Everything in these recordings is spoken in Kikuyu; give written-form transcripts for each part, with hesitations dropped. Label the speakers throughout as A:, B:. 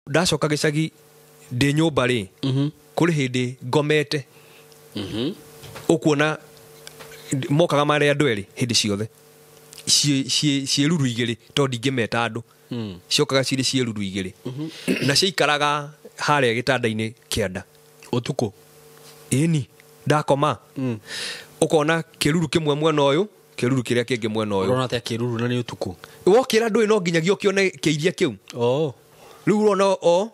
A: Ndacoka gĩcagi ndĩ nyũmba rĩ, kũrĩ hĩndĩ ngomete. Ũkuona mokaga marĩ andũ erĩ hĩndĩ ciothe, ciĩruru igĩrĩ, tondũ ndingĩmeta andũ. Ciokaga cirĩ ciĩruru igĩrĩ na ciaikaraga harĩa gĩtanda-inĩ kĩanda.
B: Ũtukũ?
A: Ĩni, ndakoma ũkona kĩruru kĩmwe mwena ũyũ, kĩruru kĩrĩa kĩngĩ mwena ũyũ.
B: Ũrona atĩa kĩruru na nĩ ũtukũ?
A: Wokĩra ndũĩ, no nginyagia ũkĩone kĩiria kĩu. Rĩu ũrona o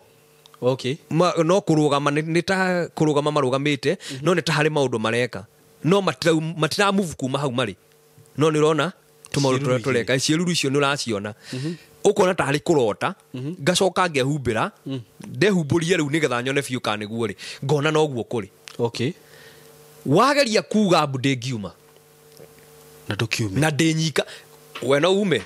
A: no kũrũgama, nĩ ta kũrũgama marũgamĩte, no nĩ ta harĩ maũndũ mareka, no matira move kuma hau marĩ, no nĩ ũrona tũmaũndũ
B: Ciĩruru
A: tũrĩa tũreka. Ciĩruru icio nĩ ũraciona, ũkona ta harĩ kũrota. Ngacoka ngehumbĩra, ndehumbũria rĩu nĩgetha nyone biũ kana nĩguo rĩ, ngona noguo kũrĩ. Wageria kuga mbu, ndĩngiuma.
B: Na ndũkiume?
A: Na ndĩnyika, we no ume.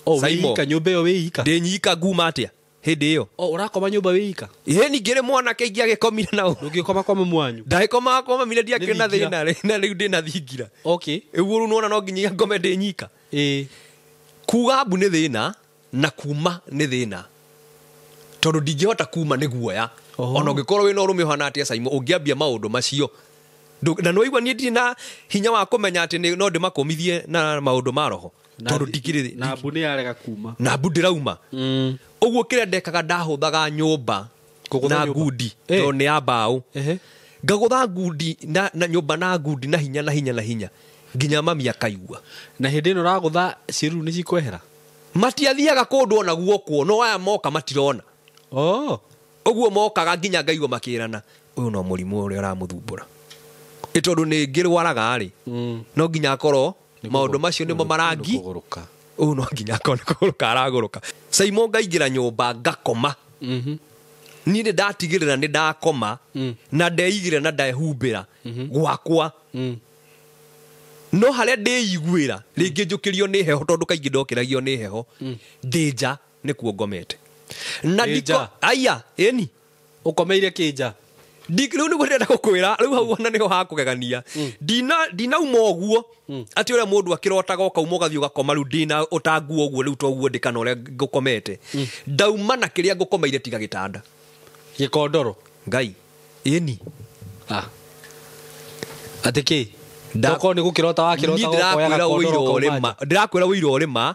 B: O
A: Simon.
B: wĩika nyũmba ĩyo wĩika?
A: Ndĩnyika, nguma atĩa hĩndĩ ĩyo?
B: O ũrakoma nyũmba wĩika?
A: Ĩ, ningĩ rĩ, mwanake ingĩagĩkomire nao.
B: Ndũngĩkoma kwa mamu wanyu?
A: Ndagĩkomaga kwa mami na ndiakĩrĩ na
B: Nĩ thingira.
A: thĩna rĩ, na rĩu ndĩna thingira. Ũguo rĩu nĩwona no nginya ngome ndĩ nyika. Kuga mbu nĩ thĩna na kuma nĩ thĩna, tondũ ndingĩhota kuma nĩ guoya. Ona ũngĩkorwo wĩna ũrũme ũhana atĩa, Simon, ũngĩambia maũndũ macio, na nĩwaigua niĩ ndirĩ na hinya wa kũmenya atĩ no ndĩmakũmithie na maũndũ ma roho, tondũ ndikĩrĩ.
B: Na mbu nĩ yarega kuma.
A: Na mbu ndĩrauma. Ũguo kĩrĩa ndekaga, ndahũthaga nyũmba
B: Kũgũtha
A: na
B: nyũmba?
A: ngundi, tondũ nĩ ya mbaũ. Ngagũtha ngundi na nyũmba na ngundi na hinya na hinya na hinya nginya mami akaigua.
B: Na hĩndĩ ĩno ũragũtha, ciĩruru nĩ cikwehera?
A: Matiathiaga kũndũ ona guokwo, no aya moka matirona. Ũguo mokaga nginya ngaigua makĩrana, ũyũ no mũrimũ ũrĩa ũramũthumbũra, ĩ tondũ nĩ ngĩrwaraga rĩ, no nginya akorwo maũndũ macio nĩmo marangi.
B: Kũgũrũka.
A: Ũyũ no nginya akorwo nĩ kũgũrũka aragũrũka. Simon, ngaingĩra nyũmba ngakoma. Niĩ nĩ ndatigĩrĩra nĩ ndakoma na ndeigĩra na ndehumbĩra gwakwa, no harĩa ndĩiguĩra rĩngĩ njũkĩrio nĩ heho, tondũ kaingĩ ndokĩragio nĩ heho, ndĩ nja nĩkuo ngomete na
B: Ndĩ
A: ndiko
B: nja?
A: Aya, ĩni.
B: Ũkomeire kĩnja?
A: Rĩu nĩguo ndĩrenda gũkwĩra rĩu, hau ona nĩho hakũgegania. Ndinauma ũguo atĩ ũrĩa mũndũ akĩrotaga ũkauma ũgathiĩ ũgakoma, rĩu ndĩna ũtanguo ũguo, rĩu toguo ndĩ kana ũrĩa ngũkomete. Ndauma na kĩrĩa ngũkomeire tiga gĩtanda.
B: Gĩkondoro?
A: Ngai, ĩni.
B: Ah. Atĩ kĩ? Tokorwo nĩ gũkĩrota wakĩrota
A: Niĩ
B: ũkoya
A: ndĩrakwĩra
B: gakondoro
A: ũira
B: ũkauma
A: ũrĩma
B: nja.
A: Ndĩrakwĩra ũira ũrĩma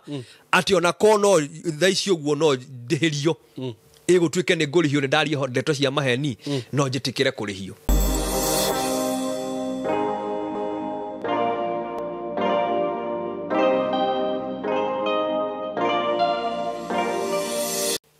A: atĩ ona ko no thaa ici ũguo no ndĩhĩrio, ĩgũtuĩke nĩ ngũrĩhio nĩ ndaria ndeto cia maheni, no njĩtĩkĩre kũrĩhio.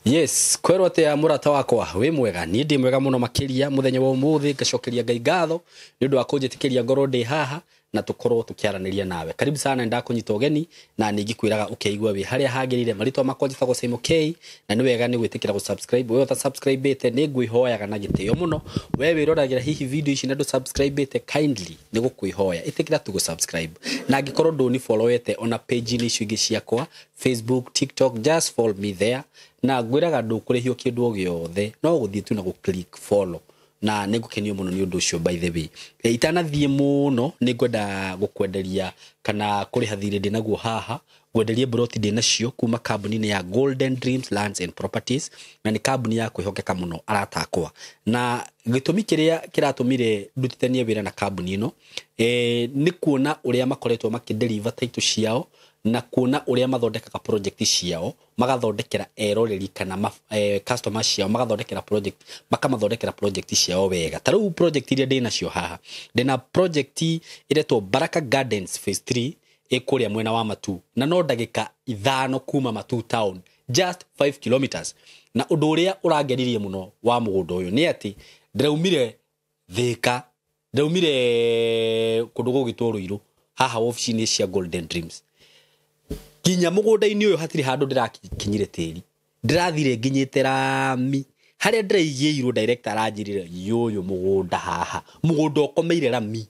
B: Yes, kwerwo atia mũrata wakwa, wĩ mwega? Niĩ ndĩ mwega mũno makĩria. Mũthenya wa ũmũthĩ ngacokeria Ngai ngatho nĩ ũndũ wa kũnjĩtĩkĩria ngorwo ndĩ haha na tũkorwo tũkĩaranĩria nawe. Karibu sana, ndakũnyita ũgeni na ningĩkwĩraga ũkeigua wĩ harĩa hagĩrĩire. Marĩtwa makwa njĩtagwo Simon K, na nĩ wega nĩ gwĩtĩkĩra gũ-subscribe. We ũta-subscribe-ĩte, nĩ ngwĩhoyaga na gĩtĩo mũno, we wĩroragĩra hihi video ici na ndũ-subscribe-ĩte, kindly nĩ gũkwĩhoya ĩtĩkĩra tu gũ-subscribe, na angĩkorwo ndũni followete ona page-inĩ icio ingĩ ciakwa, Facebook, TikTok, just follow me there, na ngwĩraga ndũkũrĩhio kĩndũ o gĩothe, no gũthiĩ tu na gũ-click follow, na nĩ ngũkenio mũno nĩ ũndũ ũcio. By the way, itanathiĩ mũno, nĩ ngwenda gũkwenderia kana kũrĩha thirĩ ndĩ naguo haha, ngwenderie broti ndĩ nacio kuma kambuni-inĩ ya Golden Dreams Lands and Properties, na nĩ kambuni ya kwĩhokeka mũno, arata akwa. Na gĩtũmi kĩrĩa kĩratũmire ndutithanie wĩra na kambuni ĩno, nĩ kuona ũrĩa makoretwo makĩdeliver title ciao na kuona ũrĩa mathondekaga project ciao, magathondekera eroreri kana customer ciao, magathondekera project, makamathondekera project ciao wega. Ta rĩu project iria ndĩ nacio haha, ndĩna project ĩretwo Baraka Gardens Phase 3, ĩ kũrĩa mwena wa Matu, na no ndagĩka 5 kuma Matu town, just 5 kilometers. Na ũndũ ũrĩa ũrangenirie mũno wa mũgũnda ũyũ nĩ atĩ ndĩraumire Thĩka, ndĩraumire kũndũ gũgĩtwo Rũirũ, haha wabici-inĩ cia Golden Dreams nginya mũgũnda-inĩ ũyũ hatirĩ handũ ndĩrakinyire tĩri, ndĩrathire nginyĩte rami harĩa ndĩraigĩirwo. Director aranjĩrire yũyũ mũgũnda haha, mũgũnda ũkomeire rami.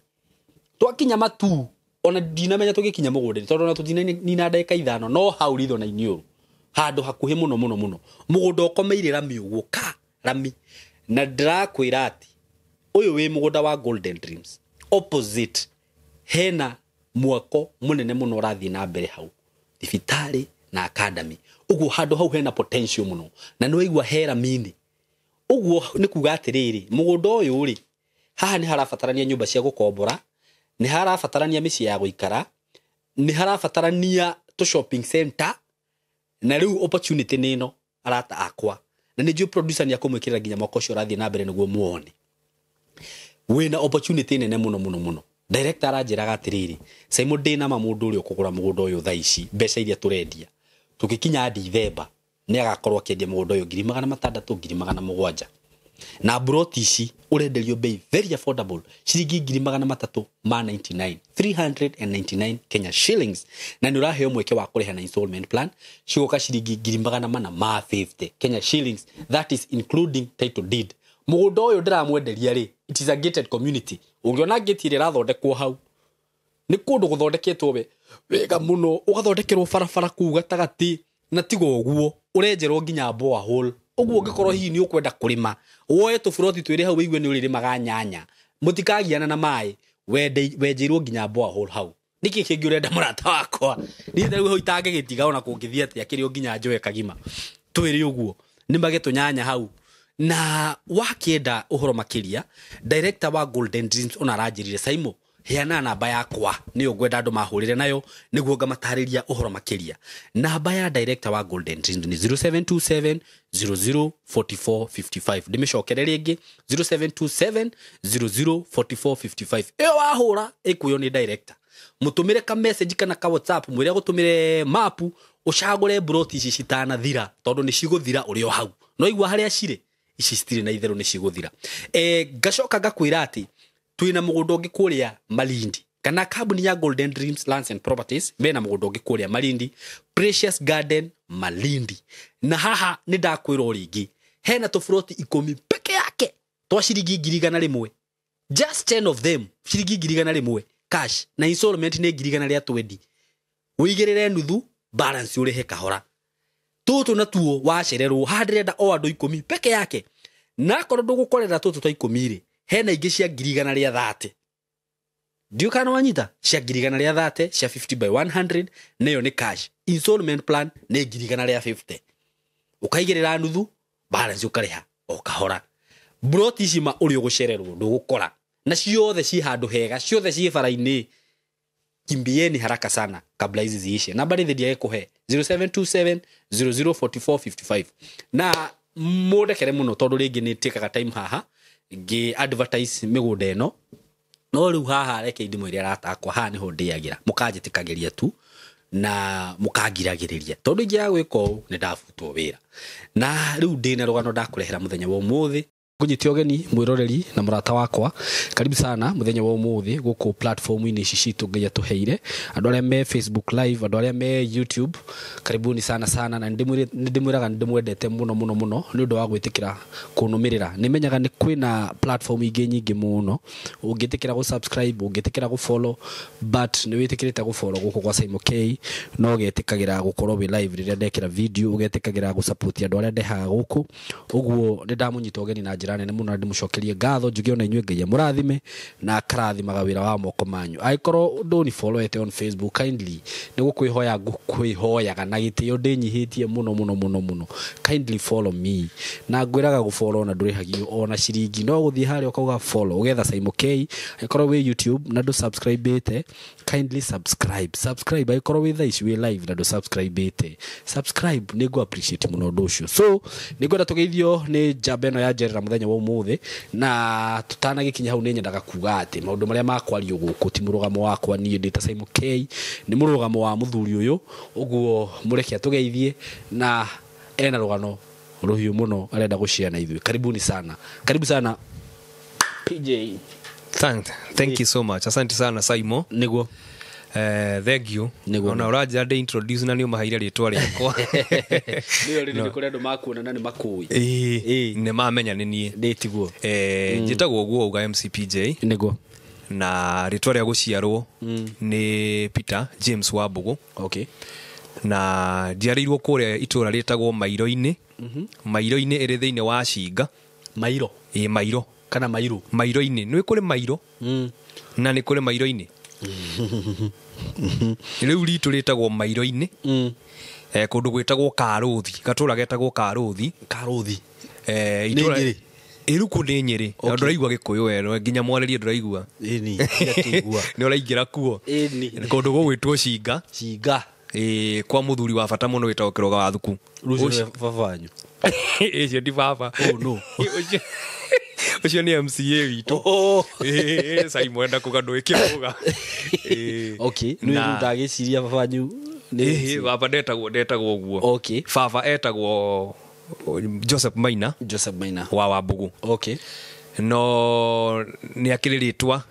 B: Twakinya Matu, ona ndinamenya tũgĩkinya mũgũnda-inĩ, tondũ ona tũtinanina ndagĩka 5, no hau ritho-na-inĩ ũrũ, handũ hakuhĩ mũno mũno mũno, mũgũnda ũkomeire rami ũguo ka rami. Na ndĩrakwĩra atĩ ũyũ wĩ mũgũnda wa Golden Dreams, opposite hena mwako mũnene mũno ũrathiĩ na mbere hau, thibitarĩ na academy. Ũguo handũ hau hena potential mũno, na nĩ waigua he ramini. Ũguo nĩ kuga atĩrĩrĩ, mũgũnda ũyũ rĩ, haha nĩ harabatarania nyũmba cia gũkombora, nĩ harabatarania mĩciĩ ya gũikara, nĩ harabatarania tũ shopping center, na rĩu opportunity nĩ ĩno arata akwa. Na nĩ njũĩ producer nĩ akũmwĩkĩrĩra nginya mwaka ũcio ũrathiĩ na mbere nĩguo muone. Wĩna opportunity nene mũno mũno mũno. Director aranjĩraga atĩrĩrĩ, Simon ndĩna ma mũndũ ũrĩa ũkũgũra mũgũnda ũyũ thaa ici, mbeca iria tũrendia, tũgĩkinya Dithemba nĩ agakorwo akĩendia mũgũnda ũyũ 600,000 700,000. Na broti ici ũrenderio bei very affordable, ciringi 399, 399 Kenya shillings, na nĩ ũraheo mweke wa kũrĩha na installment plan cigoka ciringi 450 Kenya shillings, that is including title deed. Mũgũnda ũyũ ndĩramwenderia rĩ, it is a gated community. Ũngĩona gate ĩrĩa ĩrathondekwo hau, nĩ kũndũ gũthondeketwo wega mũno, ũgathondekerwo barabara kũu gatagatĩ, na tiga ũguo ũrenjerwo nginya borehole. Ũguo ũngĩkorwo hihi nĩ ũkwenda kũrĩma, woe tũburoti twĩrĩ hau wĩigue nĩ ũrĩrĩmaga nyanya, mũtikagiana na maĩ, wenjeirwo nginya borehole hau. Nĩkĩ kĩngĩ ũrenda mũrata wakwa? Niĩ ta rĩu hau itangĩgĩtiga ona kũngĩthiĩ atĩa, kĩrĩ o nginya njoe kagima. Twĩre ũguo, nĩmage tũnyanya hau. Na wakĩenda ũhoro makĩria, director wa Golden Dreams ona aranjĩrire, Simon, heana namba yakwa nĩyo ngwenda andũ mahũrĩre nayo nĩguo ngamatarĩria ũhoro makĩria. Namba ya director wa Golden Dreams nĩ 0727 00 44 55. Ndĩmĩcokere rĩngĩ, 0727 00 44 55. Ĩyo wahũra ĩkuoywo nĩ director. Mũtũmĩre ka message kana ka WhatsApp, mwĩre agũtũmĩre mapu, ũcagũre broti ici citanathira, tondũ nĩ cigũthira ũrĩ o hau. No igua harĩa cirĩ, ici citirĩ na itherũ nĩ cigũthira. Ngacoka ngakwĩra atĩ twĩna mũgũnda ũngĩ kũrĩa Malindi, kana kambuni ya Golden Dreams Lands and Properties mena mũgũnda ũngĩ kũrĩa Malindi, Precious Garden Malindi. Na haha nĩ ndakwĩra o rĩngĩ, hena tũburoti 10 peke yake twa ciringi 100,000. Just 10 of them, ciringi 100,000 cash, na installment nĩ 120,000. Wĩigĩrĩre nuthu, balance ũrĩhe kahora. Tũtũ natuo wacererwo, haha ndĩrenda o andũ 10 peke yake. Na akorwo ndũgũkorera tũtũ twa 10 rĩ, hena ingĩ cia 130. Ndiũ kana wanyita? Cia 130, cia 50 by 100, nayo nĩ cash. Installment plan nĩ 150. Ũkaigĩrĩra nuthu, balance ũkarĩha o kahora. Broti ici ma ũrĩa ũgũcererwo ndũgũkora. Na ciothe ci handũ hega, ciothe ci bara-inĩ. Kimbieni haraka sana kabla hizi ziishe. Namba rĩthĩ ndiagĩkũhe 0727 00 44 55. Na mũndekere mũno tondũ rĩngĩ nĩ tĩkaga time haha ngĩ advertise mĩgũnda ĩno, no rĩu haha reke ndimwĩre arata akwa, haha nĩho ndĩagĩra, mũkanjĩtĩkagĩria tu na mũkangiragĩrĩria, tondũ ingĩaga gwĩka ũũ nĩ ndabutwo wĩra. Na rĩu ndĩna rũgano ndakũrehera mũthenya wa ũmũthĩ. Ngũnyite ũgeni mwĩroreri na mũrata wakwa, karibu sana mũthenya wa ũmũthĩ gũkũ platform-inĩ ici citũ Ngai atũheire. Andũ arĩa me Facebook live, andũ arĩa me YouTube, karibuni sana sana. Na nĩndĩmwĩraga nĩndĩmwendete mũno mũno mũno nĩ ũndũ wa gwĩtĩkĩra kũnũmĩrĩra. Nĩmenyaga nĩ kwĩna platform ingĩ nyingĩ mũno ũngĩtĩkĩra gũ subscribe, ũngĩtĩkĩra gũ follow, but nĩ wĩtĩkĩrĩte gũ follow gũkũ gwa Simon K, no ũgetĩkagĩra gũkorwo wĩ live rĩrĩa ndekĩra video, ũgetĩkagĩra gũ support andũ arĩa ndehaga gũkũ. Ũguo nĩndamũnyita ũgeni na njĩra nene mũno, na ndĩmũcokerie ngatho, njuge ona inyuĩ Ngai amũrathime na akarathimaga wĩra wa moko manyu. Angĩkorwo ndũni followete on Facebook, kindly nĩ gũkwĩhoya ngũkwĩhoyaga na gĩtĩo ndĩnyihĩtie mũno mũno mũno mũno, kindly follow me. Na ngwĩraga gũ follow na ndũrĩhagio ona ciringi, no gũthiĩ harĩa ũkauga follow ũgetha Simon K. Angĩkorwo wĩ YouTube na ndũ subscribe-ĩte, kindly subscribe. Subscribe angĩkorwo wĩ thaa ici wĩ live na ndũ subscribe-ĩte, subscribe, nĩ ngũ appreciate mũno ũndũ ũcio. So nĩ ngwenda tũgeithio nĩ njamba ĩno ya njerera mũthenya wa ũmũthĩ, na tũtanagĩkinya hau nĩ nyendaga kuga atĩ maũndũ marĩa makwario gũkũ ti mũrũgamo wakwa niĩ ndĩ ta Simon K, nĩ mũrũgamo wa mũthuri ũyũ. Ũguo mũreke atũgeithie, na ena rũgano rũhiũ mũno arenda gũshare na ithuĩ. Karibuni sana, karibu sana PJ.
A: Thank you so much. Asante sana Simon.
B: Nĩguo.
A: Thank you.
B: Nĩguo.
A: Ona ũranjĩra ndĩ introduce na nĩ ũmaheire rĩtwa rĩakwa.
B: Nĩyo rĩrĩ nĩ kũrĩ andũ makuona na nĩ makũĩ.
A: Ĩĩ, nĩ mamenya nĩ niĩ.
B: Nĩ tiguo.
A: Njĩtagwo ũguo uga MCPJ.
B: Nĩguo.
A: Na rĩtwa rĩa gũciarwo nĩ Peter James Wambũgũ.
B: Okay.
A: Na njiarĩirwo kũrĩa itũra rĩtagwo Mairo-inĩ. Mairo-inĩ ĩrĩ thĩinĩ wa Cinga.
B: Mairo?
A: Ĩĩ, Mairo.
B: Kana Mairo?
A: Mairo-inĩ. Nĩ kũrĩ Mairo. Na nĩ kũrĩ Mairo-inĩ. Rĩu ritũ rĩtagwo Mairo-inĩ. Kũndũ gwĩtagwo Karũthi, gatũra getagwo Karũthi.
B: Karũthi.
A: Itũra Iruku nĩ Nyĩrĩ. Na ndũraigua Gĩkũyũ we nginya mwarĩrie ndũraigua.
B: Ĩni, ndakĩigua.
A: Nĩ ũraingĩra kuo.
B: Ĩni.
A: Kũndũ gũgwĩtwo Cinga.
B: Cinga.
A: Kwa mũthuri wa bata mũno wĩtagwo Kĩroga wa Thuku.
B: Rũcio baba wanyu.
A: Ũcio ti baba.
B: Oh no.
A: Ũcio nĩ MCA witũ.
B: Oh.
A: Simon ndakuga ndũĩ Kĩroga.
B: Okay, nĩ ndagĩciria baba wanyu.
A: Baba ndetagwo ũguo.
B: Okay.
A: Baba etagwo Joseph Maina.
B: Joseph Maina.
A: Wa Wambugu.
B: Okay.
A: No nĩ akĩrĩ rĩtwa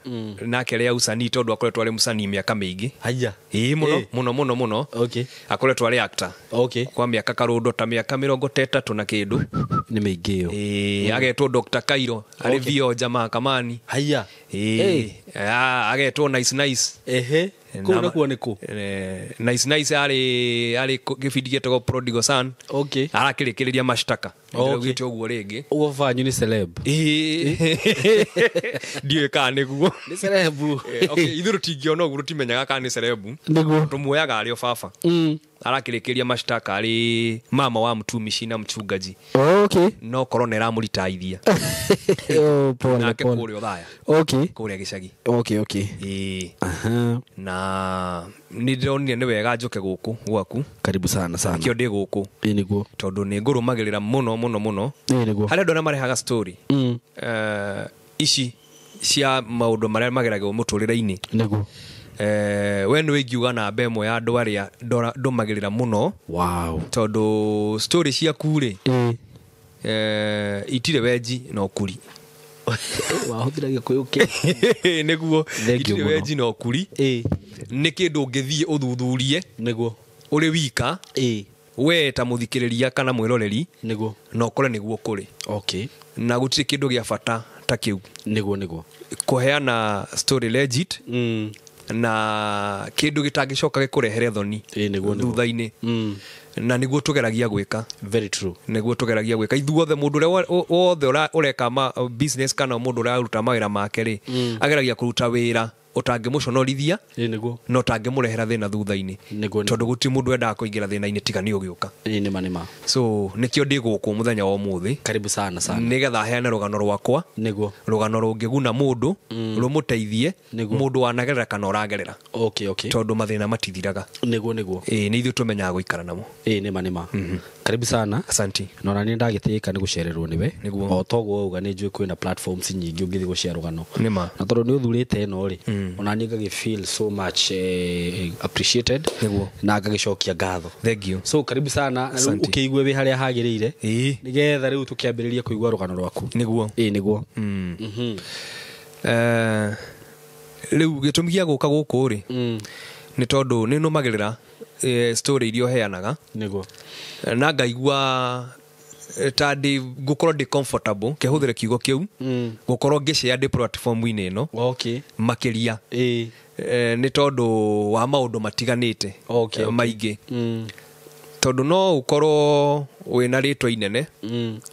A: nake rĩa usanii tondũ akoretwo arĩ mũsanii mĩaka mĩingĩ.
B: Haya.
A: Ĩĩ mũno mũno mũno mũno.
B: Okay.
A: Akoretwo arĩ actor.
B: Okay.
A: Kwa mĩaka karũndo ta mĩaka 30 na kĩndũ.
B: Nĩ mĩingĩ ĩyo.
A: Ĩĩ agetwo Dr. Cairo arĩ Vioja mahakamani.
B: Haya.
A: Ĩĩ agetwo Nice Nice.
B: Ehe. Kũu nakuo nĩ kũ?
A: Nice Nice arĩ gĩbindi gĩetagwo Prodigal Son.
B: Okay.
A: Arakĩrĩkĩrĩria mashtaka.
B: Okay.
A: Ndĩraugĩte ũguo rĩngĩ.
B: Ũguo baba wanyu nĩ celeb.
A: Ndiũĩ kana nĩguo.
B: Nĩ celeb.
A: Okay, ithuĩ tũtingĩona ũguo tũtimenyaga kana nĩ celeb.
B: Nĩguo.
A: Tũmuoyaga arĩ o baba. Arakĩrĩkĩria mashtaka arĩ mama wa mtumishi na mchungaji.
B: Okay.
A: No korona ĩramũritaithia.
B: Oh, pole
A: Nake
B: pole.
A: kũrĩa Othaya.
B: Okay.
A: Kũrĩa gĩcagi.
B: Okay, okay.
A: Ĩĩ.
B: Aha.
A: Na nĩ ndĩronire nĩ wega njoke gũkũ gwaku.
B: Karibu sana sana.
A: Nĩkĩo ndĩ gũkũ.
B: Ĩĩ nĩguo.
A: Tondũ nĩ ngũrũmagĩrĩra mũno mũno mũno.
B: Ĩĩ nĩguo.
A: Harĩ andũ arĩa marehaga story. Ici cia maũndũ marĩa mageragĩrwo mũtũrĩre-inĩ.
B: Nĩguo.
A: We nĩ ingiuga namba ĩmwe ya andũ arĩa ndũmagĩrĩra mũno.
B: Wow.
A: Tondũ story ciaku rĩ, itirĩ wenji na ũkuri.
B: Wahũthĩra Gĩkũyũ kĩ?
A: Nĩguo.
B: Thank you
A: Itirĩ
B: mũno.
A: wenji na ũkuri. Nĩ kĩndũ ũngĩthiĩ ũthuthurie.
B: Nĩguo.
A: Ũrĩ wika. We ta mũthikĩrĩria kana mwĩroreri.
B: Nĩguo.
A: Na ũkore nĩguo kũrĩ.
B: Okay.
A: Na gũtirĩ kĩndũ gĩa bata ta kĩu.
B: Nĩguo nĩguo.
A: Kũheana story legit. Na kĩndũ gĩtangĩcoka gĩkũrehere thoni.
B: Nĩguo nĩguo.
A: Thutha-inĩ. Na nĩguo tũgeragia gwĩka.
B: Very true.
A: Nĩguo tũgeragia gwĩka. Ithuothe mũndũ ũrĩa wothe ũreka business kana mũndũ ũrĩa ũraruta mawĩra make rĩ, ageragia kũruta wĩra ũtangĩmũconorithia.
B: Nĩguo.
A: Na ũtangĩmũrehera thĩna thutha-inĩ.
B: Nĩguo.
A: Tondũ gũtirĩ mũndũ wendaga kũingĩra thĩna-inĩ tiga nĩ ũgĩũka.
B: Ĩĩ nĩma nĩma.
A: So nĩkĩo ndĩ gũkũ mũthenya wa ũmũthĩ.
B: Karibu sana sana.
A: Nĩgetha heane rũgano rwakwa.
B: Nĩguo.
A: Rũgano rũngĩguna mũndũ, rũmũteithie, mũndũ wanagerera kana ũragerera.
B: Okay, okay.
A: Tondũ mathĩna matithiraga.
B: Nĩguo nĩguo.
A: Ĩĩ nĩ ithuĩ tũmenyaga gũikara namo.
B: Ĩĩ nĩma nĩma. Karibu sana.
A: Asante.
B: Na ona nĩ ndagĩtĩĩka nĩ gũcererwo nĩwe.
A: Nĩguo.
B: O toguo wauga nĩ njũĩ kwĩna platforms nyingĩ ũngĩthiĩ gũshare rũgano.
A: Nĩma.
B: Na tondũ nĩ ũthurĩte ĩno rĩ, ona niĩ ngagĩ feel so much appreciated.
A: Nĩguo.
B: Na ngagĩcokia ngatho.
A: Thank you.
B: So karibu sana. Na rĩu
A: Asante.
B: ũkĩigue wĩ harĩa hagĩrĩire.
A: Ĩĩ.
B: Nĩgetha rĩu tũkĩambĩrĩria kũigua rũgano rwaku.
A: Nĩguo.
B: Ĩĩ nĩguo.
A: Rĩu gĩtũmi gĩa gũka gũkũ rĩ, nĩ tondũ nĩ nũmagĩrĩra story iria ũheanaga.
B: Nĩguo.
A: Na ngaigua ta ndĩ ngũkorwo ndĩ comfortable kĩhũthĩre kiugo kĩu, gũkorwo ngĩshare ndĩ platform-inĩ ĩno.
B: Okay.
A: Makĩria.
B: Ĩĩ.
A: Nĩ tondũ wa maũndũ matiganĩte.
B: Okay, okay.
A: Maingĩ. Tondũ no ũkorwo wĩna rĩtwa inene.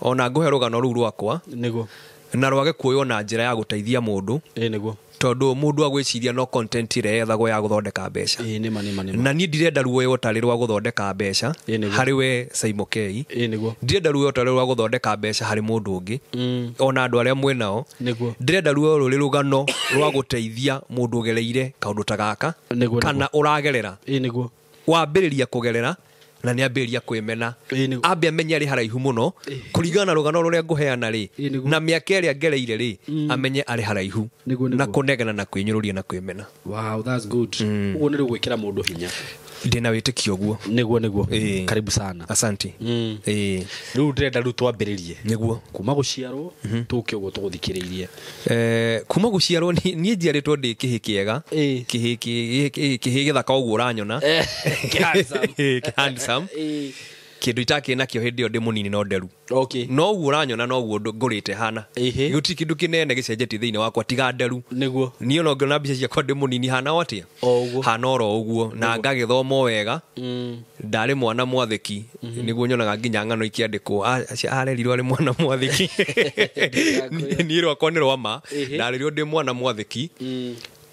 A: Ona ngũhe rũgano rũu rwakwa.
B: Nĩguo.
A: Na rwage kuoywo na njĩra ya gũteithia mũndũ.
B: Ĩĩ nĩguo.
A: Tondũ mũndũ agwĩciria no content ĩrĩa yethagwo ya gũthondeka mbeca.
B: Ĩĩ nĩma nĩma nĩma.
A: Na niĩ ndirenda ruoyo tarĩ rwa gũthondeka mbeca
B: Ĩĩ nĩguo.
A: harĩ we Saimo K.
B: Ĩĩ nĩguo.
A: Ndirenda ruoyo tarĩ rwa gũthondeka mbeca harĩ mũndũ ũngĩ. Ona andũ arĩa mwĩ nao.
B: Nĩguo.
A: Ndirenda ruoyo rũrĩ rũgano rwa gũteithia mũndũ ũgereire kaũndũ ta gaka.
B: Nĩguo,
A: Kana ũragerera.
B: Ĩĩ nĩguo.
A: Wambĩrĩria kũgerera na nĩ ambĩrĩria kwĩmena.
B: Ĩĩ nĩguo.
A: Ambe amenye arĩ haraihu mũno kũringana na rũgano rũrĩa ngũheana rĩ,
B: Ĩĩ nĩguo.
A: na mĩaka ĩrĩa ngereire rĩ, amenye arĩ haraihu.
B: Nĩguo, nĩguo.
A: Na kũnegena na kwĩnyũrũria na kwĩmena.
B: Wow, that's good. Ũguo nĩ rĩu gwĩkĩra mũndũ hinya.
A: Ndĩna wĩtĩkio ũguo.
B: Nĩguo nĩguo.
A: Ĩĩ.
B: Karibu sana.
A: Asante. Ĩĩ.
B: Rĩu ndĩrenda rĩu twambĩrĩrie.
A: Nĩguo.
B: Kuma gũciarwo tũke ũguo tũgũthikĩrĩirie.
A: Kuma gũciarwo niĩ njiarĩtwo ndĩ kĩhĩ kĩega.
B: Ĩĩ.
A: Kĩhĩ gĩthaka ũguo ũranyona.
B: Kĩ-handsome.
A: Ĩĩ, kĩ-handsome.
B: Ĩĩ.
A: Kĩndũ itakĩrĩ nakĩo hĩndĩ ĩyo ndĩ mũnini no nderu.
B: Okay.
A: No ũguo ũranyona noguo ngũrĩte hana.
B: Ĩhĩ.
A: Gũtirĩ kĩndũ kĩnene gĩcenjetie thĩinĩ wakwa tiga nderu.
B: Nĩguo.
A: Niĩ ona ũngĩona mbica ciakwa ndĩ mũnini hana o atĩa?
B: O ũguo.
A: Hana oro ũguo. Na ngagĩthoma o wega. Ndarĩ mwana mwathĩki. Nĩguo nyonaga nginya ng'ano ikĩandĩkwo. Arerirwo arĩ mwana mwathĩki. Niĩ rwakwa nĩ rwa ma. Ndarerirwo ndĩ mwana mwathĩki.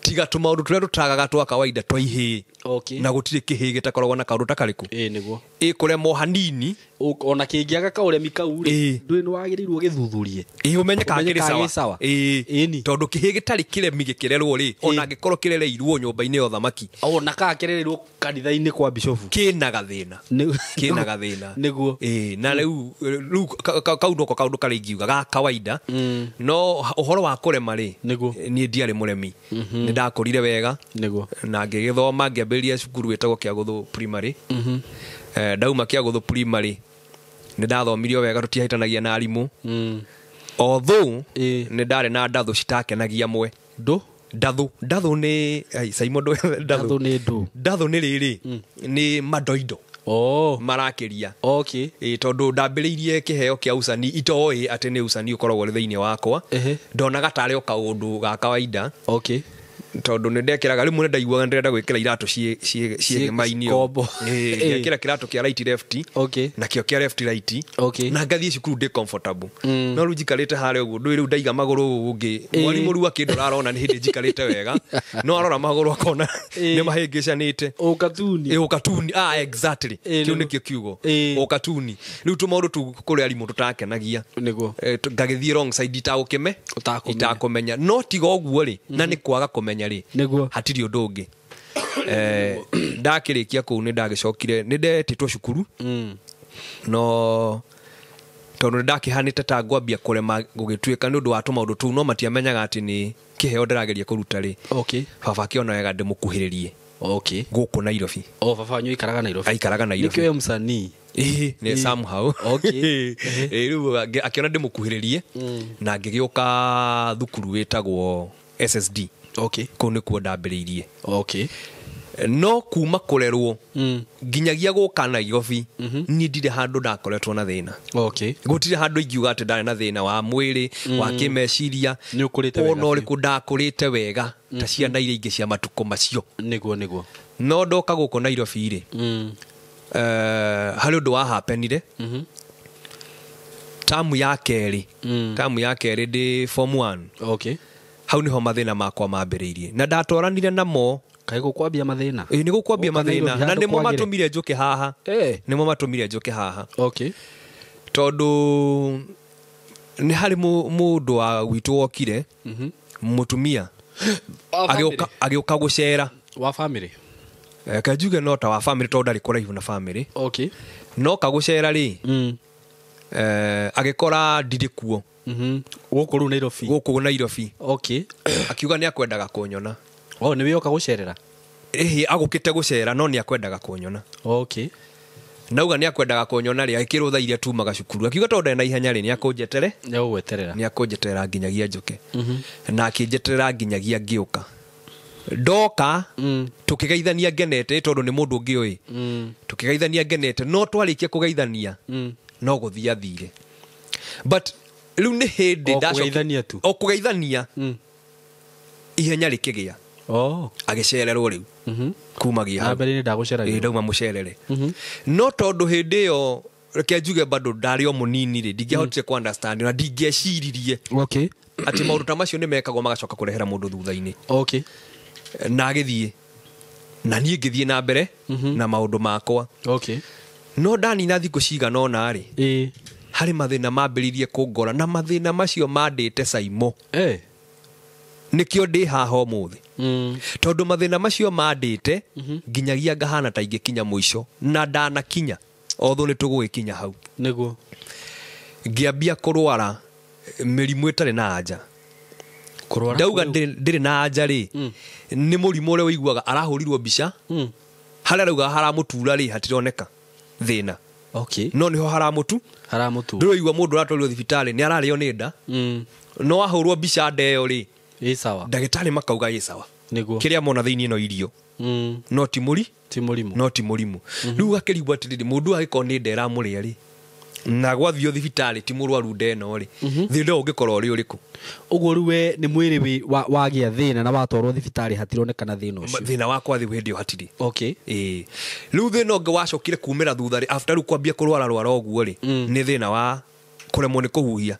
A: Tiga tũmaũndũ tũrĩa tũtagaga twa kawaida twa ihĩĩ.
B: Okay.
A: Na gũtirĩ kĩhĩĩ gĩtakoragwo na kaũndũ ta karĩkũ.
B: Ĩĩ nĩguo.
A: Ĩ kũremwo hanini
B: Ona kĩngĩaga kaũremi kau rĩ, ndũĩ nĩ wagĩrĩirwo gĩthuthurie.
A: Ĩĩ, ũmenye kana kĩrĩ sawa. Ĩĩ, tondũ kĩhĩ gĩtarĩ kĩremi gĩkĩrerwo rĩ, ona angĩkorwo kĩrereirwo nyũmba-inĩ ya ũthamaki,
B: ona kana kĩrereirwo kanitha-inĩ kwa bishofu,
A: kĩna gathĩna. Kĩna gathĩna.
B: Nĩguo.
A: Ĩĩ, na rĩu kau noko kaũndũ karĩa ingiuga ga kawaida. No ũhoro wa kũrema rĩ, niĩ ndiarĩ mũremi. Nĩ ndakũrire wega.
B: Nĩguo.
A: Na ngĩgĩthoma, ngĩambĩrĩria cukuru ĩtagwo Kĩagũthũ Primary. Ndauma Kĩagũthũ Primary nĩ ndathomirio wega, tũtiahĩtanagia na arimũ. Although nĩ ndarĩ na ndathũ citakenagia mwe.
B: Ndũ?
A: Ndathũ. Ndathũ nĩ Simon,
B: ndathũ nĩ ndũ.
A: Ndathũ nĩ rĩrĩ, nĩ madoido. Marakĩria.
B: Okay.
A: Tondũ ndambĩrĩirie kĩheo kĩa ucani itoĩ atĩ nĩ ucani ũkoragwo ũrĩ thĩinĩ wakwa. Ndonaga tarĩ o kaũndũ ga kawaida.
B: Okay.
A: Tondũ nĩ ndekĩraga, rĩmwe nĩ ndaiguaga ndĩrenda gwĩkĩra iratũ ciĩgemainĩ. Ngekĩra kĩratũ kĩa right left, na kĩo kĩa left right, na ngathiĩ cukuru ndĩ comfortable. No rĩu njikarĩte harĩa ũguo, ndũĩ rĩu ndaiga magũrũ ũguo ũngĩ, mwarimũ rĩu akĩndora arona nĩ hĩndĩ njikarĩte wega, no arora magũrũ akona nĩ mahĩngĩcanĩte.
B: Ũkatuni.
A: Ũkatuni, exactly. Kĩu nĩkĩo kiugo. Ũkatuni. Rĩu tũmaũndũ tũu kũrĩ arimũ tũtakenagia.
B: Nĩguo.
A: Ngagĩthiĩ wrong side itakũmenya. No tiga ũguo rĩ, na nĩ kwaga kũmenya rĩ, hatirĩ ũndũ ũngĩ. Ndakĩrĩkia kũu nĩ ndagĩcokire, nĩ ndetĩtwo cukuru. No tondũ nĩ ndakĩhanĩte ta ngwambia kũrema gũgĩtuĩka nĩ ũndũ wa tũmaũndũ tũu, no matiamenyaga atĩ nĩ kĩheo ndĩrageria kũruta rĩ. Baba akĩona wega ndĩmũkuhĩrĩrie. Gũkũ Nairobi.
B: Baba wanyu aikaraga Nairobi.
A: Aikaraga Nairobi.
B: Nĩkĩo msanii.
A: Nĩ somehow. Rĩu akĩona ndĩmũkuhĩrĩrie na ngĩgĩũka thukuru wĩtagwo SSD. Kũu nĩkuo ndambĩrĩirie. No kuma kũrerwo nginyagia gũka Nairobi, niĩ ndirĩ handũ ndakoretwo na thĩna. Gũtirĩ handũ ingiuga atĩ ndarĩ na thĩna wa mwĩrĩ, wa kĩmeciria.
B: Nĩ ũkũrĩte wega
A: Ona ũrĩkũ ndakũrĩte wega ta ciana iria ingĩ cia matukũ macio.
B: Nĩguo, nĩguo.
A: No ndoka gũkũ Nairobi rĩ, harĩ ũndũ wahapenire. Tamu ya kerĩ. Tamu ya kerĩ ndĩ form 1. Hau niho mathĩna makwa mambĩrĩirie. Na ndatwaranire namo.
B: Kaĩ gũkwambia mathĩna?
A: Ĩĩ, nĩ gũkwambia mathĩna. Na nĩmo matũmire njũke haha. Nĩmo matũmire njũke haha. Tondũ nĩ harĩ mũndũ wa gwitũ wokire, mũtumia, agĩũka gũcera.
B: Wa family?
A: Reke njuge no ta wa family tondũ ndarĩ kũraihu na family. No kagũcera rĩ, agĩkora ndirĩ kuo.
B: Gũkũ rĩu Nairobi.
A: Gũkũ Nairobi. Akiuga nĩ akwendaga kũnyona.
B: Nĩ wĩoka gũcerera?
A: Ĩhĩ, agũkĩte gũcera no nĩ akwendaga kũnyona. Nauga nĩ akwendaga kũnyona rĩ, agĩkĩrwo thaa iria tumaga cukuru. Akiuga tondũ ndarĩ na ihenya rĩ, nĩ akũnjetere.
B: Nĩ agũgweterera.
A: Nĩ akũnjeterera nginyagia njũke. Na akĩnjeterera nginyagia ngĩũka. Ndoka, tũkĩgeithania ngenete tondũ nĩ mũndũ ũngĩ ũĩ. Tũkĩgeithania ngenete, no twarĩkia kũgeithania, no gũthiĩ athire. But rĩu nĩ hĩndĩ
B: O kũgeithania tu.
A: O kũgeithania. Ihenya rĩkĩgĩa. Agĩcererwo rĩu. Kumagia hau.
B: Na mbere nĩ ndagũceragĩrwo.
A: Ĩĩ, ndauma mũcerere. No tondũ hĩndĩ ĩyo, reke njuge bado ndarĩ o mũnini rĩ, ndingĩahotire kũ understand na ndingĩeciririe. Atĩ maũndũ ta macio nĩ mekagwo magacoka kũrehera mũndũ thutha-inĩ. Na agĩthiĩ. Na niĩ ngĩthiĩ na mbere na maũndũ makwa. No ndanina thikũ cigana ũna rĩ, harĩ mathĩna mambĩrĩirie kũngora, na mathĩna macio mandĩte Saimo. Nĩkĩo ndĩ haha ũmũthĩ. Tondũ mathĩna macio mandĩte, nginyagia ngahana ta ingĩkinya mũico, na ndanakinya, although nĩ tũgũgĩkinya hau.
B: Nĩguo.
A: Ngĩambia kũrwara mĩrimũ ĩtarĩ na anja.
B: Kũrwara
A: Ndauga
B: kũu?
A: ndĩrĩ na anja rĩ, nĩ mũrimũ ũrĩa ũiguaga arahũrirwo mbica, harĩa arauga haramũtura rĩ, hatironeka thĩna. No nĩho haramũtu.
B: Haramũtu.
A: Ndũraigua mũndũ ũratwarirwo thibitarĩ nĩ ararĩo nĩ nda. No ahũrwo mbica nda ĩyo rĩ,
B: Ĩ sawa.
A: Ndagĩtarĩ makauga ĩ sawa.
B: Nĩguo.
A: Kĩrĩa mona thĩinĩ no irio. No ti mũri?
B: Ti mũrimũ.
A: No ti mũrimũ. Rĩu gakĩrigwo atĩrĩrĩ, mũndũ angĩkorwo nĩ nda ĩramũrĩa rĩ, na gwathio thibitarĩ ti mũrwaru nda ĩno rĩ, thĩna ũyũ ũngĩkorwo ũrĩ ũrĩkũ?
B: Ũguo rĩu we nĩ mwĩrĩ wagĩa thĩna na watwarwo thibitarĩ hatironekana thĩna ũcio.
A: Thĩna wakwa thĩ hĩndĩ ĩyo hatirĩ. Rĩu thĩna ũngĩ wacokire kumĩra thutha rĩ, after rĩu kwambia kũrwara rwara ũguo rĩ, nĩ thĩna wa kũremwo nĩ kũhuhia.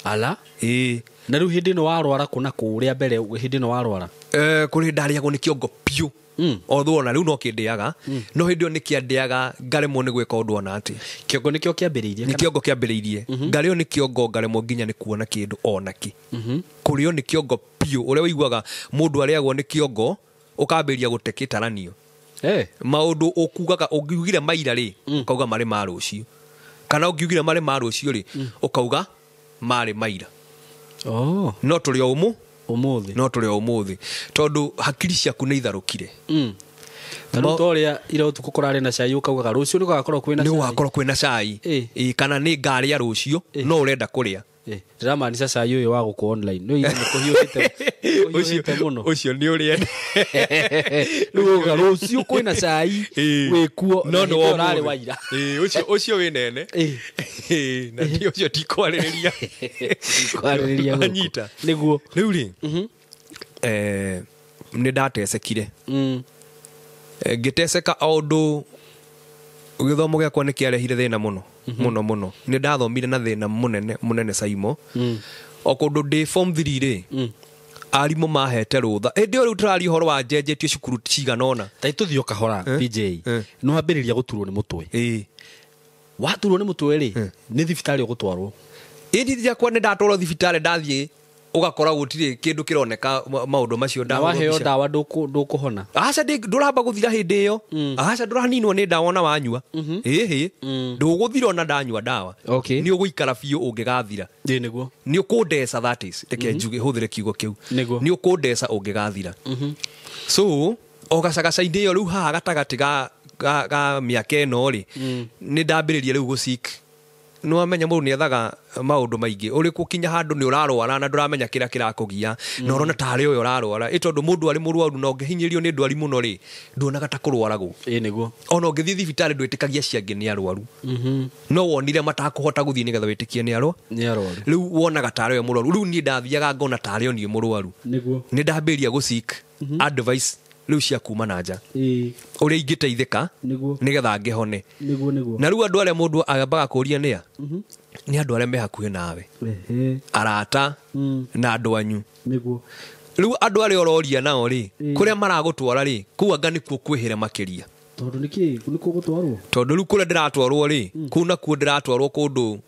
B: Ala?
A: Ĩĩ.
B: Na rĩu hĩndĩ ĩno warwara kũna kũrĩa mbere hĩndĩ ĩno warwara
A: kũrĩ ndarĩagwo nĩ kĩongo piũ. Although ona rĩu no kĩndĩaga, no hĩndĩ ĩyo nĩ kĩandĩaga ngaremwo nĩ gwĩka ũndũ ona atĩa.
B: Kĩongo nĩkĩo kĩambĩrĩirie?
A: Nĩ kĩongo kĩambĩrĩirie. Ngarĩo nĩ kĩongo ngaremwo nginya nĩ kuona kĩndũ ona kĩ. Kũrĩo nĩ kĩongo piũ, ũrĩa ũiguaga mũndũ arĩagwo nĩ kĩongo ũkambĩrĩria gũte kĩtaranio. Maũndũ ũkugaga ũngiugire maira rĩ, ũkauga marĩ ma rũciũ, kana ũngiugire marĩ ma rũciũ rĩ, ũkauga marĩ maira. No tũrĩ o
B: ũmũthĩ.
A: No tũrĩ o ũmũthĩ tondũ hakiri ciaku nĩ itharũkire.
B: Ta rĩu ta ũrĩa ira ũtukũ kũrarĩ na cai ũkaugaga rũciũ nĩ gũgakorwo kwĩna
A: Nĩ
B: cai.
A: gũgakorwo kwĩna cai. Kana nĩ ngarĩa rũciũ, no ũrenda kũrĩa.
B: Ndĩramaanisha cai ũyũ wa gũkũ online. Nĩ ũigua kũhiũhĩte mũno.
A: Ũcio nĩ ũrĩa.
B: Rĩu ũgauga rũciũ kwĩna cai wĩkuo,
A: No
B: na
A: nĩ
B: hĩndĩ ĩyo ũrarĩ
A: wa
B: wa ira.
A: Ũcio wĩ nene. Na ti ũcio tikwarĩrĩria.
B: Tikwarĩrĩria gũkũ.
A: Anyita.
B: Nĩguo.
A: Rĩu rĩ, nĩ ndatecekire. Ngĩteceka o ũndũ gĩthomo gĩakwa nĩ kĩarehire thĩna mũno. Mũno mũno. Nĩ ndathomire na thĩna mũnene mũnene Saimo. O kũndũ ndĩ form 3 rĩ, arimũ mahete rũtha. Hĩndĩ ĩyo rĩu tũraria ũhoro wa njenjetie cukuru cigana ũna.
B: Ta tũthiĩ o kahora, PJ. Nĩ wambĩrĩria gũturwo nĩ mũtwe. Waturwo nĩ mũtwe rĩ, nĩ thibitarĩ ũgũtwarwo?
A: Ĩĩ, thiakwa nĩ ndatwarwo thibitarĩ, ndathiĩ ũgakora gũtirĩ kĩndũ kĩroneka maũndũ macio.
B: Na waheo ndawa ndũkũhona?
A: Aca, ndũramba gũthira hĩndĩ ĩyo. Aca, ndũraninwo nĩ ndawa ona wanyua. Ĩhĩ, ndũgũthira ona ndanyua ndawa. Nĩ ũgũikara biũ ũngĩgathira.
B: Ĩĩ, nĩguo.
A: Nĩ ũkũndeca, that is. Reke njuge hũthĩre kiugo kĩu.
B: Nĩguo.
A: Nĩ ũkũndeca ũngĩgathira. So, o gacagaca-inĩ ĩyo rĩu haha gatagatĩ ga mĩaka ĩno rĩ, nĩ ndambĩrĩria rĩu gũseek. Nĩ wamenya mũndũ nĩ ethaga maũndũ maingĩ. Ũrĩ gũkinya handũ nĩ ũrarwara na ndũramenya kĩrĩa kĩrakũgia, na ũrona tarĩ ũyũ ũrarwara. Ĩ tondũ mũndũ arĩ mũrwaru na ũngĩhinyĩrĩrio nĩ ndwari mũno rĩ, nduonaga ta kũrwara gũkũ.
B: Ĩĩ, nĩguo.
A: Ona ũngĩthiĩ thibitarĩ ndwĩtĩkagia acio angĩ nĩ arwaru. No wonire matakũhota gũthiĩ nĩgetha wĩtĩkie nĩ arwaru.
B: Nĩ arwaru.
A: Rĩu wonaga tarĩ we mũrwaru. Rĩu niĩ ndathiaga ngona tarĩ o niĩ mũrwaru.
B: Nĩguo.
A: Nĩ ndambĩrĩria gũseek advice rĩu cia kuma na nja. Ũrĩa ingĩteithĩka nĩgetha ngĩhone.
B: Nĩguo, nĩguo.
A: Na rĩu andũ arĩa mũndũ ambaga kũũria nĩ a? Nĩ andũ arĩa me hakuhĩ nawe. Arata na andũ anyu.
B: Nĩguo.
A: Rĩu andũ arĩa ũroria nao rĩ, kũrĩa maragũtwara rĩ, kũu anga nĩkuo kwĩhĩre makĩria.
B: Tondũ nĩkĩ nĩkuo gũtwarwo?
A: Tondũ rĩu kũrĩa ndĩratwarwo rĩ, kũu nakuo ndĩratwarwo kũndũ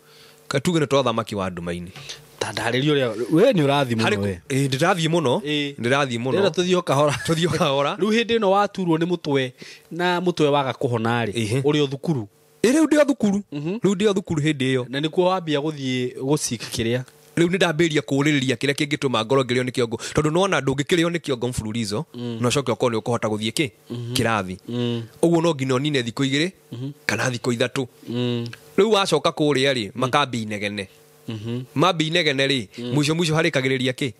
A: tuge nĩ twa thamaki wa nduma-inĩ.
B: Ta ndarĩria ũrĩa we nĩ ũrathiĩ mũno we.
A: Ĩĩ, ndĩrathiĩ mũno. Ndĩrathiĩ mũno.
B: Ndĩrenda tũthiĩ o kahora.
A: Tũthiĩ o kahora.
B: Rĩu hĩndĩ ĩno waturwo nĩ mũtwe na mũtwe waga kũhona rĩ, ũrĩ o thukuru?
A: Ĩĩ, rĩu ndĩ o thukuru. Rĩu ndĩ o thukuru hĩndĩ ĩyo.
B: Na nĩkuo wambia gũthiĩ gũseek kĩrĩa?
A: Rĩu nĩ ndambĩrĩria kũũrĩrĩria kĩrĩa kĩngĩtũma ngorwo ngĩrĩo nĩ kĩongo. Tondũ nĩwona ndũngĩkĩrĩo nĩ kĩongo mfululizo, na ũcoke ũkorwo nĩ ũkũhota gũthiĩ kĩ? Kĩrathi. Ũguo no nginya ũnine thikũ igĩrĩ, kana thikũ ithatũ. Rĩu wacoka kũrĩa rĩ, makambia inegene. Mambia inegene rĩ, mũico mũico harĩkagĩrĩria kĩ?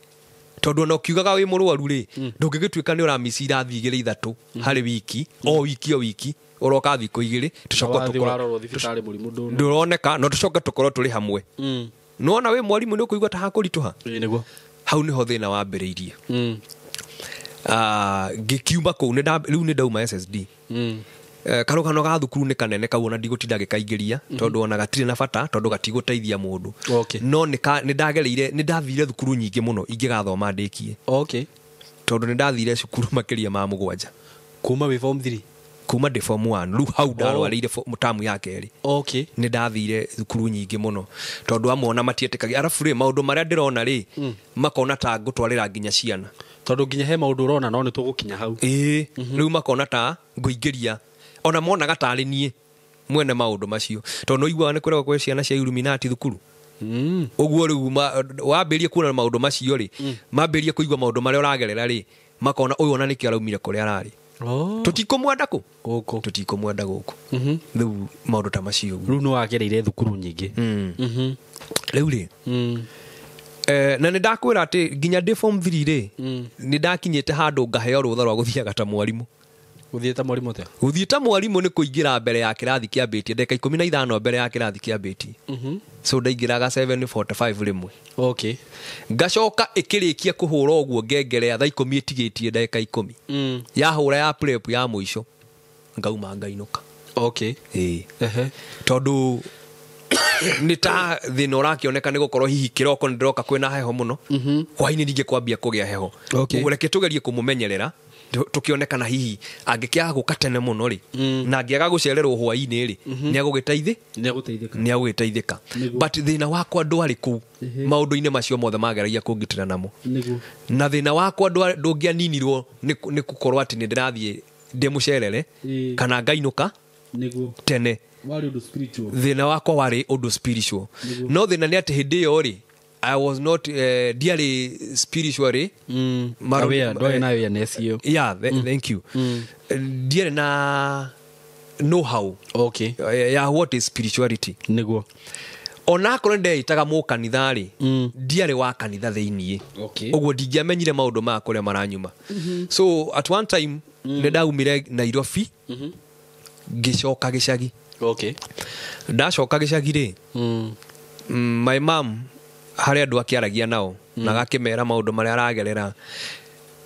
A: Tondũ ona ũkiugaga wĩ mũrwaru rĩ, ndũngĩgĩtuĩka nĩ ũramici irathi igĩrĩ ithatũ harĩ wiki, o wiki o wiki, ũroka thikũ igĩrĩ, tũcoke
B: Wathiĩ
A: tũkorwo
B: warorwo thibitarĩ mũrimũ
A: ndũroneka, no tũcoke tũkorwo tũrĩ hamwe. Nĩwona wĩ mwarimũ nĩ ũkũigua ta hakũritũha?
B: Ĩĩ, nĩguo.
A: Hau nĩho thĩna wambĩrĩirie. Ngĩkiuma kũu, rĩu nĩ ndauma SSD. Karũgano ga thukuru nĩ kanene kau ona ndigũtinda ngĩkaingĩria, tondũ ona gatirĩ na bata, tondũ gatigũteithia mũndũ. No nĩ ndagereire, nĩ ndathire thukuru nyingĩ mũno ingĩgathoma ndĩkie. Tondũ nĩ ndathire cukuru makĩria ma 7.
B: Kuma wĩ form 3?
A: Kuma ndĩ form 1. Rĩu hau ndarwarĩire tamu ya kerĩ. Nĩ ndathire thukuru nyingĩ mũno, tondũ amwe ona matietĩkagia. Arabu rĩ, maũndũ marĩa ndĩrona rĩ, makona ta ngũtwarĩra nginya ciana.
B: Tondũ nginya he maũndũ ũrona no nĩ tũgũkinya hau.
A: Ĩĩ, rĩu makona ta ngũingĩria. Ona monaga tarĩ niĩ mwene maũndũ macio. Tondũ nĩ ũiguaga nĩ kwĩragwo kwĩ ciana cia Illuminati thukuru. Ũguo rĩu wambĩrĩrie kuona maũndũ macio rĩ, mambĩrĩrie kũigua maũndũ marĩa ũragerera rĩ, makona ũyũ ona nĩkĩo araumire kũrĩa ararĩ. Tũtikũmwenda kũ?
B: Gũkũ.
A: Tũtikũmwenda gũkũ. Rĩu maũndũ ta macio ũguo.
B: Rĩu nĩ wagereire thukuru nyingĩ.
A: Rĩu rĩ, na nĩ ndakwĩra atĩ nginya ndĩ form 3 rĩ, nĩ ndakinyĩte handũ ngaheo rũtha rwa gũthiaga ta mwarimũ.
B: Gũthiĩ ta mwarimũ atĩa?
A: Gũthiĩ ta mwarimũ nĩ kũingĩra mbere ya kĩrathi kĩambĩtie, ndagĩka 15 mbere ya kĩrathi kĩambĩtie. So ndaingĩraga 7:45 rĩmwe. Ngacoka ĩkĩrĩkia kũhũra ũguo ngengere ya thaa ikũmi ĩtigĩtie ndagĩka 10. Yahũra ya prep ya mũico, ngauma ngainũka. Ĩĩ. Tondũ Nĩ ta thĩna ũrakĩoneka nĩ gũkorwo hihi kĩroko nĩ ndĩroka kwĩna heho mũno, hwainĩ ningĩ kwambia kũgĩa heho. Ũguo reke tũgerie kũmũmenyerera tũkĩonekana hihi angĩkĩaga gũka tene mũno rĩ, na angĩaga gũcererwo hwainĩ rĩ, nĩ agũgĩteithĩka. But thĩna wakwa ndwarĩ kũu maũndũ-inĩ macio mothe mageragia kũngitĩra namo. Na thĩna wakwa ndũngĩaninirwo nĩ gũkorwo atĩ nĩ ndĩrathiĩ ndĩmũcerere kana ngainũka tene. Thĩna wakwa warĩ ũndũ spiritual. No thĩna nĩ atĩ hĩndĩ ĩyo rĩ, I was not ndiarĩ spiritually
B: aware, na awareness iyo.
A: Yeah, thank you. Ndiarĩ na know how.
B: Okay.
A: Yeah, what is spirituality?
B: Niguo.
A: Ona akorwo ndeitaga mũkanitha rĩ, ndiarĩ wa kanitha thĩiniĩ. Ũguo ndingĩamenyire maũndũ maya kũrĩa maranyuma. So at one time nĩ ndaumire Nairobi ngĩcoka gĩcagi. Ndacoka gĩcagi rĩ, my mom harĩ andũ akĩaragia nao na agakĩmera maũndũ marĩa aragerera.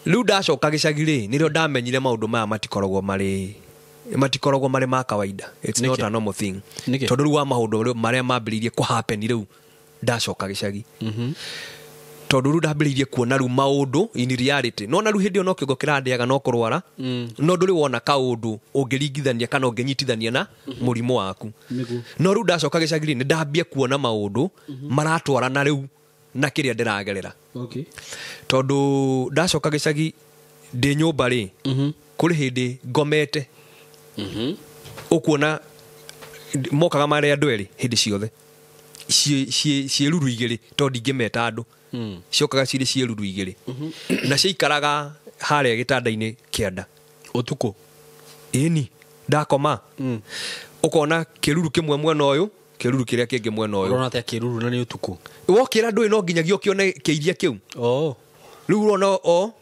A: Rĩu ndacoka gĩcagi rĩ, nĩrĩo ndamenyire maũndũ maya matikoragwo marĩ ma kawaida. It's not a normal thing.
B: Nĩkĩ?
A: Tondũ rĩu wa maũndũ marĩa mambĩrĩirie kũ happen rĩu ndacoka gĩcagi, tondũ rĩu ndambĩrĩirie kuona rĩu maũndũ in reality. No na rĩu hĩndĩ ĩyo no kĩongo kĩrandĩaga no kũrwara, no ndũrĩ wona kaũndũ ũngĩringithania kana ũngĩnyitithania na mũrimũ waku. No rĩu ndacoka gĩcagi rĩ, nĩ ndambia kuona maũndũ maratwarana rĩu na kĩrĩa ndĩragerera. Tondũ ndacoka gĩcagi ndĩ nyũmba rĩ, kũrĩ hĩndĩ ngomete, ũkuona mokaga marĩ andũ erĩ hĩndĩ ciothe, ciĩruru igĩrĩ, tondũ ndingĩmeta andũ. Ciokaga cirĩ ciĩruru igĩrĩ na ciaikaraga harĩa gĩtanda-inĩ kĩanda.
B: Ũtukũ?
A: Ĩni, ndakoma ũkona kĩruru kĩmwe mwena ũyũ, kĩruru kĩrĩa kĩngĩ mwena ũyũ.
B: Ũrona atĩa kĩruru na nĩ ũtukũ?
A: Wokĩra ndũĩ, no nginyagia ũkĩone kĩiria kĩu. Rĩu ũrona o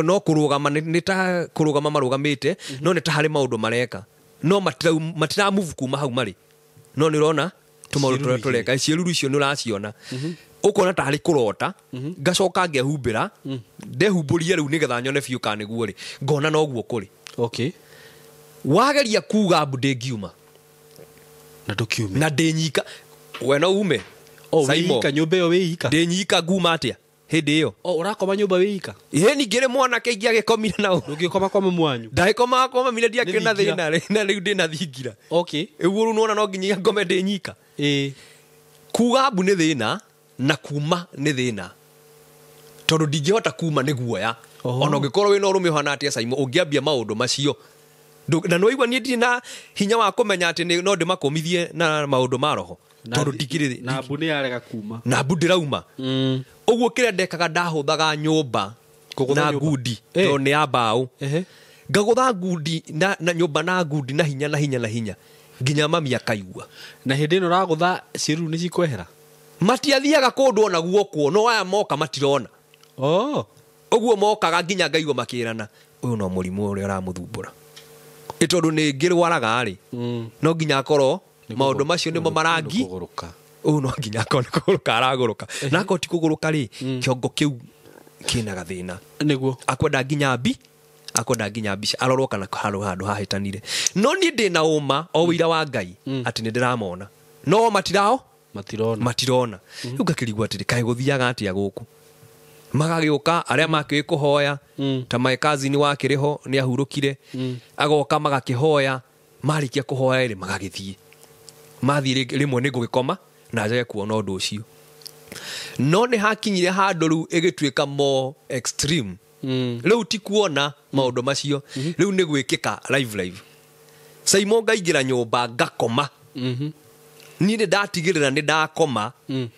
A: no kũrũgama, nĩ ta kũrũgama marũgamĩte, no nĩ ta harĩ maũndũ mareka, no matira move kuma hau marĩ, no nĩ ũrona tũmaũndũ tũrĩa
B: Ciĩruru.
A: Tũreka ciĩruru icio nĩ ũraciona, ũkona tarĩ kũrota. Ngacoka ngehumbĩra, ndehumbũria rĩu nĩgetha nyone biũ kana nĩguo rĩ, ngona noguo kũrĩ. Wageria kuga mbu ndĩngiuma.
B: Na ndũkiume?
A: Na ndĩnyika, we no ume.
B: Oh,
A: Saimo.
B: wĩika nyũmba ĩyo wĩika?
A: Ndĩnyika, nguma atĩa hĩndĩ ĩyo?
B: Oh, ũrakoma nyũmba wĩika?
A: Ĩ, ningĩ rĩ, mwanake ingĩagĩkomire nao.
B: Ndũngĩkoma kwa mamu wanyu?
A: Ndagĩkomaga kwa mami na ndiakĩrĩ na
B: Nĩ thingira.
A: thĩna rĩ, na rĩu ndĩna thingira. Ũguo rĩu nĩwona no nginyagia ngome ndĩ nyika. Kuga mbu nĩ thĩna na kuma nĩ thĩna, tondũ ndingĩhota kuma nĩ guoya. Ona ũngĩkorwo wĩna ũrũme ũhana atĩa, Saimo, ũngĩambia maũndũ macio, na nĩwaigua niĩ ndirĩ na hinya wa kũmenya atĩ no ndĩmakũmithie na maũndũ ma roho, tondũ ndikĩrĩ.
B: Na mbu nĩ yarega kuma.
A: Na mbu ndĩrauma. Ũguo kĩrĩa ndekaga, ndahũthaga nyũmba
B: Kũgũtha
A: na
B: nyũmba?
A: ngundi, tondũ nĩ ya mbaũ. Ngagũtha ngundi na nyũmba na ngundi na hinya na hinya na hinya nginya mami akaigua.
B: Na hĩndĩ ĩno ũragũtha, ciĩruru nĩ cikwehera?
A: Matiathiaga kũndũ ona guokwo, no aya moka matirona. Ũguo mokaga nginya ngaigua makĩrana, ũyũ no mũrimũ ũrĩa ũramũthumbũra, ĩ tondũ nĩ ngĩrwaraga rĩ, no nginya akorwo maũndũ macio nĩmo marangi.
B: Kũgũrũka.
A: Ũyũ no nginya akorwo nĩ kũgũrũka aragũrũka, na akorwo ti kũgũrũka rĩ, kĩongo kĩu kĩna gathĩna. Akwenda nginya mbi, akwenda nginya mbica arorwo kana handũ hahĩtanire. No niĩ ndĩna ũma o ũira wa Ngai atĩ nĩ ndĩramona, no matirao.
B: Matirona.
A: Matirona. Rĩu ngakĩrigwo atĩrĩ, kaĩ gũthiaga atĩa gũkũ? Magagĩũka arĩa makĩũĩ kũhoya, ta my cousin wakĩrĩ ho nĩ ahurũkire, agoka magakĩhoya. Marĩkia kũhoya rĩ, magagĩthiĩ. Mathiĩ rĩmwe nĩ ngũgĩkoma na njage kuona ũndũ ũcio. No nĩ hakinyire handũ rĩu ĩgĩtuĩka more extreme. Rĩu ti kuona maũndũ macio, rĩu nĩ gwĩkĩka live live. Saimo, ngaingĩra nyũmba ngakoma. Niĩ nĩ ndatigĩrĩra nĩ ndakoma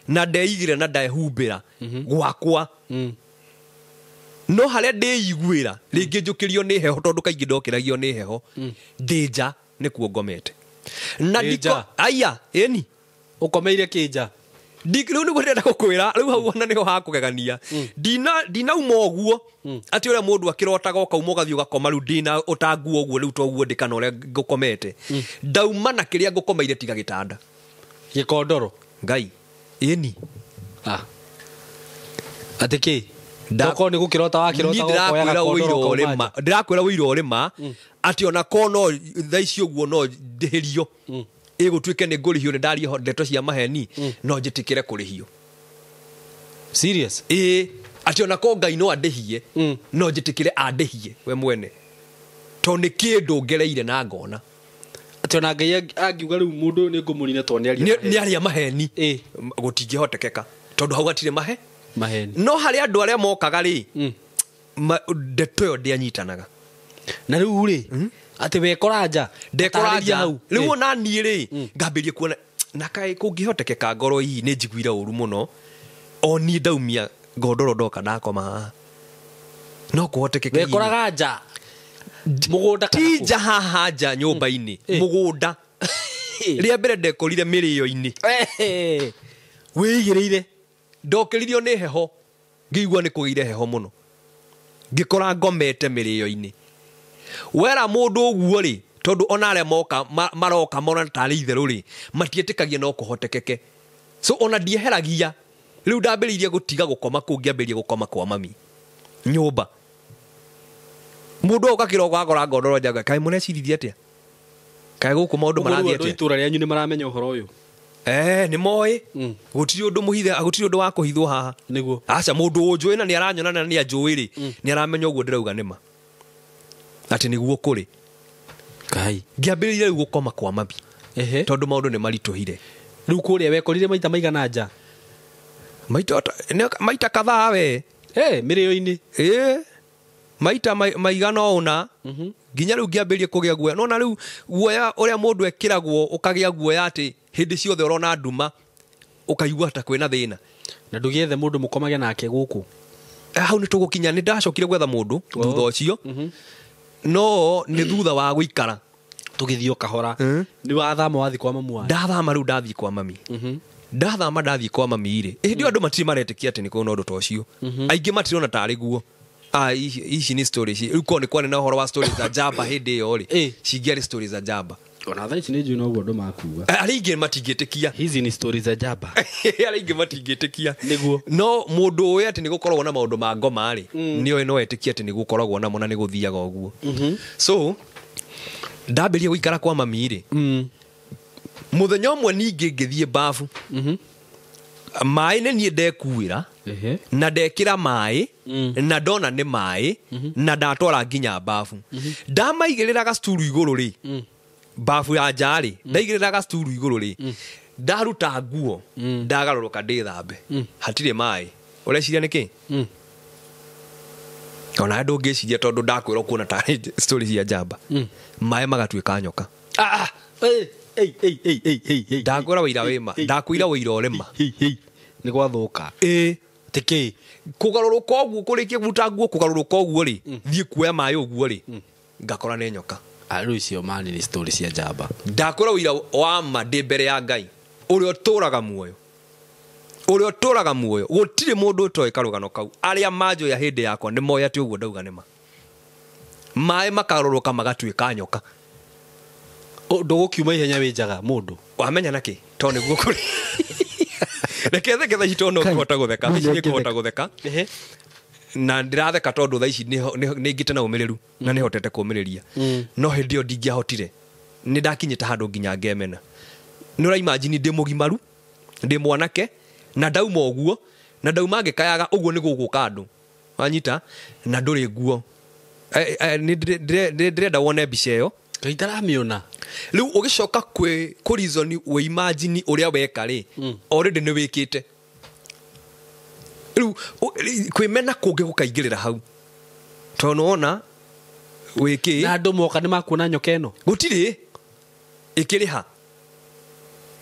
A: na ndeigĩra na ndehumbĩra gwakwa, no harĩa ndĩiguĩra rĩngĩ njũkĩrio nĩ heho, tondũ kaingĩ ndokĩragio nĩ heho, ndĩ nja nĩkuo ngomete na
B: Ndĩ
A: ndiko
B: nja?
A: Aya, ĩni.
B: Ũkomeire kĩnja?
A: Rĩu nĩguo ndĩrenda gũkwĩra. Rĩu hau ona nĩho hakũgegania. Ndinauma ũguo atĩ ũrĩa mũndũ akĩrotaga ũkauma ũgathiĩ ũgakoma. Rĩu ndĩna ũtanguo ũguo, rĩu toguo ndĩ kana ũrĩa ngũkomete. Ndauma na kĩrĩa ngũkomeire tiga gĩtanda.
B: Gĩkondoro?
A: Ngai, ĩni.
B: Ah. Atĩ kĩ? Tokorwo nĩ gũkĩrota wakĩrota
A: Niĩ
B: ũkoya
A: ndĩrakwĩra
B: gakondoro
A: ũira
B: ũkauma
A: ũrĩma
B: nja.
A: Ndĩrakwĩra ũira ũrĩma atĩ ona ko no thaa ici ũguo no ndĩhĩrio. Ĩgũtuĩke nĩ ngũrĩhio nĩ ndaria ndeto cia maheni, no njĩtĩkĩre kũrĩhio.
B: Serious?
A: Ĩĩ, atĩ ona ko Ngai no andĩhie, no njĩtĩkĩre andĩhie we mwene, tondũ nĩ kĩndũ ngereire na ngona.
B: Atĩ ona Ngai angiuga rĩu mũndũ ũyũ nĩ ngũmũnina tondũ nĩ aria
A: Nĩ aria maheni,
B: Ĩĩ.
A: gũtingĩhotekeka tondũ hau hatirĩ mahe
B: maheni.
A: No harĩ andũ arĩa mokaga rĩ, ndeto ĩyo ndĩanyitanaga.
B: Na rĩu rĩ, atĩ wekora nja?
A: Ndekora
B: Taarĩria
A: nja
B: hau.
A: Rĩu ona niĩ rĩ, ngambĩrĩria kuona na kaĩ kũngĩhotekeka ngoro hihi nĩ njiguire ũru mũno, o niĩ ndaumia ngondoro ndoka ndakoma haha, no kũhotekeke hihi.
B: Wekoraga nja mũgũnda kana
A: Ti
B: kũ?
A: nja, haha nja nyũmba-inĩ. Mũgũnda rĩa mbere ndekorire mĩrĩo-inĩ.
B: Wĩigĩrĩire?
A: Ndokĩririo nĩ heho, ngĩigua nĩ kũgĩire heho mũno, ngĩkora ngomete mĩrĩo-inĩ. Wera mũndũ ũguo rĩ, tondũ ona arĩa moka maroka mona tarĩ itherũ rĩ, matiĩtĩkagia no kũhotekeke. So ona ndieheragia rĩu, ndambĩrĩirie gũtiga gũkoma kũu, ngĩambĩrĩria gũkoma kwa mami nyũmba. Mũndũ oka kĩroko akora ngondoro njaga, kaĩ mũreciririe atĩa, kaĩ gũkũ maũndũ
B: Ũguo rĩu
A: marathiĩ
B: andũ
A: atĩa?
B: Itũra rĩanyu nĩ maramenya ũhoro ũyũ?
A: Nĩ moĩ. Gũtirĩ ũndũ mũhithe, gũtirĩ ũndũ wa kũhithwo haha.
B: Nĩguo.
A: Aca, mũndũ ũnjũĩ na nĩ aranyona na nĩ anjũĩ rĩ, nĩ aramenya ũguo ndĩrauga nĩma, atĩ nĩguo kũrĩ.
B: Ngai.
A: Ngĩambĩrĩria rĩu gũkoma kwa mami tondũ maũndũ nĩ maritũhire.
B: Rĩu kũrĩa wekorire maita maigana nja?
A: Maita kadhaa we.
B: Mĩrĩo-inĩ?
A: Ĩĩ, maita maigana ũna, nginya rĩu ngĩambĩrĩria kũgĩa guoya. Nona rĩu guoya ũrĩa mũndũ ekĩragwo, ũkagĩa guoya atĩ hĩndĩ ciothe ũrona nduma, ũkaigua ta kwĩna thĩna.
B: Na ndũgĩethe mũndũ mũkomage nake gũkũ?
A: Hau nĩ tũgũkinya. Nĩ ndacokire gwetha mũndũ thutha ũcio, no nĩ thutha wa gũikara.
B: Tũgĩthiĩ o kahora. Nĩ wathama wathiĩ kwa mamu wanyu?
A: Ndathama rĩu ndathiĩ kwa mami. Ndathama ndathiĩ kwa mami rĩ, hĩndĩ ĩyo andũ matirĩ maretĩkia atĩ nĩ kũrĩ na ũndũ ta ũcio. Aingĩ matirona tarĩ guo. Ah, ici nĩ stories rĩu, korwo nĩ kwarĩ na ũhoro wa stories za jamba hĩndĩ ĩyo rĩ, cingĩarĩ stories za jamba.
B: Ona thaa ici nĩ njũĩ noguo andũ makuga.
A: Arĩa aingĩ matingĩtĩkia.
B: Hizi ni stories za jamba.
A: Arĩa aingĩ matingĩtĩkia.
B: Nĩguo.
A: No mũndũ ũĩ atĩ nĩ gũkoragwo na maũndũ ma ngoma rĩ, nĩ oĩ, no etĩkie atĩ nĩ gũkoragwo namo na nĩ gũthiaga ũguo. So ndambĩrĩria gũikara kwa mami rĩ, mũthenya ũmwe ningĩ ngĩthiĩ babu, maĩ nĩ niĩ ndekuĩra na ndekĩra maĩ na ndona nĩ maĩ na ndatwara nginya babu, ndamaigĩrĩra gacuturu igũrũ rĩ, babu ya nja rĩ, ndaigĩrĩra gacuturu igũrũ rĩ, ndaruta nguo, ndagarũrũka ndĩthambe, hatirĩ maĩ. Ũreciria nĩkĩ? Ona ndũngĩciria, tondũ ndakwĩra ũkuona tarĩ story cia njamba. Maĩ magatuĩka nyoka.
B: Ah, hey, hey, hey, hey, hey, hey, hey.
A: Ndakwĩra wĩira wĩma, ndakwĩra wĩira ũrĩma.
B: Hey, hey. Nĩ gwathũka.
A: Ĩĩ.
B: Tĩkĩ?
A: Kũgarũrũka ũguo, kũrĩkia kũruta nguo, kũgarũrũka ũguo rĩ, thiĩ kuoya maĩ ũguo rĩ, ngakora nĩ nyoka.
B: Rĩu icio mani nĩ story cia njamba.
A: Ndakwĩra ũira wa ma ndĩ mbere ya Ngai ũrĩa ũtũraga muoyo, ũrĩa ũtũraga muoyo, gũtirĩ mũndũ ũtoĩ karũgano kau. Arĩa manjũya hĩndĩ yakwa nĩ moĩ atĩ ũguo ndauga nĩ ma. Maĩ makarũrũka magatuĩka nyoka.
B: Ndũgũkiuma ihenya wĩ njaga mũndũ.
A: Wamenya nakĩ, tondũ nĩguo kũrĩ. Reke theke thaa ici tondũ no ngũhota gũtheka thaa ici, nĩ ngũhota gũtheka na ndĩratheka tondũ thaa ici nĩ ngĩte na ũmĩrĩru na nĩ hotete kũmĩrĩria. No hĩndĩ ĩyo ndingĩahotire, nĩ ndakinyĩte handũ nginya ngemena. Nĩ ũraimagine ndĩ mũgimaru, ndĩ mwanake, na ndauma ũguo, na ndauma ngĩkayaga ũguo nĩ gũgũka andũ wanyita na ndũrĩ nguo. Nĩ ndĩrenda wone mbica ĩyo.
B: Ngai, ndaramĩona.
A: Rĩu ũgĩcoka kwĩ kũ reason wĩ imagine ũrĩa weka rĩ, already nĩ wĩkĩte. Rĩu kwĩmena kũngĩ gũkaingĩrĩra hau, tondũ nĩwona wĩkĩ.
B: Na andũ moka nĩ makuona nyoka ĩno?
A: Gũtirĩ ĩkĩrĩha,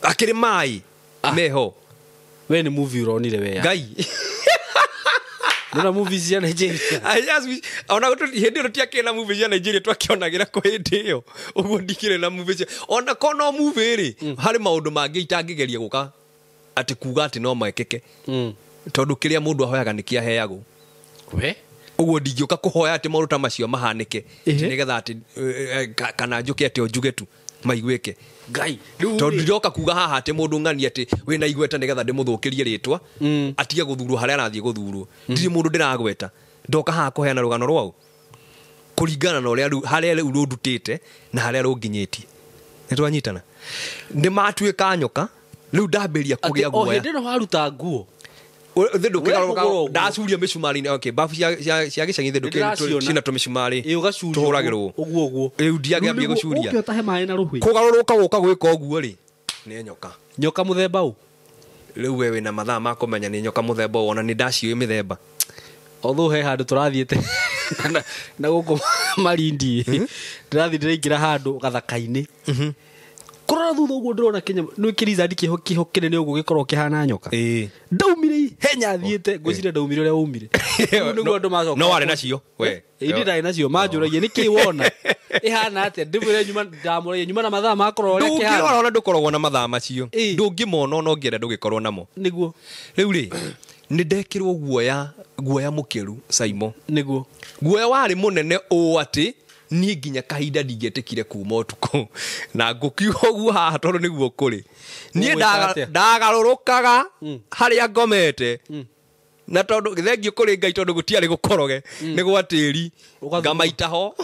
A: akĩrĩ maĩ meho.
B: We nĩ movie ũronire we ya.
A: Ngai.
B: Nona movie cia Nigeria.
A: Ona hĩndĩ ĩyo tũtiakĩrĩ na movie cia Nigeria, twakĩonagĩra kũ hĩndĩ ĩyo ũguo, ndikĩrĩ na movie cia ona ko no movie rĩ, harĩ maũndũ mangĩ itangĩgeria gũka atĩ kuga atĩ no mekĩke, tondũ kĩrĩa mũndũ ahoyaga nĩ kĩaheagwo.
B: We.
A: Ũguo ndingĩũka kũhoya atĩ maũndũ ta macio mahanĩke atĩ nĩgetha atĩ kana njũke atĩ o njuge tu maiguĩke.
B: Ngai. Rĩu
A: tondũ ndiroka kuga haha atĩ mũndũ ng'ani atĩ wĩna igweta nĩgetha ndĩmũthũkĩrie rĩtwa, atige gũthurwo harĩa arathiĩ gũthurwo. Ndirĩ mũndũ ndĩragweta, ndoka haha kũheana rũgano rwao kũringana na ũrĩa rĩu harĩa rĩu rũndutĩte na harĩa rũnginyĩtie. Nĩ twanyitana? Nĩ matuĩka nyoka rĩu ndambĩrĩria kũgĩa guoya.
B: O hĩndĩ ĩno waruta nguo
A: thĩ ndũkĩgarũrũka ndacuria mĩcumarĩ-inĩ. Okay, babu cia gĩcagi thĩ ndũkĩ cina tũmĩcumarĩ tũhũragĩrwo
B: ũguo ũguo.
A: Rĩu ndiangĩambia gũcuria.
B: Ũkĩ ũtahe maĩ na rũhĩ.
A: Kũgarũrũka gũka gwĩka ũguo rĩ nĩ nyoka.
B: Nyoka mũthemba ũ?
A: Rĩu we wĩna mathaa ma kũmenya nĩ nyoka mũthemba ũ, ona nĩ ndaciũĩ mĩthemba.
B: Although he handũ tũrathiĩte na gũkũ Malindi ndĩrathiĩ ndĩraingĩra handũ gathaka-inĩ. Kũrora thutha ũguo ndĩrona kĩnyamũ nĩ kĩrizadi kĩho kĩho kĩnene ũguo gĩkorwo kĩhana nyoka. Ndaumire ihenya thiĩte ngwĩciria ndaumire ũrĩa waumire. Nĩguo andũ macoka.
A: No warĩ nacio we.
B: Ĩndĩ ndarĩ nacio manjũragia nĩkĩ wona ĩhana atĩa ndĩmwĩre nyuma ndamũragia nyuma na mathaa ma kũrora ũrĩa kĩhana.
A: Ndũngĩrora ona ndũkoragwo na mathaa macio. Ndũngĩmona ona ũngĩenda ndũgĩkorwo namo.
B: Nĩguo.
A: Rĩu rĩ nĩ ndekĩrwo guoya guoya mũkĩru Saimo.
B: Nĩguo.
A: Guoya warĩ mũnene ũũ atĩ niĩ nginya kahinda ndingĩetĩkire kuma ũtukũ na ngũkiuga ũguo haha tondũ nĩguo kũrĩ. Niĩ ndagarũrũkaga harĩa ngomete na tondũ thengio kũrĩ Ngai tondũ gũtiarĩ gũkoroge nĩ gwa tĩri ngamaita ho.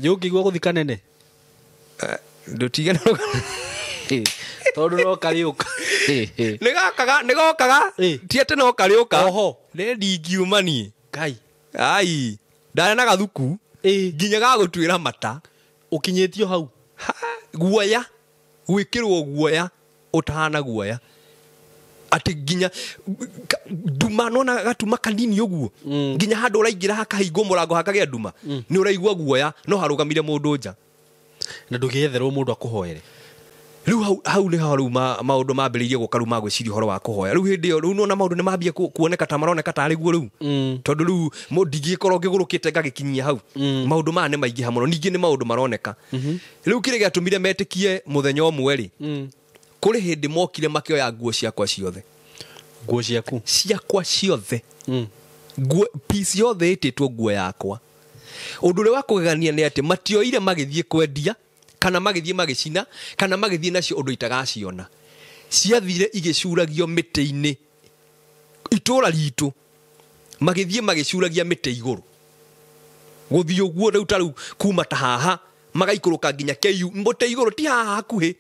B: Ũngĩigua gũthika nene
A: ndũtige
B: tondũ no karĩũka.
A: Nĩ gokaga ti atĩ no karĩũka.
B: Oho.
A: Nĩ ndingiuma niĩ.
B: Ngai.
A: Ai ndarĩ na gathuku nginya gagũtuĩra mata.
B: Ũkinyĩtio hau.
A: Guoya gwĩkĩrwo guoya ũtahana guoya atĩ nginya nduma nona gatuma kanini ũguo nginya handũ ũraingĩra hakahingwo mũrango hakagĩa nduma nĩ ũraigua guoya no harũgamire mũndũ nja
B: na ndũgĩetherwo mũndũ akũhoere.
A: Rĩu hau nĩ ho rĩu maũndũ mambĩrĩirie gũka rĩu ma gwĩciria ũhoro wa kũhoya. Rĩu hĩndĩ ĩyo rĩu nona maũndũ nĩ mambia kuoneka ta maroneka tarĩ guo rĩu tondũ rĩu ndingĩkorwo ngĩgũrũkĩte ngagĩkinyia hau. Maũndũ maya nĩ maingĩha mũno ningĩ nĩ maũndũ maroneka. Rĩu kĩrĩa gĩatũmire metĩkie mũthenya ũmwe rĩ kũrĩ hĩndĩ mokire makĩoya nguo ciakwa ciothe.
B: Nguo ciaku?
A: Ciakwa ciothe. Nguo piece yothe ĩtĩtwo nguo yakwa. Ũndũ ũrĩa wa kũgegania nĩ atĩ matioire magĩthiĩ kwendia kana magĩthiĩ magĩcina kana magĩthiĩ nacio ũndũ itagaciona. Ciathire igĩcuragio mĩtĩ-inĩ itũra ritũ magĩthiĩ magĩcuragia mĩtĩ igũrũ gũthiĩ ũguo rĩu ta rĩu kuma ta haha magaikũrũka nginya KU mũtĩ igũrũ ti haha hakuhĩ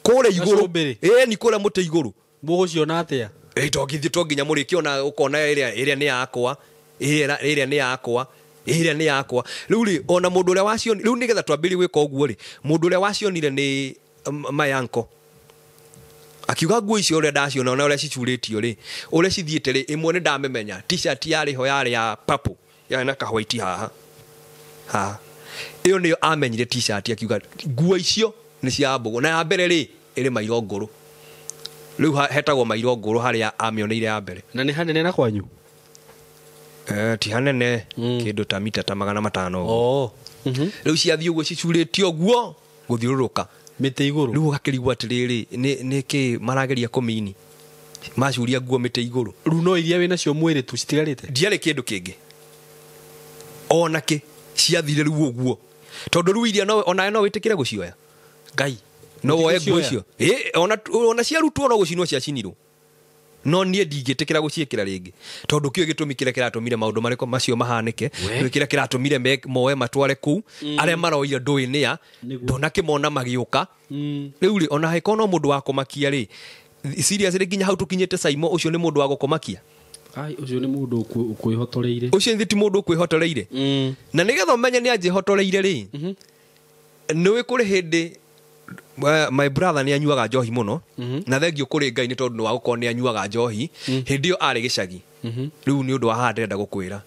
A: kũrĩa igũrũ. Ĩni kũrĩa mũtĩ igũrũ.
B: Mũgũciona atĩa?
A: Tongĩthiĩ to nginya mũrĩkĩona ũkona ĩrĩa nĩ yakwa ĩrĩa nĩ yakwa ĩrĩa nĩ yakwa. Rĩu rĩ ona mũndũ ũrĩa wacionire rĩu nĩgetha twambĩrĩrie gwĩka ũguo rĩ mũndũ ũrĩa wacionire nĩ my uncle akiuga nguo icio ũrĩa ndaciona ona ũrĩa cicurĩtio rĩ ũrĩa cithiĩte rĩ ĩmwe nĩ ndamĩmenya t-shirt yarĩ ho yarĩ ya purple yarĩ na kahwaiti haha haha ĩyo nĩyo amenyire t-shirt akiuga nguo icio nĩ cia Mbũgũ na ya mbere rĩ ĩrĩ mairo ngũrũ. Rĩu hetagwo mairo ngũrũ harĩa amĩoneire ya mbere.
B: Na nĩ hanene na kwanyu?
A: Ti hanene kĩndũ ta mita ta 500. Rĩu ciathiĩ ũguo cicurĩtio ũguo gũthiũrũrũka
B: mĩtĩ igũrũ.
A: Rĩu ũgakĩrigwo atĩrĩrĩ nĩ kĩ marageria kũmini macuria nguo mĩtĩ igũrũ.
B: Rĩu no iria wĩnacio mwĩrĩ tu citigarĩte?
A: Ndiarĩ kĩndũ kĩngĩ ona kĩ ciathire rĩu ũguo tondũ rĩu iria onawe no wĩtĩkĩre gũcioya.
B: Ngai
A: no woe nguo icio ona ciarutwo no gũcinwo ciacinirwo no niĩ ndingĩtĩkĩra gũciĩkĩra rĩngĩ tondũ kĩo gĩtũmi kĩrĩa kĩratũmire maũndũ marĩkũ macio mahanĩke nĩ kĩrĩa kĩratũmire moe matware kũu arĩa maroire ndũĩ nĩa ndonakĩmona magĩũka. Rĩu rĩ ona hangĩkorwo no mũndũ wa kũmakia rĩ seriously nginya hau tũkinyĩte Saimo ũcio nĩ mũndũ wa gũkũmakia.
B: Ai ũcio nĩ mũndũ ũkwĩhotoreire.
A: Ũcio ti mũndũ ũkwĩhotoreire. Na nĩgetha ũmenye nĩ anjĩhotoreire rĩ nĩũĩ kũrĩ hĩndĩ my brother nĩ anyuaga njohi mũno na thengio kũrĩ Ngai nĩ tondũ nĩ wa gũkorwo nĩ anyuaga njohi hĩndĩ ĩyo arĩ gĩcagi. Rĩu nĩ ũndũ wa haha ndĩrenda gũkwĩra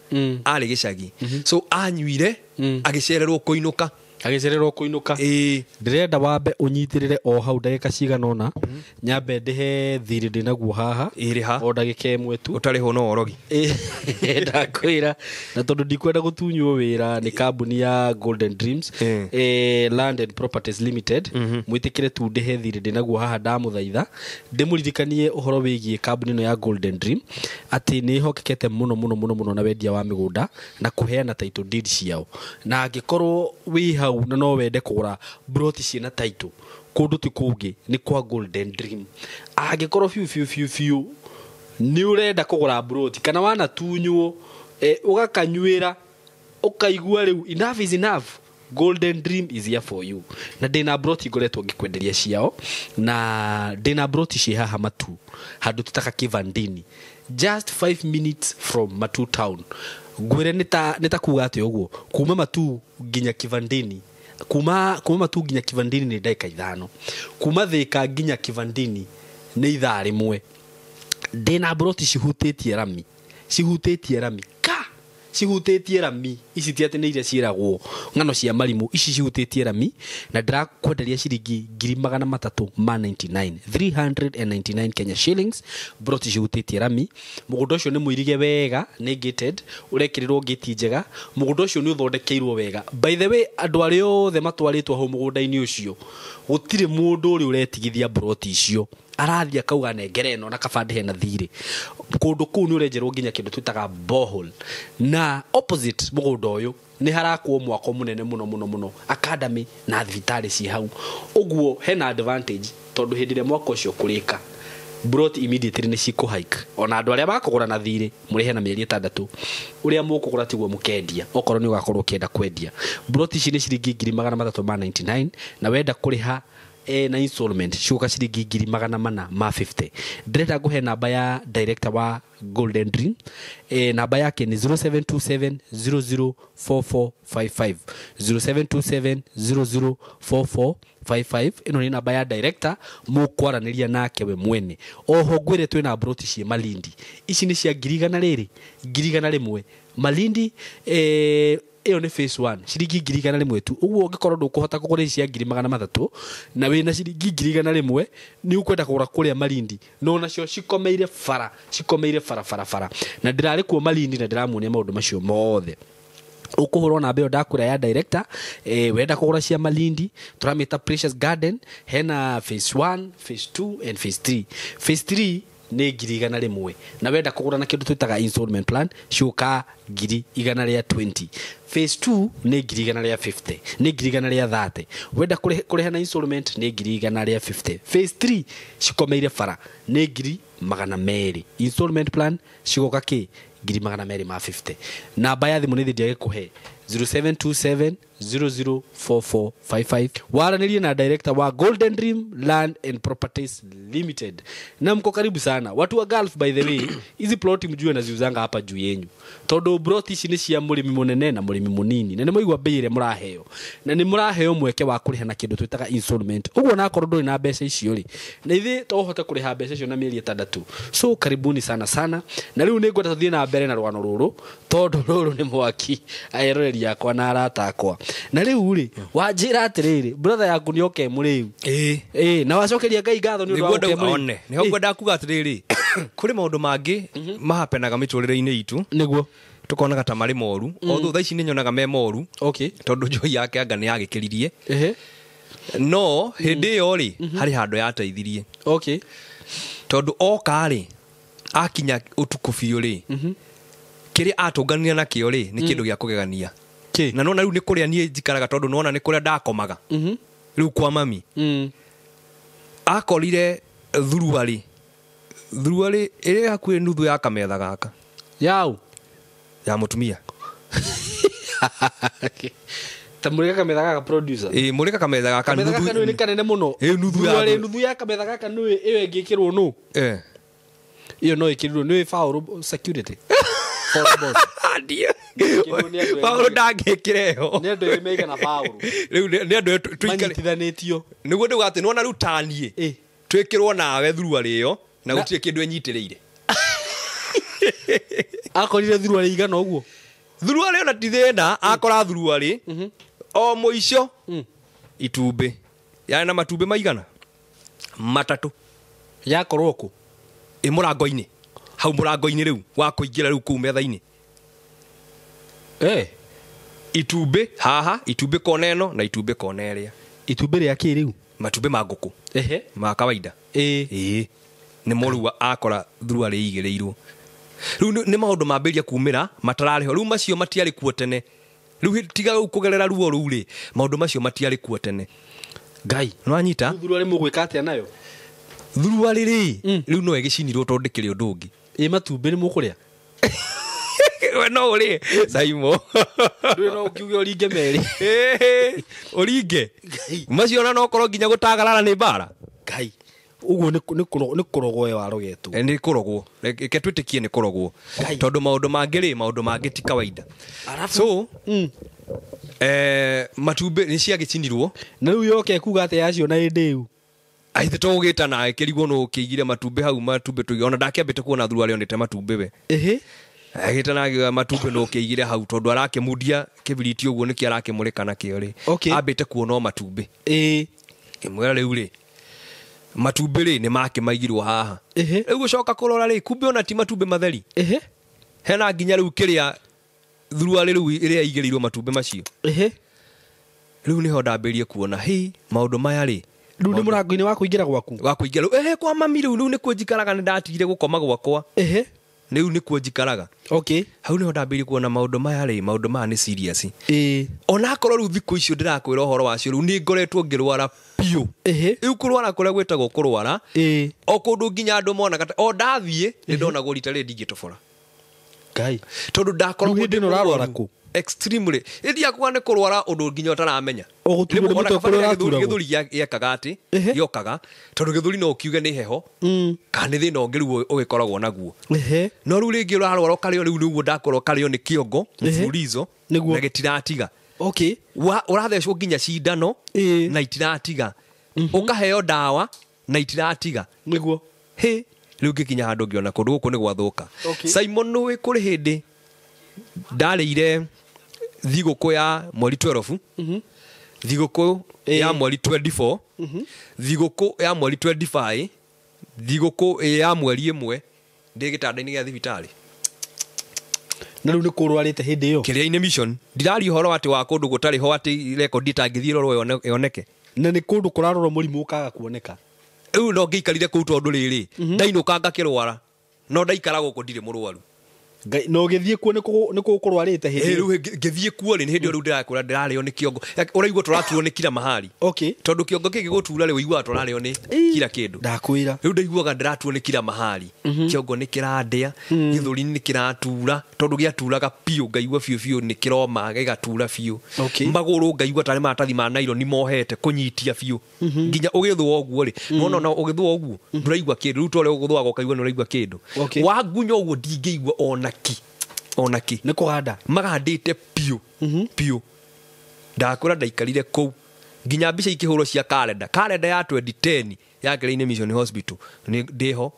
A: arĩ gĩcagi so anyuire agĩcererwo kũinũka.
B: Agĩcererwo kũinũka. Ndĩrenda wambe ũnyitĩrĩre o hau ndagĩka cigana ũna nyambe ndĩhe thirĩ ndĩnaguo haha o ndagĩka ĩmwe tu
A: ũtarĩhwo no orogi.
B: Ndakwĩra na tondũ ndikwenda gũtunywo wĩra nĩ kambuni ya Golden Dreams Land and Properties Limited mwĩtĩkĩre tu ndĩhe thirĩ ndĩnaguo haha ndamũthaitha ndĩmũririkanie ũhoro wĩgiĩ kambuni ĩno ya Golden Dream atĩ nĩ ĩhokekete mũno mũno mũno mũno na wendia wa mĩgũnda na kũheana title deed ciao na angĩkorwo wĩ hau na no wende kũgũra broti ciĩna title kũndũ ti kũngĩ nĩ kwa Golden Dream. Angĩkorwo biũ biũ biũ biũ nĩ ũrenda kũgũra broti kana wanatunywo ũgakanyuĩra ũkaigua rĩu enough is enough Golden Dream is here for you. Na ndĩna broti ngoretwo ngĩkwenderia ciao, na ndĩna broti ciĩ haha Matu, handũ tũtaka Kivandini, just 5 minutes from Matu town. Ngwĩre nĩ ta kuga atĩ ũguo kuma Matu nginya Kivandini, kuma Matu nginya Kivandini nĩ ndagĩka 5, kuma Thika nginya Kivandini nĩ ithaa rĩmwe. Ndĩna broti cihutĩtie rami ka cihutĩtie rami ici ti atĩ nĩ iria ciĩragwo ng'ano cia marimũ, ici cihutĩtie rami, na ndĩrakwenderia ciringi 399, 399 Kenya shillings. Broti cihutĩtie rami. Mũgũnda ũcio nĩ mũirige wega, nĩ gated, ũrekĩrĩrwo gate njega, mũgũnda ũcio nĩ ũthondekeirwo wega. By the way, andũ arĩa othe matwarĩtwo hau mũgũnda-inĩ ũcio, gũtirĩ mũndũ ũrĩ ũretigithia broti icio, arathiĩ akauga nengere ĩno na kabande hena thirĩ. Kũndũ kũu nĩ ũrenjerwo nginya kĩndũ twĩtaga borehole, na opposite mũgũnda ũyũ nĩ harakwo mwako mũnene mũno mũno mũno, academy na thibitarĩ ciĩ hau. Ũguo hena advantage tondũ hĩndĩ ĩrĩa mwako ũcio ũkũrĩka, broti immediately nĩ cikũ hike. Ona andũ arĩa makũgũra na thirĩ mũrĩhe na mĩeri 6, ũrĩa mũkũgũra tiguo mũkendia, okorwo nĩ ũgakorwo ũkĩenda kwendia. Broti ici nĩ ciringi 399, na wenda kũrĩha na installment ciũka ciringi 450. Ndĩrenda ngũhe namba ya director wa Golden Dream. Namba yake nĩ 0727 004455, 0727 004455. Ĩno nĩ namba ya director, mũkwaranĩria nake we mwene. Oho ngwĩre twĩna broti ciĩ Malindi, ici nĩ cia 100,000 rĩrĩ, 101,000 Malindi. Ĩyo nĩ phase 1, ciringi 101,000 tu. Ũguo ũngĩkorwo ndũkũhota kũgũra ici cia 300,000 na wĩna ciringi 101,000, nĩ ũkwenda kũgũra kũrĩa Malindi, no nacio cikomeire bara, cikomeire bara. Na ndĩrarĩ kuo Malindi na ndĩramuonia maũndũ macio mothe. Ũkũhũrwo namba ĩyo ndakwĩra ya director. Wenda kũgũra cia Malindi, tũramĩta Precious Garden, hena phase 1, phase 2 and phase 3. Phase 3 nĩ 101,000, na wenda kũgũra na kĩndũ twĩtaga installment plan ciũka 120,000. Phase 2 nĩ 150,000, nĩ 130,000. Wenda kũrĩha na installment nĩ 150,000. Phase 3 cikomeire bara nĩ 200,000. Installment plan cigoka kĩ 250,000. Namba ya thimũ nĩ thĩ ndĩagĩkũhe 0727 004455. Waranĩrie na director wa Golden Dream Land and Properties Limited. Na mko karibu sana watu wa Gulf. By the way, hizi ploti mjue naziuzanga hapa juu yenyu, tondu ploti ici nĩ cia mũrĩmi mũnene na mũrĩmi mũnini, na nĩ mũigua bei ĩrĩa mũraheo, na nĩ mũraheo mweke wa kũrĩha na kĩndũ twĩtaga installment. Ũguo nakorwo ndũrĩ na mbeca icio rĩ, na ithuĩ to ũhote kũrĩha mbeca icio na mĩeri 6. So karibuni sana sana. Na rĩu nĩ ngwenda tũthiĩ na mbere na rũgano rũrũ, tondũ rũrũ nĩ mwaki aeroreri akwa na arata akwa. Na rĩu rĩ, wanjĩra atĩrĩrĩ, brother yaku nĩ oke mũrĩu. Ĩĩ, na wacokeria Ngai ngatho nĩ ũndũ wa oke mũrĩu.
A: Nĩho ngwenda kuga atĩrĩrĩ, kũrĩ maũndũ mangĩ mahapenaga mĩtũrĩre-inĩ itũ,
B: nĩguo
A: tukonaga ta marĩ moru. Although thaa ici nĩ nyonaga me moru,
B: okay,
A: tondũ njohi yake anga nĩ yagĩkĩririe. No hĩndĩ ĩyo rĩ, harĩ handũ yateithirie.
B: Okay,
A: tondũ oka rĩ, akinya ũtukũ biũ rĩ, kĩrĩa atũnganire nakĩo rĩ, nĩ kĩndũ gĩa kũgegania. Na nona rĩu nĩ kũrĩa niĩ njikaraga, tondũ nona nĩ kũrĩa ndakomaga rĩu kwa mami. Akorire thuruarĩ ĩrĩ hakuhĩ nuthu ya kametha gaka
B: yau
A: ya mũtumia.
B: Ta mũrĩka kametha gaka producer.
A: Ĩĩ, mũrĩka kametha gaka
B: nuthu nĩ kanene mũno.
A: Ĩĩ,
B: nuthu ya kametha gaka nĩ ĩyo ĩngĩkĩrwo nũ. Ĩyo no ĩkĩrwo nĩ foul security.
A: Paũlũ ndangĩkĩra ĩyo.
B: Nĩ andũ erĩ meigana Paũlũ.
A: Rĩu nĩ andũ
B: manyitithanĩtio.
A: Nĩguo ndauga atĩ nĩwona rĩu ta niĩ twĩkĩrwo nawe thuruarĩ ĩyo na gũtirĩ kĩndũ ĩnyitĩrĩire.
B: Akorire thuruarĩ igana ũguo.
A: Thuruarĩ ona ti thĩna, akora thuruarĩ o mũico itumbĩ. Yarĩ na matumbĩ maigana? 3.
B: Yakorwo kũ?
A: Ĩ mũrango-inĩ. Hau mũrango-inĩ rĩu wa kũingĩra rĩu kũu metha-inĩ. Itumbĩ haha, itumbĩ kona ĩno na itumbĩ kona ĩrĩa.
B: Itumbĩ rĩa kĩ rĩu?
A: Matumbĩ ma ngũkũ. Ma kawaida. Ĩĩ. Nĩ mũrua akora thuruarĩ igĩrĩirwo. Rĩu nĩ maũndũ mambĩrĩria kumĩra matararĩho. Rĩu macio matiarĩ kuo tene. Rĩu tiga rĩu kũgerera ruo rũu rĩ, maũndũ macio matiarĩ kuo tene.
B: Ngai.
A: Nĩwanyita?
B: Thuruarĩ mũgwĩka atĩa nayo?
A: Thuruarĩ rĩ, rĩu no ĩgĩcinirwo tondũ ndĩkĩrĩ ũndũ ũngĩ.
B: Ĩ matumbĩ nĩ mũkũrĩa?
A: We No ũrĩe Saimo.
B: Ndũrĩ no ũkiuge ũringe merĩ.
A: Ũringe macio ona no korwo nginya gũtagarara nĩ mbara.
B: Ngai, ũguo nĩ kũrogwo we warogetwo.
A: Nĩ kũrogwo, reke twĩtĩkie nĩ kũrogwo, tondũ maũndũ mangĩ rĩ, maũndũ mangĩ ti kawaida. So matumbĩ nĩ ciagĩcinirwo.
B: Na rĩu yoke kuga atĩ yaciona hĩndĩ ĩu.
A: Aithe to ũgĩta na kĩrigwo nũ kĩigire matumbĩ hau, matumbĩ tũigire ona ndakĩambĩte kuona thuruarĩ onete matumbĩ we. Agĩta na matumbĩ nũ kĩigire hau tondũ arakĩmundia kĩbiriti ũguo nĩkĩo arakĩmũrĩka nakĩo rĩ. Ambĩte kuona o matumbĩ. Kĩmwĩra rĩu rĩ, matumbĩ rĩ nĩ makĩmaigirwo haha. Rĩu gũcoka kũrora rĩ, kumbe ona ti matumbĩ matheri. Hena nginya rĩu kĩrĩa thuruarĩ rĩu ĩrĩa ĩigĩrĩirwo matumbĩ macio. Rĩu nĩho ndambĩrĩrie kuona hĩ maũndũ maya rĩ.
B: Rĩu nĩ mũrango-inĩ wa kũingĩra gwaku.
A: Wa kũingĩra rĩu, kwa mami rĩu, rĩu nĩkuo njikaraga, nĩ ndatigire gũkoma gwakwa. Rĩu nĩkuo njikaraga. Hau nĩho ndambĩrĩrie kuona maũndũ maya rĩ, maũndũ maya nĩ serious. Ona akorwo rĩu thikũ icio ndĩrakwĩra ũhoro wacio, rĩu nĩ ngoretwo ngĩrwara biũ. Rĩu kũrwara kũrĩa gwĩtagwo kũrwara, o kũndũ nginya andũ monaga ta, o ndathiĩ, nĩ ndonagwo rita rĩrĩ ndingĩtobora.
B: Ngai.
A: Tondũ ndakoragwo
B: Rĩu hĩndĩ ĩno
A: ndĩ
B: ũrarwara
A: mũrwaru.
B: kũ?
A: Extremely. Ĩndĩ yakwa nĩ kũrwara ũndũ nginya ũtaramenya.
B: Ũgũturwo nĩ
A: Rĩmwe ona
B: mũtwe
A: kabere
B: kũrĩa
A: gĩthũri,
B: ũraturagwo.
A: gĩthũri gĩekaga atĩ, gĩokaga, tondũ gĩthũri no ũkiuge nĩ heho, kana nĩ thĩna ũngĩ rĩu ũgĩkoragwo naguo. No rĩu rĩngĩ ũrarwara ũkarĩo, rĩu nĩguo ndakorwo karĩo nĩ kĩongo, mfululizo, na gĩtiratiga. Ũrathecwo nginya cindano, na itiratiga. Ũkaheo ndawa, na itiratiga. Hĩ, rĩu ngĩkinya handũ ngĩona kũndũ gũkũ nĩ gwathũka. Simon, nĩũĩ kũrĩ hĩndĩ ndarĩire thigũkũ ya mweri 12, thigũkũ ya mweri 24, thigũkũ ya mweri 25, thigũkũ ya mweri 1, ndĩ gĩtanda-inĩ gĩa thibitarĩ.
B: Na rĩu nĩ kũrwarĩte hĩndĩ ĩyo?
A: Kĩrĩa-inĩ mission. Ndiraria ũhoro atĩ wa kũndũ gũtarĩ ho atĩ rekondi ĩtangĩthiĩ ĩrorwo yoneke.
B: Na nĩ kũndũ kũrarorwo mũrimũ ũkaga kuoneka.
A: Rĩu no ngĩikarire kũu tondũ rĩrĩ, ndainũka ngakĩrwara, no ndaikara gũkũ ndirĩ mũrwaru.
B: Ngai, no ũgĩthiĩ kuo nĩ kũ kũrwarĩte hĩndĩ ĩyo?
A: Rĩu ngĩthiĩ kuo rĩ, nĩ hĩndĩ ĩyo rĩu ndĩrakũra, ndĩrarĩo nĩ kĩongo. Ũraigua tũraturwo nĩ kila mahali. Tondũ kĩongo kĩngĩ gũtura rĩ, ũiguaga tũrarĩo nĩ kila kĩndũ.
B: Ndakwĩra.
A: Rĩu ndaiguaga ndĩraturwo nĩ kila mahali. Kĩongo nĩ kĩrandĩa, gĩthũri nĩ kĩratura, tondũ gĩaturaga biũ, ngaigua biũ biũ nĩ kĩroma, gĩgatura biũ. Magũrũ ngaigua tarĩ maratathi ma nylon mohete kũnyitia biũ. Nginya ũgĩthũa ũguo rĩ, nĩwona ona ũgĩthũa ũguo, ndũraigua kĩndũ. Rĩu ta ũrĩa ũgũthũaga ũkaigua nĩ ũraigua kĩndũ. Wangunya ũguo ndingĩigua ona ki. Ona ki.
B: Nĩ kũganda.
A: Magandĩte biũ, biũ. Ndakũra ndaikarire kũu nginya mbica ikĩhũrwo cia kalenda. Kalenda ya 2010 ya Kĩrĩa-inĩ Mission Hospital nĩ ndĩho.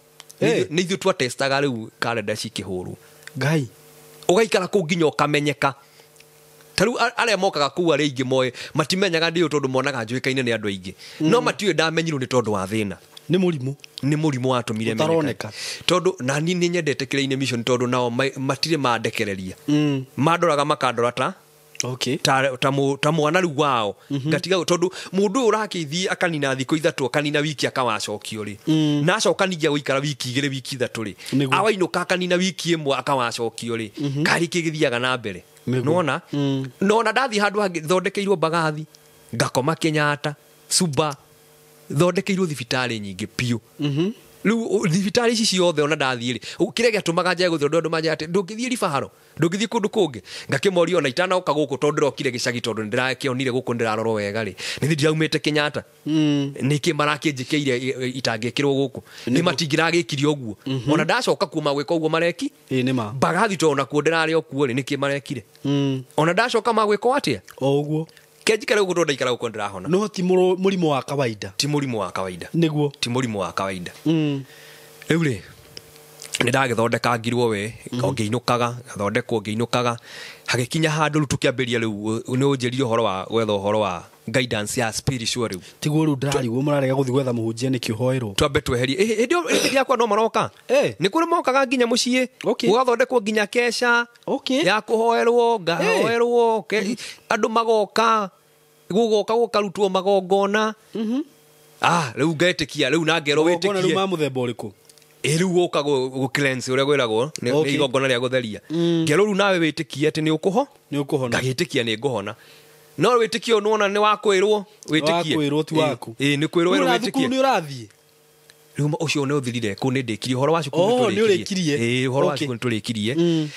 A: Nĩ ithuĩ twatestaga rĩu kalenda cikĩhũrwo.
B: Ngai.
A: Ũgaikara kũu nginya ũkamenyeka. Ta rĩu arĩa mokaga kũu arĩa aingĩ moĩ matimenyaga ndĩũ tondũ monaga njũĩkaine nĩ andũ aingĩ. No matiũĩ ndamenyirwo nĩ tondũ wa thĩna.
B: Nĩ mũrimũ.
A: Nĩ mũrimũ watũmire menyekane.
B: Ũtaroneka.
A: Tondũ na niĩ nĩ nyendete Kĩrĩa-inĩ Mission tondũ nao matirĩ mandekereria. Mandoraga makandora ta ta mwana rĩu wao. Ngatiga tondũ mũndũ ũyũ ũrakĩthiĩ akanina thikũ ithatũ, akanina wiki akawacokio rĩ. Na acoka ningĩ agũikara wiki igĩrĩ, wiki ithatũ rĩ. Awainũka akanina wiki ĩmwe akawacokio rĩ. Karĩ kĩgĩthiaga na mbere. Nĩwona? Nona ndathiĩ handũ hangĩ thondekeirwo Mbagathi, ngakoma Kenyatta, Suba, thondekeirwo thibitarĩ nyingĩ biũ. Rĩu thibitarĩ ici ciothe ona ndathiĩ rĩ, kĩrĩa gĩatũmaga njage gũthiĩ, andũ manjĩra atĩ ndũngĩthiĩ Ribaro, ndũngĩthiĩ kũndũ kũngĩ. Ngakĩmoria ona itanoka gũkũ tondũ ndĩrokire gĩcagi tondũ nĩndĩrakĩonire gũkũ nĩndĩrarorwo wega rĩ. Nĩ ndiraumĩte Kenyatta. Nĩkĩ marakĩnjĩkĩire itangĩkĩrwo gũkũ? Nĩ matingĩragĩkire ũguo. Ona ndacoka kuo magwĩka ũguo mareki?
B: Ĩĩ, nĩ ma.
A: Mbagathi tondũ onakuo ndĩrarĩ o kuo rĩ, nĩkĩ marekire? Ona ndacoka magwĩka atĩa?
B: O ũguo.
A: Kenjikare gũkũ tondũ ndaikara gũkũ ndĩrahona.
B: No ti mũrimũ wa kawaida.
A: Ti mũrimũ wa kawaida.
B: Nĩguo.
A: Ti mũrimũ wa kawaida. Rĩu rĩ, nĩ ndagĩthondekangirwo we, o ngĩinũkaga, ngathondekwo ngĩinũkaga. Hagĩkinya handũ rĩu tũkĩambĩrĩria rĩu, nĩ ũnjĩrire ũhoro wa gwetha ũhoro wa guidance ya spiritual rĩu.
B: Tiguo rĩu ndĩrarigwo mũrarega gũthiĩ gwetha mũhunjia nĩkĩ ũhoerwo?
A: Twambe tweherie. Hĩndĩ ĩyo, hĩndĩ yakwa no maroka. Nĩ kũrĩ mokaga nginya mũciĩ. Gũgathondekwo nginya keca. Ya kũhoerwo, ngahoerwo, andũ magoka, gũgoka gũkarutwo magongona. Rĩu ngetĩkia, rĩu na ngerwo
B: Magongona rĩu
A: wĩtĩkie.
B: ma mũthemba ũrĩkũ?
A: Rĩu gũka gũ cleanse ũrĩa gwĩragwo, nĩ igongona rĩa gũtheria. Ngerwo rĩu nawe wĩtĩkie atĩ nĩ ũkũho?
B: Nĩ ũkũhona.
A: Ngagĩtĩkia nĩ ngũhona. No wĩtĩkio nĩwona nĩ wa kwĩrwo, wĩtĩkie.
B: Wa kwĩrwo ti waku.
A: Nĩ kwĩrwo
B: Rĩu
A: werwo
B: na thukuru
A: wĩtĩkie.
B: nĩ ũrathiĩ?
A: Rĩu ũcio nĩ ũthirire, kũu nĩ ndĩkirie. Ũhoro wa cukuru nĩ
B: Oh, nĩ
A: tũrĩkirie.
B: ũrĩkirie.
A: Ũhoro wa cukuru nĩ tũrĩkirie.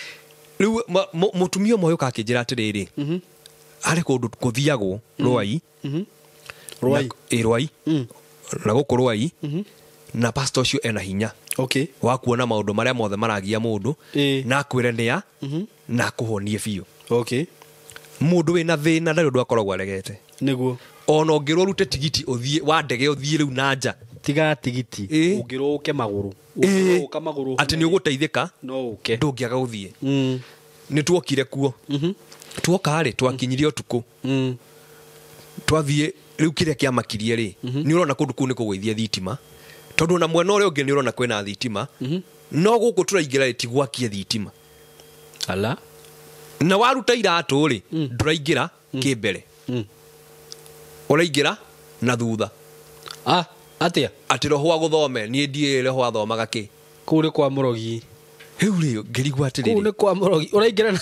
A: Rĩu mũtumia ũmwe ũka akĩnjĩra atĩrĩrĩ, harĩ kũndũ kũthiagwo Rwai.
B: Rwai.
A: Rwai. Na gũkũ Rwai. Na pastor ũcio ena hinya.
B: Okay.
A: Wa kuona maũndũ marĩa mothe maragia mũndũ na akwĩre nĩa na akũhonie biũ.
B: Okay.
A: Mũndũ wĩna thĩna ndarĩ ũndũ akoragwo aregete.
B: Nĩguo.
A: Ona ũngĩrwo ũrute tigiti ũthiĩ wa ndege ũthiĩ rĩu na nja.
B: Tiga tigiti. Ũngĩrwo ũke magũrũ. Ũngĩrwo ũka magũrũ.
A: Atĩ nĩ ũgũteithĩka.
B: No ũke.
A: Ndũngĩaga gũthiĩ. Nĩ tuokire kuo. Tuoka rĩ twakinyirie ũtukũ. Twathiĩ rĩu kĩrĩa kĩamakirie rĩ, nĩ ũrona kũndũ kũu nĩ kũgũithia thitima. Tondũ ona mwena ũrĩa ũngĩ nĩ ũrona kwĩna thitima. No gũkũ tũraingĩra rĩ ti gwakie thitima.
B: Ala.
A: Na waruta iratũ rĩ, ndũraingĩra kĩmbere. Ũraingĩra na thutha.
B: Ah, atĩa?
A: Atĩ roho wa gũthome, niĩ ndiĩ roho athomaga kĩ.
B: Kũu nĩ kwa mũrogi.
A: Rĩu rĩ, ngĩrigwo atĩrĩrĩ.
B: Kũu nĩ kwa mũrogi. Ũraingĩra na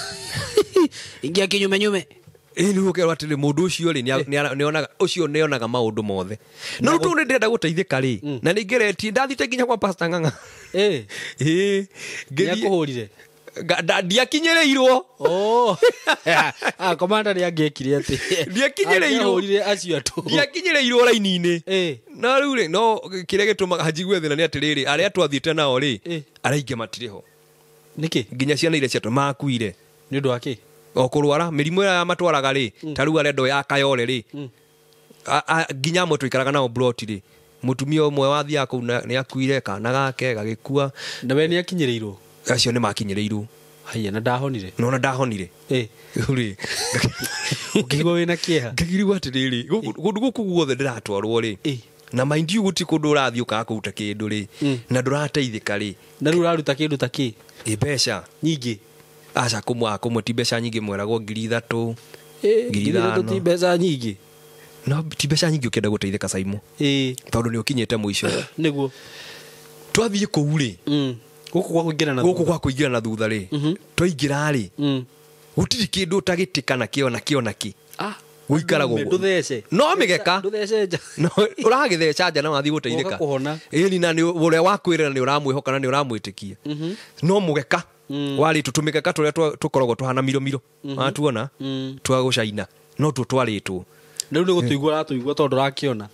B: ingia kinyume nyume.
A: Rĩu ũkerwo atĩrĩ, mũndũ ũcio rĩ, nĩonaga, ũcio nĩonaga maũndũ mothe. No rĩu tondũ nĩndĩrenda gũteithĩka rĩ, na nĩngeretie, ndathiĩte nginya kwa Pastor Ng'ang'a.
B: Nĩakũhũrire?
A: Ndiakinyĩrĩirwo.
B: Oh. Ah, commander nĩangĩekire atĩ.
A: Ndiakinyĩrĩirwo.
B: Angĩahũrire acio andũ.
A: Ndiakinyĩrĩirwo raini-inĩ. No rĩu rĩ, no kĩrĩa gĩtũmaga njigue thĩna nĩ atĩrĩrĩ, arĩa twathiĩte nao rĩ, arĩa aingĩ matirĩ ho.
B: Nĩkĩ?
A: Nginya ciana iria ciatũ makuire.
B: Nĩ ũndũ wa kĩ?
A: O kũrwara mĩrimũ ĩrĩa yamatwaraga rĩ, ta rĩu arĩa andũ ya Kayole rĩ, nginya amwe tũikaraga nao plot rĩ, mũtumia ũmwe wathiaga kũu nĩakuire, kana gake gagĩkua.
B: Na we nĩakinyĩrĩirwo?
A: Acio nĩmakinyĩrĩirwo.
B: Haiya, na ndahonire.
A: Nona ndahonire. Rĩu rĩ,
B: Ũkĩigua wĩna kĩeha?
A: Ngĩrigwo atĩrĩrĩ, kũndũ gũkũ guothe ndĩratwarwo rĩ, na mind you gũtirĩ kũndũ ũrathiĩ ũkaga kũruta kĩndũ rĩ, na ndũrateithĩka rĩ.
B: Na rĩu ũraruta kĩndũ ta kĩ?
A: Mbeca.
B: Nyingĩ.
A: Aca, kũmwe ti mbeca nyingĩ, mweragwo 3,000.
B: Ngiri ithatũ ti mbeca nyingĩ.
A: No ti mbeca nyingĩ ũkĩenda gũteithĩka Saimo. Tondũ nĩ ũkinyĩte mũico.
B: Nĩguo.
A: Twathiĩ kũu rĩ.
B: Gũkũ gwa kũingĩra na
A: Gũkũ
B: thutha.
A: gwa kũingĩra na thutha rĩ. Twaingĩra rĩ. Gũtirĩ kĩndũ ũtagĩtĩ kana kĩo na kĩo na kĩ. Gũikara gũkũ.
B: Ndũthece.
A: No mĩgeka.
B: Ndũthece nja.
A: No, ũragĩtheca nja na wathiĩ gũteithĩka.
B: Ũgoka kũhona.
A: Ĩni, na nĩ ũrĩa wakwĩrĩra nĩ ũramwĩhoka na nĩ ũramwĩtĩkia. No mũgeka. Warĩtwo tũmĩgeka tũrĩa tũkoragwo tũhana miro miro. Watuona? Twa gũcaina. No tuo twarĩtwo.
B: Rĩu nĩ gũtũigua ũratũigua tondũ ndũrakĩona.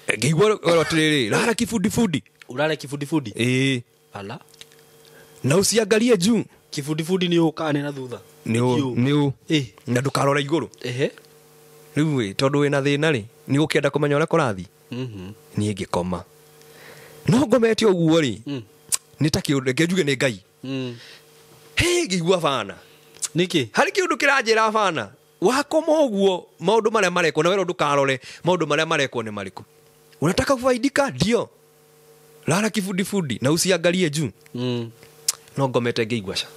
A: Ngĩigua atĩrĩrĩ, rara kibundibudi.
B: Ũrare kibundibudi? Ala.
A: Na ũciangarie juu.
B: Kibundibudi nĩ ũkaga nĩ na thutha.
A: Nĩ ũ. Na ndũkarore igũrũ. Rĩu ĩ, tondũ wĩna thĩna rĩ, nĩ ũkĩenda kũmenya ũrĩa kũrathiĩ? Niĩ ngĩkoma. No ngomete ũguo rĩ, nĩ ta kĩũndũ, reke njuge nĩ Ngai. Hĩ, ngĩigua bana.
B: Nĩkĩ?
A: Harĩ kĩũndũ kĩranjĩra bana. Wakoma ũguo, maũndũ marĩa marekwo, na werwo ndũkarore, maũndũ marĩa marekwo nĩ marĩkũ. Unataka kufaidika? Ndio. Lala kifudifudi na usiangalie juu. No ngomete ngĩigua ca.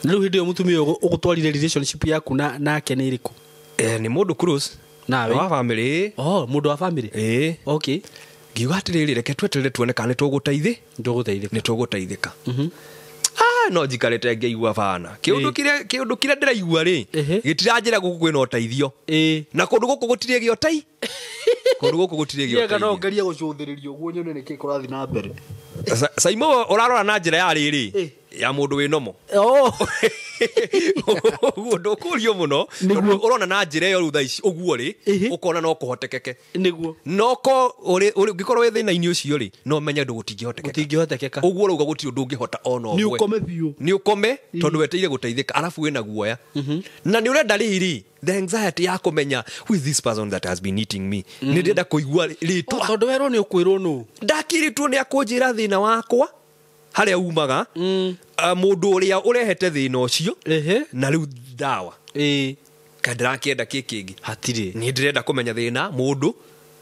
B: Na rĩu hĩndĩ ĩyo mũtumia ũyũ ũgũtwarire relationship yaku nake nĩ ĩrĩkũ?
A: Nĩ mũndũ close.
B: Nawe?
A: Wa family.
B: Oh, mũndũ wa family? Okay.
A: Ngiuga atĩrĩrĩ, reke tweterere tuone kana nĩ tũgũteithĩ.
B: Nĩ
A: Nĩ tũgũteithĩka. No njikarĩte ngĩigua bana. Kĩũndũ kĩrĩa ndĩraigua rĩ, gĩtiranjĩra gũkũ kwĩna ũteithio. Na kũndũ gũkũ gũtirĩ gĩa ũtei. Kũndũ gũkũ gũtirĩ gĩa
B: Niĩ no
A: ũteithio.
B: ngerie gũcũthĩrĩria ũguo nyone nĩkĩ kũrathiĩ na mbere.
A: Saimo ũrarora na njĩra ya rĩrĩ, ya mũndũ wĩ nomo. Ũguo ndũkũrio mũno, tondũ ũrona na njĩra ĩyo rĩu thaa ici ũguo rĩ, ũkona no kũhotekeke.
B: Nĩguo.
A: No ko ũngĩkorwo wĩ thĩna-inĩ ũcio rĩ, no menye ũndũ gũtingĩhotekeka.
B: Gũtingĩhotekeka.
A: Ũguo ũrauga gũtirĩ ũndũ ũngĩhota ona
B: Nĩ
A: ũmwe.
B: ũkome biũ.
A: Nĩ ũkome, tondũ wetereire gũteithĩka, arabu wĩna guoya. Na nĩ ũrenda rĩrĩ, the anxiety ya kũmenya who is this person that has been eating me. Nĩ ndĩrenda kũigua rĩtwa.
B: Tondũ werwo nĩ ũkwĩrwo nũ.
A: Ndakĩrĩtwo nĩ akũnjĩra thĩna wakwa harĩa umaga, mũndũ ũrĩa ũrehete thĩna ũcio, na rĩu ndawa. Ka ndĩrakĩenda kĩ kĩngĩ?
B: Hatirĩ.
A: Niĩ ndĩrenda kũmenya thĩna mũndũ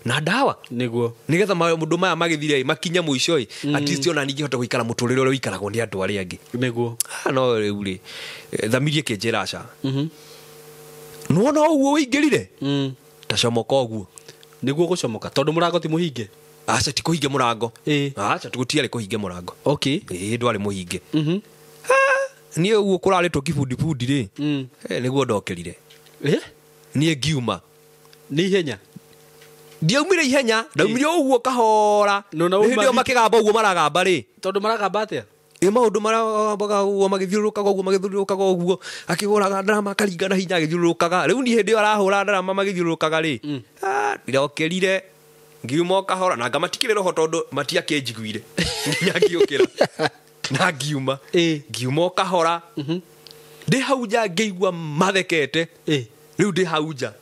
A: na ndawa.
B: Nĩguo.
A: Nĩgetha maũndũ maya magĩthire ĩ, makinye mũico ĩ, at least ona ningĩhota gũikara mũtũrĩre ũrĩa ũikaragwo nĩ andũ arĩa angĩ.
B: Nĩguo.
A: No rĩu rĩ, thamiri ĩkĩnjĩra aca. Nĩwona ũguo ũingĩrire? Ta comoka ũguo.
B: Nĩguo gũcomoka, tondũ mũrango ti mũhinge.
A: Aca, ti kũhinge mũrango. Aca, gũtiarĩ kũhinge mũrango. Ndwarĩ mũhinge. Niĩ ũguo kũrarĩtwo kibundibudi rĩ, nĩguo ndokĩrire. Niĩ ngiuma.
B: Nĩ ihenya?
A: Ndiaumire ihenya, ndaumire ũguo kahora.
B: No, na
A: Hĩndĩ ĩyo
B: uma
A: makĩgamba ũguo maragamba rĩ.
B: Tondũ maragamba atĩa?
A: Ĩ maũndũ marĩa ũguo magĩthiũrũrũkaga ũguo magĩthiũrũrũkaga ũguo akĩhũraga ndarama akaringa na hinya agĩthiũrũrũkaga. Rĩu niĩ hĩndĩ ĩyo arahũra ndarama magĩthiũrũrũkaga rĩ, ndĩrokĩrire ngiuma o kahora na ngamatikĩrĩra roho tondũ matiakĩnjiguire nginya ngĩũkĩra na ngiuma. Ngiuma o kahora ndĩ hau nja ngĩigua mathekete. Rĩu ndĩ hau nja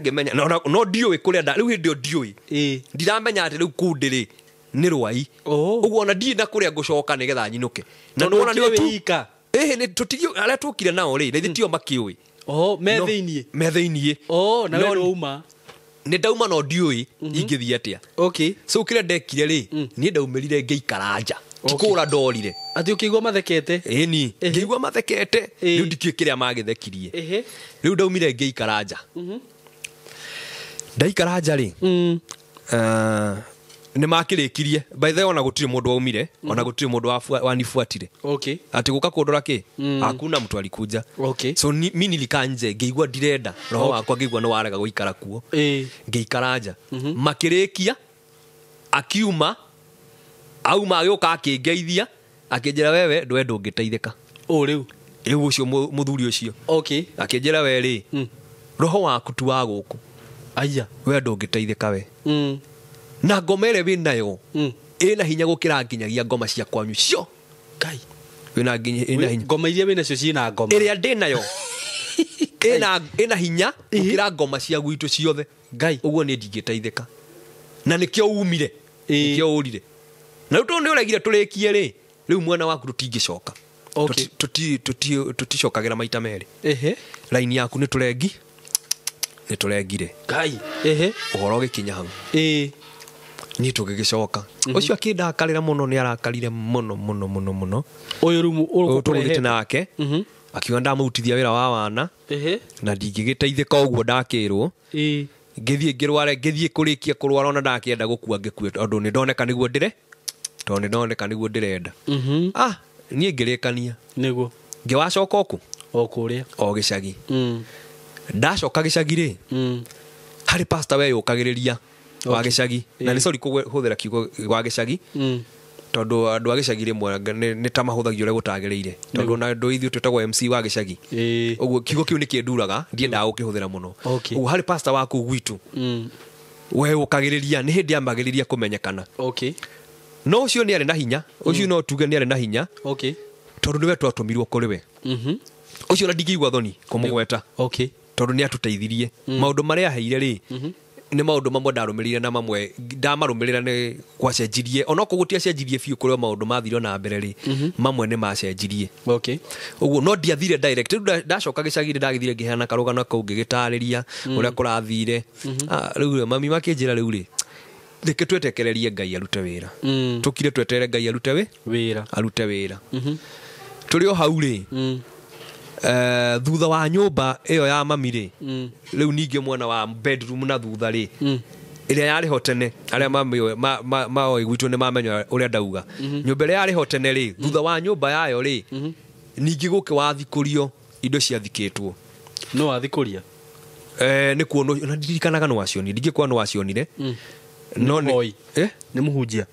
A: ngĩmenya no ndiũĩ kũrĩa rĩu hĩndĩ ĩyo ndiũĩ ndiramenya atĩ rĩu kũu ndĩrĩ nĩ rwai. Ũguo ona ndirĩ na kũrĩa ngũcoka nĩgetha nyinũke. Na nĩwona nĩ
B: wĩika.
A: Nĩ tũtigio arĩa tũkire nao rĩ, na ithuĩ tio makĩũĩ.
B: Me thĩiniĩ.
A: Me thĩiniĩ.
B: Na we nĩwauma.
A: Nĩ ndauma no ndiũĩ ingĩthiĩ atĩa. So kĩrĩa ndekire rĩ, niĩ ndaumĩrire ngĩikara nja. Ti kũra ndorire.
B: Atĩ ũkĩigua mathekete?
A: Ĩni, ngĩigua mathekete. Rĩu ndikĩũĩ kĩrĩa magĩthekirie. Rĩu ndaumire ngĩikara nja. Ndaikara nja rĩ, nĩ makĩrĩkirie. By the way, ona gũtirĩ mũndũ waumire, ona gũtirĩ mũndũ wanifuatire. Atĩ gũka kũndora kĩ? Hakuna mtu alikuja. So mi nilikaa nje ngĩigua ndirenda. Roho wakwa ngĩigua nĩ warega gũikara kuo. Ngĩikara nja. Makĩrĩkia, akiuma, auma agĩũka akĩngeithia, akĩnjĩra wewe ndwe ndũngĩteithĩka.
B: Rĩu.
A: Rĩu ũcio mũthuri ũcio. Akĩnjĩra we rĩ, roho waku tu wa gũkũ.
B: Aya.
A: We ndũngĩteithĩka we. Na ngoma ĩrĩa wĩ nayo ĩna hinya gũkĩra nginyagia ngoma cia kwanyu cio.
B: Ngai.
A: Wĩna nginya ĩna hinya.
B: Ngoma iria wĩ nacio ciĩna ngoma.
A: Ĩrĩa ndĩ nayo ĩna hinya gũkĩra ngoma cia gwitũ ciothe.
B: Ngai.
A: Ũguo niĩ ndingĩteithĩka. Na nĩkĩo umire. Nĩkĩo ũrire. Na rĩu tondũ nĩ ũregire tũrĩkie rĩ, rĩu mwena waku tũtingĩcoka. Tũticokagĩra maita merĩ. Raini yaku nĩ tũrengi. Nĩ tũrengire.
B: Ngai.
A: Ũhoro ũgĩkinya hau. Niĩ tũgĩgĩcoka. Ũcio akĩndakarĩra mũno, nĩ arakarire mũno mũno mũno mũno.
B: Ũyũ rĩu
A: tũrũgĩte nake. Akiuga ndamũrutithia wĩra wa wana. Na ndingĩgĩteithĩka ũguo ndakĩrwo. Ngĩthiĩ ngĩrware, ngĩthiĩ kũrĩkia kũrwara ona ndakĩenda gũkua ngĩkue tondũ nĩ ndoneka nĩguo ndĩre. Tondũ nĩ ndoneka nĩguo ndĩrenda. Niĩ ngĩrĩkania.
B: Nĩguo.
A: Ngĩwacoka kũ?
B: O kũrĩa.
A: O gĩcagi. Ndacoka gĩcagi rĩ, harĩ pastor weyũkagĩrĩria wa gĩcagi. Na nĩ sorry kũhũthĩra kiugo wa gĩcagi. Tondũ andũ a gĩcagi rĩmwe nĩ ta mahũthagio ũrĩa gũtagĩrĩire. Tondũ na andũ ithuĩ twĩtagwo MC wa gĩcagi. Ũguo kiugo kĩu nĩ kĩnduraga, ndiendaga gũkĩhũthĩra mũno. Ũguo harĩ pastor wa kũu gwitũ. Weyũkagĩrĩria nĩ hĩndĩ ambagĩrĩria kũmenyekana. No ũcio nĩ arĩ na hinya, ũcio no tuge nĩ arĩ na hinya. Tondũ nĩwe twatũmirwo kũrĩ we. Ũcio ona ndingĩigua thoni kũmũgweta. Tondũ nĩ atũteithirie. Maũndũ marĩa aheire rĩ, nĩ maũndũ mamwe ndarũmĩrĩire na mamwe ndamarũmĩrĩra nĩ gwacenjirie. Onokorwo gũtiacenjirie biũ kũrĩ o maũndũ mathire na mbere rĩ, mamwe nĩ macenjirie. Ũguo no ndiathire direct. Rĩu ndacoka gĩcagi-inĩ ndagĩthire ngĩheana karũgano kau ngĩgĩtarĩria ũrĩa kũrathire. Rĩu mami makĩnjĩra rĩu rĩ, reke twetekererie Ngai arute wĩra. Tũkire tweterere Ngai arute
B: wĩra.
A: Arute wĩra. Tũrĩ o hau rĩ, thutha wa nyũmba ĩyo ya mami rĩ, rĩu ningĩ mwena wa bedroom na thutha rĩ, ĩrĩa yarĩ ho tene, arĩa maoĩ gwitũ nĩ mamenya ũrĩa ndauga. Nyũmba ĩrĩa yarĩ ho tene rĩ, thutha wa nyũmba yayo rĩ, ningĩ gũkĩ wathikũrio indo ciathikĩtwo.
B: No wathikũria?
A: Nĩ kuonwo, na ndirikanaga nĩ wacionire, ndingĩkorwo nĩ wacionire. No
B: nĩ nĩ mũhunjia.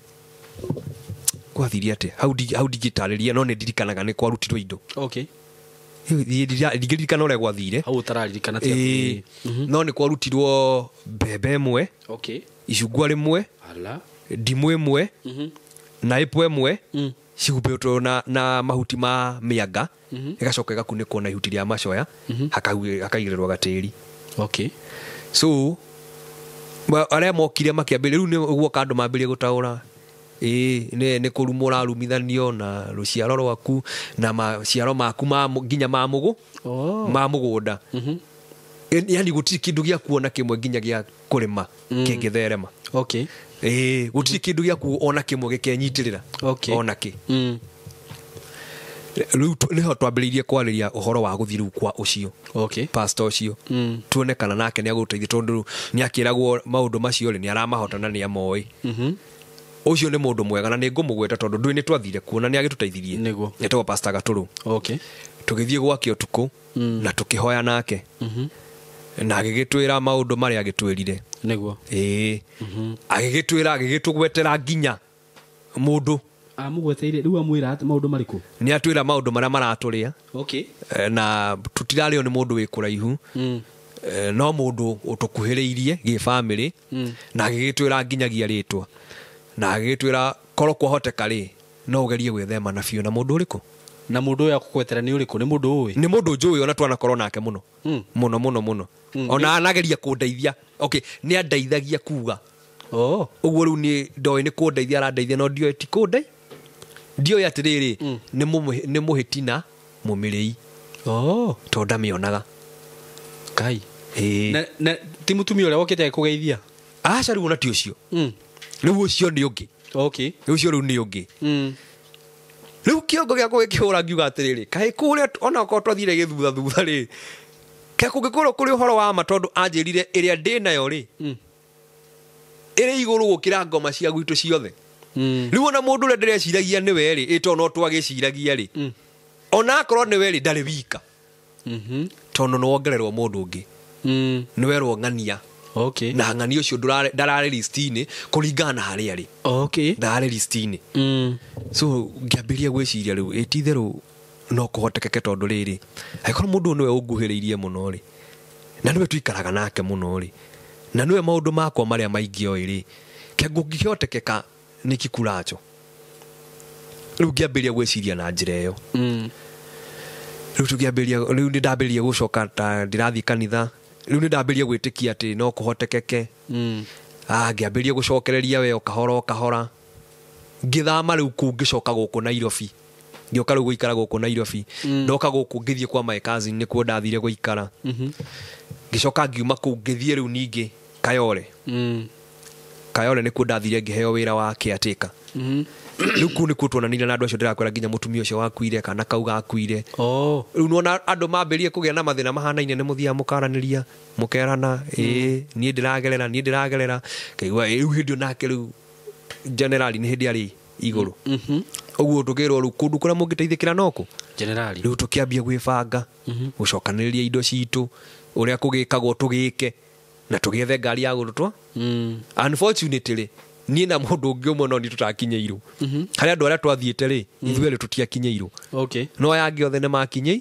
A: Gwathirie atĩa? Hau ndingĩtarĩria, no nĩ ndirikanaga nĩ kwarutirwo indo. Ndingĩririkana ũrĩa gwathire.
B: Hau ũtararirikana ti
A: No nĩ kwarutirwo mbembe ĩmwe, icungwa rĩmwe, ndimũ ĩmwe, na ĩpũ ĩmwe, cihumbĩtwo na mahuti ma mĩanga, ĩgacoka ĩgakunĩkwo na ihuti rĩa macoya, hakaigĩrĩrwo gatĩri. So arĩa mokire makĩambĩrĩria, rĩu nĩ guoka andũ mambĩrĩria gũtaũra. Nĩ kũrumwo ũrarumithanio na rũciaro rwaku na maciaro maku nginya ma ma mũgũnda. Yani gũtirĩ kĩndũ gĩa kuona kĩmwe nginya gĩa kũrĩma kĩngĩtherema. Gũtirĩ kĩndũ gĩa kuona kĩmwe gĩkenyitĩrĩra. Ona kĩ. Rĩu nĩho twambĩrĩirie kwarĩria ũhoro wa gũthiĩ rĩu kwa ũcio. Pastor ũcio. Tuone kana nake nĩ agũteithia tondũ nĩ akĩragwo maũndũ macio rĩ, nĩ aramahota na nĩ amoĩ. Ũcio nĩ mũndũ mwega na nĩ ngũmũgweta tondũ ndũĩ nĩ twathire kuo na nĩ agĩtũteithirie. Etagwo Pastor Gatũrũ. Tũgĩthiĩ gwake ũtukũ na tũkĩhoya nake. Na agĩgĩtwĩra maũndũ marĩa agĩtwĩrire. Agĩgĩtwĩra, agĩgĩtũgwetera nginya mũndũ
B: Amũgweteire rĩu amwĩra atĩ maũndũ marĩkũ?
A: Nĩ atwĩra maũndũ marĩa maratũrĩa.
B: Okay.
A: Na tũtirarĩo nĩ mũndũ wĩ kũraihu. No mũndũ ũtũkuhĩrĩirie gĩbamĩrĩ. Na agĩgĩtwĩra nginyagia rĩtwa. Na agĩgĩtwĩra korwo kwahoteka rĩ no ũgerie gwĩthema na biũ na mũndũ ũrĩkũ.
B: Na mũndũ ũyũ akũgwetera nĩ ũrĩkũ? Nĩ mũndũ ũĩ?
A: Nĩ mũndũ njũĩ ona twanakorwo nake mũno. Mũno mũno mũno. Ona anageria kũndeithia. Okay, nĩ andeithagia kuga.
B: Oh.
A: Ũguo rĩu niĩ ndoĩ nĩ kũndeithia arandeithia no ndioĩ ti kũndei. Ndioĩ atĩrĩrĩ nĩ mũhĩtina mũmĩrĩi.
B: Oh.
A: Tondũ ndamĩonaga.
B: Kai. Na ti mũtumia ũrĩa wokĩte agĩkũgeithia?
A: Aca rĩu ona ti ũcio. Rĩu ũcio nĩ ũngĩ.
B: Okay.
A: Rĩu ũcio rĩu nĩ ũngĩ. Rĩu kĩongo gĩakwa gĩkĩhũra ngiuga atĩrĩrĩ kaĩ kũrĩa ona okorwo twathire gĩthutha thutha rĩ kaĩ kũngĩkorwo kũrĩ ũhoro wa ma tondũ anjĩrire ĩrĩa ndĩ nayo rĩ ĩrĩ igũrũ gũkĩra ngoma cia gwitũ ciothe. Rĩu ona mũndũ ũrĩa ndĩreciragia nĩwe rĩ ĩ tondũ no twagĩciragia rĩ ona akorwo nĩwe rĩ ndarĩ wika. Tondũ nĩ wongererwo mũndũ ũngĩ. Nĩ werwo ng'ania.
B: Okay.
A: Na ng'ania ũcio ndararĩ list-inĩ kũringana na harĩa arĩ.
B: Okay.
A: Ndararĩ list-inĩ. So ngĩambĩrĩria gwĩciria rĩu ĩ ti itherũ no kũhotekeke tondũ rĩrĩ angĩkorwo mũndũ ũyũ nĩwe ũnguhĩrĩirie mũno rĩ na nĩwe tũikaraga nake mũno rĩ na nĩwe maũndũ makwa marĩa maingĩ oĩ rĩ kĩngĩhotekeka nĩ kikuracho. Rĩu ngĩambĩrĩria gwĩciria na njĩra ĩyo. Rĩu tũkĩambĩrĩria rĩu nĩ ndambĩrĩria gũcoka ta ndĩrathiĩ kanitha. Rĩu nĩ ndambĩrĩria gwĩtĩkia atĩ no kũhotekeke. Ngĩambĩrĩria gũcokereria we o kahora o kahora. Ngĩthama rĩu kũu ngĩcoka gũkũ Nairobi. Ngĩũka rĩu gũikara gũkũ Nairobi. Ndoka gũkũ ngĩthiĩ kwa my cousin nĩkuo ndathire gũikara. Ngĩcoka ngiuma kũu ngĩthiĩ rĩu ningĩ Kayole. Kayole nĩkuo ndathire ngĩheo wĩra wa caretaker. Rĩu kũu nĩkuo tuonanire na andũ acio ndĩrakwĩra nginya mũtumia ũcio wakuire kana kau gakuire.
B: Oh.
A: Rĩu nĩwona andũ mambĩrĩrie kũgĩa na mathĩna mahanaine nĩ mũthiaga mũkaranĩria mũkerana ĩĩ niĩ ndĩragerera niĩ ndĩragerera kaigua rĩu hĩndĩ ĩyo nake rĩu generali nĩ hĩndĩ arĩ igũrũ. Ũguo tũkĩrwo rĩu kũndũ kũrĩa mũngĩteithĩkĩra nokũ
B: Generali.
A: Rĩu tũkĩambia gwĩbanga gũcokanĩrĩria indo citũ ũrĩa kũgĩkagwo tũgĩke na tũgĩethe ngari ya gũtũtwa. Unfortunately niĩ na mũndũ ũngĩ ũmwe no nĩ tũtakinyĩirwo. Harĩ andũ arĩa twathiĩte rĩ ithuĩ erĩ tũtiakinyĩirwo.
B: Okay.
A: No aya angĩ othe nĩ makinyĩi.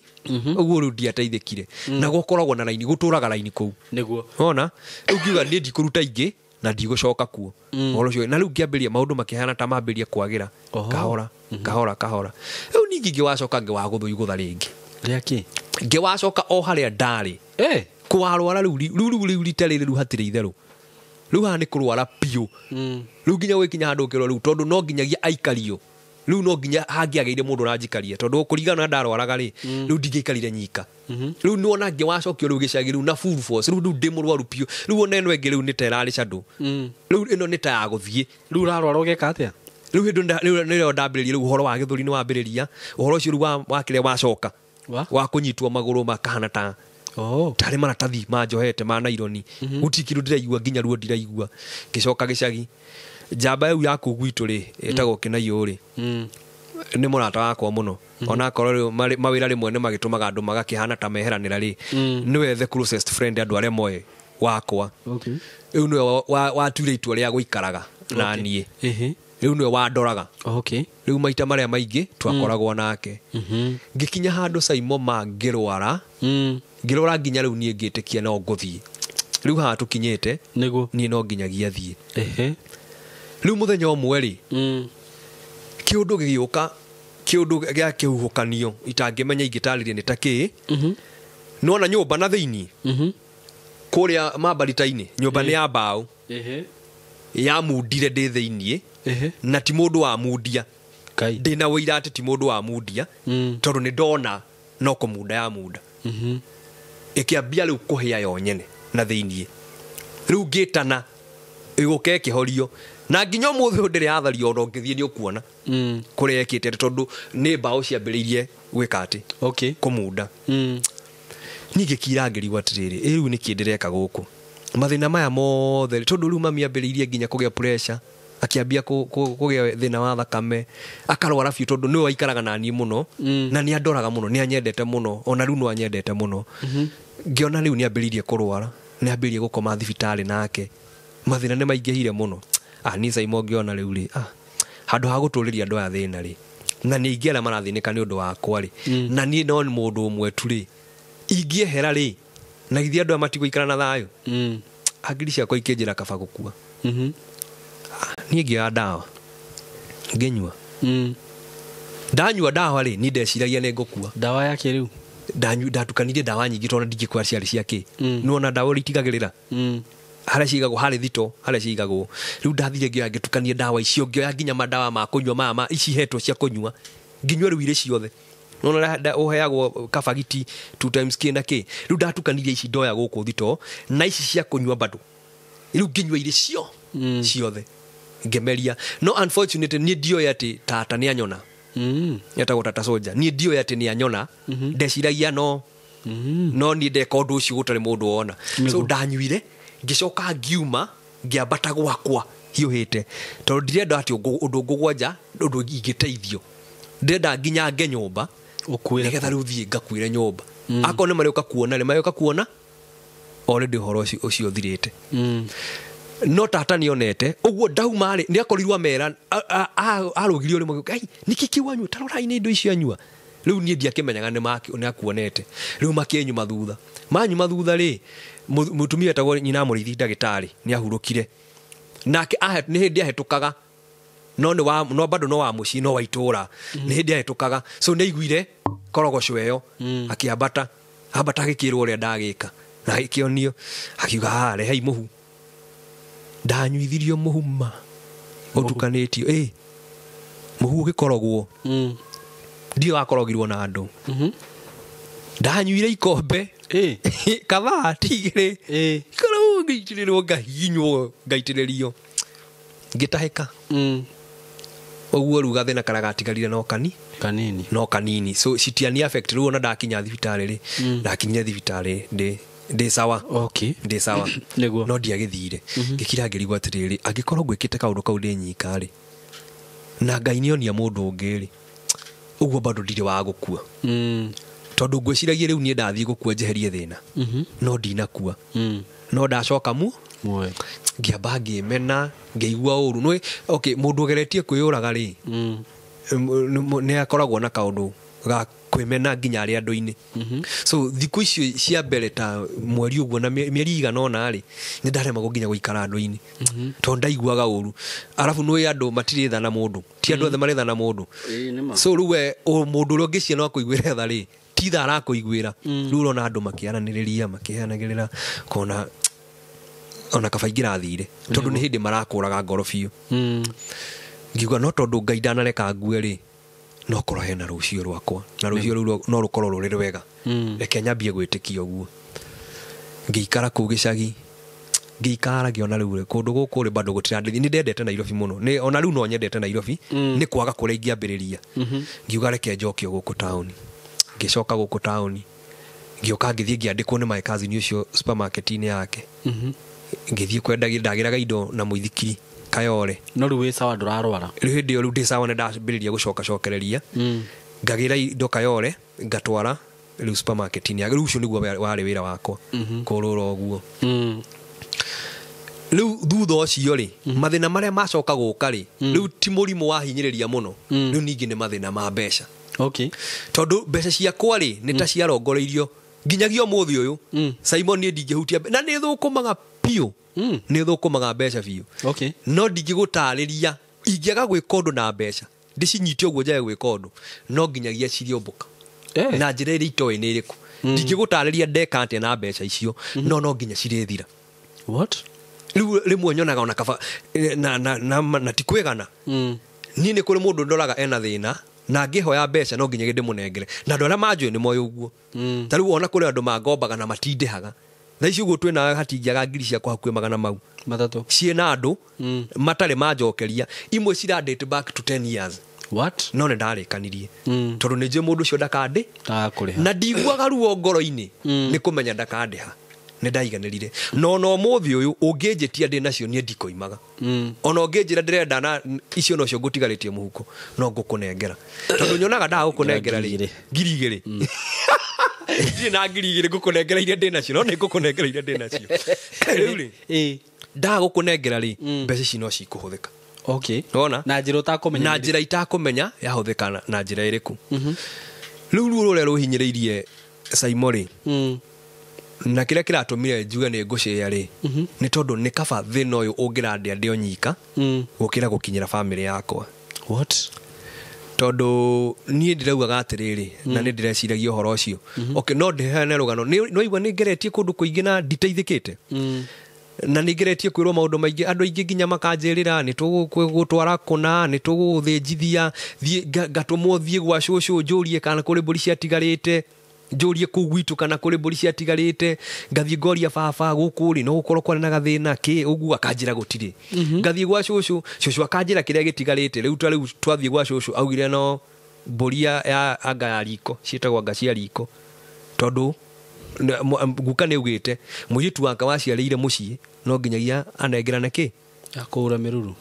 A: Ũguo rĩu ndiateithĩkire. Na gũkoragwo na raini gũtũraga raini kũu.
B: Nĩguo.
A: Wona? Rĩu ngiuga niĩ ndikũruta ingĩ na ndigũcoka kuo. Ũhoro ũcio na rĩu ngĩambĩrĩria maũndũ makĩhana ta mambĩrĩria kwagĩra. Kahora, kahora, kahora. Rĩu ningĩ ngĩwacoka ngĩwagũthũigũtha rĩngĩ.
B: Rĩa kĩ?
A: Ngĩwacoka o harĩa ndarĩ. Kwarwara rĩu rĩu rĩu rita rĩrĩ rĩu hatirĩ itherũ. Rĩu haha nĩ kũrwara biũ. Rĩu nginya gwĩkinya handũ ũkĩrwo rĩu tondũ no nginyagia aikario. Rĩu no nginya hangĩagĩire mũndũ ũranjikaria tondũ kũringana na ndarwaraga rĩ rĩu ndingĩikarire nyika. Rĩu nĩwona ngĩwacokio rĩu gĩcagi rĩu na full force rĩu rĩu ndĩ mũrwaru biũ. Rĩu ona ĩno ĩngĩ rĩu nĩ ta ĩrarĩ shadow. Rĩu ĩno nĩ ta ya gũthiĩ.
B: Rĩu ũrarwara ũgeka atĩa?
A: Rĩu hĩndĩ rĩu nĩrĩo ndambĩrĩria rĩu ũhoro wa gĩthũri nĩ wambĩrĩria. Ũhoro ũcio rĩu wa kĩrĩa wacoka. Wa kũnyitwo magũrũ makahana ta tarĩ maratathi manjohete ma naironi. Gũtirĩ kĩndũ ndĩraigua nginya ruo ndiraigua. Ngĩcoka gĩcagi. Njamba ĩyo ya kũu gwitũ rĩ ĩtagwo Kĩnaiyũ rĩ nĩ mũrata wakwa mũno. Ona akorwo rĩu mawĩra rĩmwe nĩ magĩtũmaga andũ magakĩhana ta meheranĩra rĩ nĩwe the closest friend andũ arĩa moĩ wakwa.
B: Okay.
A: Rĩu nĩwe watuire itua rĩa gũikaraga na niĩ. Rĩu nĩwe wandoraga.
B: Okay.
A: Rĩu maita marĩa maingĩ twakoragwo nake. Ngĩkinya handũ Saimo ma ngĩrwara. Ngĩrwara nginya rĩu niĩ ngĩtĩkia no ngũthiĩ. Rĩu haha tũkinyĩte
B: nĩguo
A: niĩ no nginyagia thiĩ. Rĩu mũthenya ũmwe rĩ kĩũndũ gĩgĩũka kĩũndũ gĩa kĩhuhũkanio itangĩmenya ingĩtarĩria nĩ ta kĩĩ. Nĩwona nyũmba na thĩinĩ kũrĩa mambarita-inĩ nyũmba nĩ ya mbaũ yamundire ndĩ thĩinĩ na ti mũndũ wa mundia. Ndĩna ũira atĩ ti mũndũ wa mundia tondũ nĩ ndona no kũmunda ya munda. Ĩkĩambia rĩu kũhĩa yo nyene na thĩinĩ. Rĩu ngĩtana ĩgũka ĩkĩhorio na nginya ũmũthĩ ũyũ ndĩrĩ yathario ona ũngĩthiĩ nĩ ũkuona kũrĩa ĩkĩte tondũ nĩ mbaũ ciambĩrĩirie gwĩka atĩ kũmunda. Niĩ ngĩkira ngĩrigwo atĩrĩrĩ ĩ rĩu nĩkĩ ndĩreka gũkũ mathĩna maya mothe tondũ rĩu mami ambĩrĩirie nginya kũgĩa pressure akĩambia kũgĩa thĩna wa thakame akarwara biũ tondũ nĩwe waikaraga na niĩ mũno na nĩ andoraga mũno nĩ anyendete mũno ona rĩu no anyendete mũno. Ngĩona rĩu nĩ ambĩrĩirie kũrwara nĩ ambĩrĩirie gũkoma thibitarĩ nake mathĩna nĩ maingĩhire mũno. Niĩ Saimo ngĩona rĩu rĩ Handũ ha gũtũrĩria andũ aya thĩna rĩ, na nĩ aingĩ arĩa marathĩnĩka nĩ ũndũ wakwa rĩ, na niĩ no mũndũ ũmwe tu rĩ, ingĩehera rĩ, na githĩ andũ aya matigũikara na thayũ? Hakiri ciakwa ikĩnjĩra kaba gũkua. Niĩ ngĩoya ndawa ngĩnyua. Ndanyua ndawa rĩ, niĩ ndeciragia nĩ ngũkua.
B: Ndawa ya kĩrĩu?
A: Ndatukanirie ndawa nyingĩ tondũ ndingĩkua ciarĩ cia kĩ. Nĩwona ndawa ũrĩa itigagĩrĩra harĩa ciigagwo, harĩ thito harĩa ciigagwo. Rĩu ndathire ngĩoya ngĩtukania ndawa icio, ngĩoya nginya mandawa ma kũnyua maya ma ici hetwo cia kũnyua, nginyua rĩu irĩ ciothe. Nĩwona ũrĩa ũheagwo kabagiti 2 times kĩ na kĩ. Rĩu ndatukanirie ici ndoya gũkũ thito na ici cia kũnyua bado. Rĩu ngĩnyua irĩ cio ciothe ngĩmeria. No unfortunately niĩ ndioĩ atĩ tata nĩ anyona. Etagwo tata Soja. Niĩ ndioĩ atĩ nĩ anyona. Ndeciragia no no niĩ ndeka ũndũ ũcio gũtarĩ mũndũ wona. So ndanyuire ngĩcoka ngiuma ngĩambata gwakwa hiũhĩte, tondũ ndirenda atĩ ũndũ ngũgwanja, ũndũ ingĩteithio. Ndĩrenda nginya nge nyũmba
B: ũkuĩre,
A: nĩgetha rĩu thiĩ ngakuĩre nyũmba. Akorwo nĩ marĩũka kuona rĩ, marĩũka kuona already ũhoro ũcio ũthirĩte. No tata nĩonete ũguo ndauma rĩ, nĩakorirwo amera arũgirio rĩmwe, ai nĩkĩ kĩu anyua, ta rorai nĩ indo icio anyua. Rĩu niĩ ndiakĩmenyaga nĩ akuonete. Rĩu makĩnyuma thutha, manyuma thutha rĩ, mũtumia etagwo nyina mũrĩithi ndagĩtarĩ nĩ ahurũkire. Nake nĩ hĩndĩ ahĩtũkaga, no nĩ wa, no bado no wa mũciĩ, no wa itũũra. Nĩ hĩndĩ ahĩtũkaga, so nĩ aiguire korogoco ĩyo, akĩambata, ambata agĩkĩrwo ũrĩa ndagĩka, na agĩkĩonio, akiuga, ha, rehei mũhu. Ndanyuithirio mũhu ma ũtukanĩtio, mũhu ũgĩkorogwo. Ndiũ wakorogirwo na andũ. Ndanyuire ikombe kathaa ti igĩrĩ. Korwo ngĩitĩrĩrwo ngahihinywo ngaitĩrĩrio ngĩtahĩka. Ũguo rĩu gathĩna karĩa gatigarire no
B: kanini.
A: No kanini. So citiani affect rĩu ona ndakinya thibitarĩ rĩ, ndakinyire thibitarĩ ndĩ sawa. Ndĩ sawa.
B: Nĩguo.
A: No ndiagĩthire. Ngĩkira ngĩrigwo atĩrĩrĩ, angĩkorwo ngwĩkĩte kaũndũ kau ndĩ nyika rĩ, na Ngai nĩonia mũndũ ũngĩ rĩ, ũguo bado ndirĩ wa gũkua. Tondũ ngwĩciragia rĩu niĩ ndathiĩ gũkua njeherie thĩna. No ndinakua. No ndacoka
B: muoyo.
A: Ngĩamba ngĩmena, ngĩigua ũru. Nĩ, okay, mũndũ ũgeretie kwĩyũraga rĩ, nĩ akoragwo na kaũndũ ga kwĩmena nginya arĩa andũ-inĩ. So thikũ icio cia mbere ta mweri ũguo na mĩeri igana ũna rĩ, nĩ ndaremagwo nginya gũikara andũ-inĩ. Tondũ ndaiguaga ũru. Arabu nĩ andũ matirĩ tha na mũndũ. Ti andũ othe marĩ tha na mũndũ. So rĩu we, mũndũ ũrĩa ũngĩcia no akũiguĩre tha rĩ, ti tha arakũiguĩra. Rĩu ũrona andũ makĩaranĩrĩria, makĩheanagĩrĩra, kona ona kaba ingĩrathire. Tondũ nĩ hĩndĩ marakũraga ngoro biũ. Ngiuga no tondũ Ngai ndanareka ngue rĩ, no korwo hena rũciũ rwakwa, na rũciũ rũu no rũkorwo rũrĩ rwega. Reke nyambie gwĩtĩkia ũguo. Ngĩikara kũu gĩcagi, ngĩikara ngĩona rĩu rĩ, kũndũ gũkũ rĩ bado gũtirandĩthia. Nĩ ndendete Nairobi mũno. Nĩ, ona rĩu no nyendete Nairobi, nĩ kwaga kũrĩa ingĩambĩrĩria. Ngiuga reke njoke gũkũ taũni. Ngĩcoka gũkũ taũni, ngĩũka ngĩthiĩ ngĩandĩkwo nĩ my cousin ũcio supermarket-inĩ yake. Ngĩthiĩ kwendagia, ndagĩraga indo na mũithikiri Kayore.
B: No rĩu wĩ sawa ndũrarwara?
A: Rĩu hĩndĩ ĩyo rĩu ndĩ sawa, nĩ ndambĩrĩria gũcoka cokereria. Ngagĩra indo Kayore, ngatwara rĩu supermarket-inĩ yake. Rĩu ũcio nĩguo warĩ wĩra wakwa, kũrũra ũguo. Rĩu thutha ũcio rĩ, mathĩna marĩa macoka gũka rĩ, rĩu ti mũrimũ wahinyĩrĩria mũno. Rĩu ningĩ nĩ mathĩna ma mbeca. Tondũ mbeca ciakwa rĩ, nĩ ta ciarongoreirio nginyagia ũmũthĩ ũyũ. Simon niĩ ndingĩhutia na nĩ thũkũmaga biũ. Nĩ thũkũmaga mbeca biũ. No ndingĩgũtarĩria, ingĩaga gwĩka ũndũ na mbeca, ndĩcinyite ũguo njage gwĩka ũndũ, no nginyagia cirĩũmbũka. Na njĩra ĩrĩa itoĩ nĩ ĩrĩkũ. Ndingĩgũtarĩria ndeka atĩa na mbeca icio, no nginya cirĩthira.
B: What?
A: Rĩu rĩmwe nyonaga ona kaba, na ti kwĩgana. Niĩ nĩ kũrĩ mũndũ ndoraga ena thĩna, na ngĩhoya mbeca no nginya ndĩmũnengere. Na andũ arĩa manjũĩ nĩ moĩ ũguo. Ta rĩu ona kũrĩ andũ mangombaga na matindĩhaga. Thaa ici ũguo twĩna hatingĩaga ngiri ciakwa hakuhĩ magana mau.
B: Matatũ.
A: Ciĩna andũ, matarĩ manjokeria. Imwe cira date back to 10 years.
B: What?
A: No nĩ ndarĩkanirie. Tondũ nĩ njũĩ mũndũ ũcio ndakandĩ.
B: Ndakakũrĩha.
A: Na ndiguaga ruo ngoro-inĩ, nĩ kũmenya ndakandĩha. Nĩ ndaiganĩrire. No no ũmũthĩ ũyũ ũngĩnjĩtia ndĩ nacio niĩ ndikoimaga. Ona ũngĩnjĩra ndĩrenda na icio nocio ngũtigarĩtie mũhuko, no ngũkũnengera. Tondũ nyonaga ndagũkũnengera rĩ, ngiri igĩrĩ. Ndirĩ na ngiri igĩrĩ ngũkũnengera iria ndĩ nacio, no nĩ ngũkũnengera iria ndĩ nacio. Rĩu rĩ, ndagũkũnengera rĩ, mbeca ici no cikũhũthĩka.
B: Okay.
A: Wona?
B: Na njĩra ũtakũmenya.
A: Na njĩra itakũmenya yahũthĩka na njĩra ĩrĩkũ. Rĩu ruo rũrĩa rũhinyĩrĩirie Saimo rĩ, na kĩrĩa kĩratũmire njuge nĩ ngũcĩa rĩ, nĩ tondũ nĩ kaba thĩna ũyũ ũngĩrandĩa ndĩ o nyika gũkĩra gũkinyĩra bamĩrĩ yakwa.
B: What?
A: Tondũ niĩ ndĩraugaga atĩrĩrĩ, na nĩ ndĩreciragia ũhoro ũcio. Okay, no ndĩheane rũgano. Nĩ waigua nĩ ngeretie kũndũ kũingĩ na nditeithĩkĩte. Na nĩ ngeretie kwĩrwo maũndũ maingĩ, andũ aingĩ nginya makanjĩrĩra nĩ tũgũgũtwara kũna, nĩ tũgũgũthĩnjithia, thiĩ ngatũmwo thiĩ gwa cũcũ njũrie kana kũrĩ mbũri ciatigarĩte, njũrie kũu gwitũ kana kũrĩ mbũri ciatigarĩte, ngathiĩ ngoria baba gũkũ rĩ no gũkorwo kwarĩ na gathĩna kĩ ũguo, akanjĩra gũtirĩ. Ngathiĩ gwa cũcũ, cũcũ akanjĩra kĩrĩa gĩtigarĩte. Rĩu ta rĩu twathiĩ gwa cũcũ augire no mbũri ya anga ya riko, ciĩtagwo anga cia riko, tondũ guka nĩ augĩte mũirĩtu wake waciarĩire mũciĩ no nginyagia anengerane kĩ
B: ya kũũra mĩruru.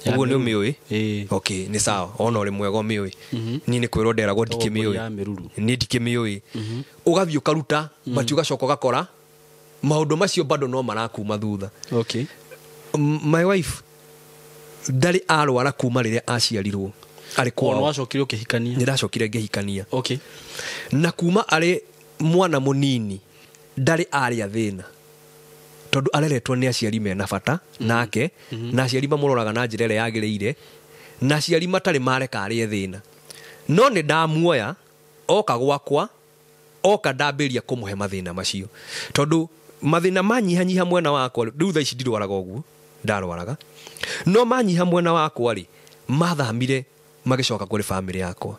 A: Ũguo nĩ ũmĩũĩ? Okay, nĩ sawa, ona ũrĩ mwega ũmĩũĩ. Niĩ nĩ kwĩrwo nderagwo ndikĩmĩũĩ. Niĩ ndikĩmĩũĩ. Ũgathiĩ ũkaruta, but ũgacoka ũgakora maũndũ macio bado no marakuma thutha.
B: Okay.
A: My wife ndarĩ arwara kuma rĩrĩa aciarirwo arĩ kwao.
B: Ona wacokire ũkĩhikania?
A: Nĩ ndacokire ngĩhikania.
B: Okay.
A: Na kuma arĩ mwana mũnini ndarĩ arĩa thĩna, tondũ areretwo nĩ aciari mena bata nake, na aciari mamũroraga na njĩra ĩrĩa yagĩrĩire, na aciari matarĩ mareka arĩe thĩna. No nĩ ndamuoya oka gwakwa, oka ndambĩrĩria kũmũhe mathĩna macio, tondũ mathĩna manyihanyiha mwena wakwa rĩu thaa ici ndirwaraga ũguo ndarwaraga, no manyiha mwena wakwa rĩ mathamire magĩcoka kũrĩ bamĩrĩ yakwa,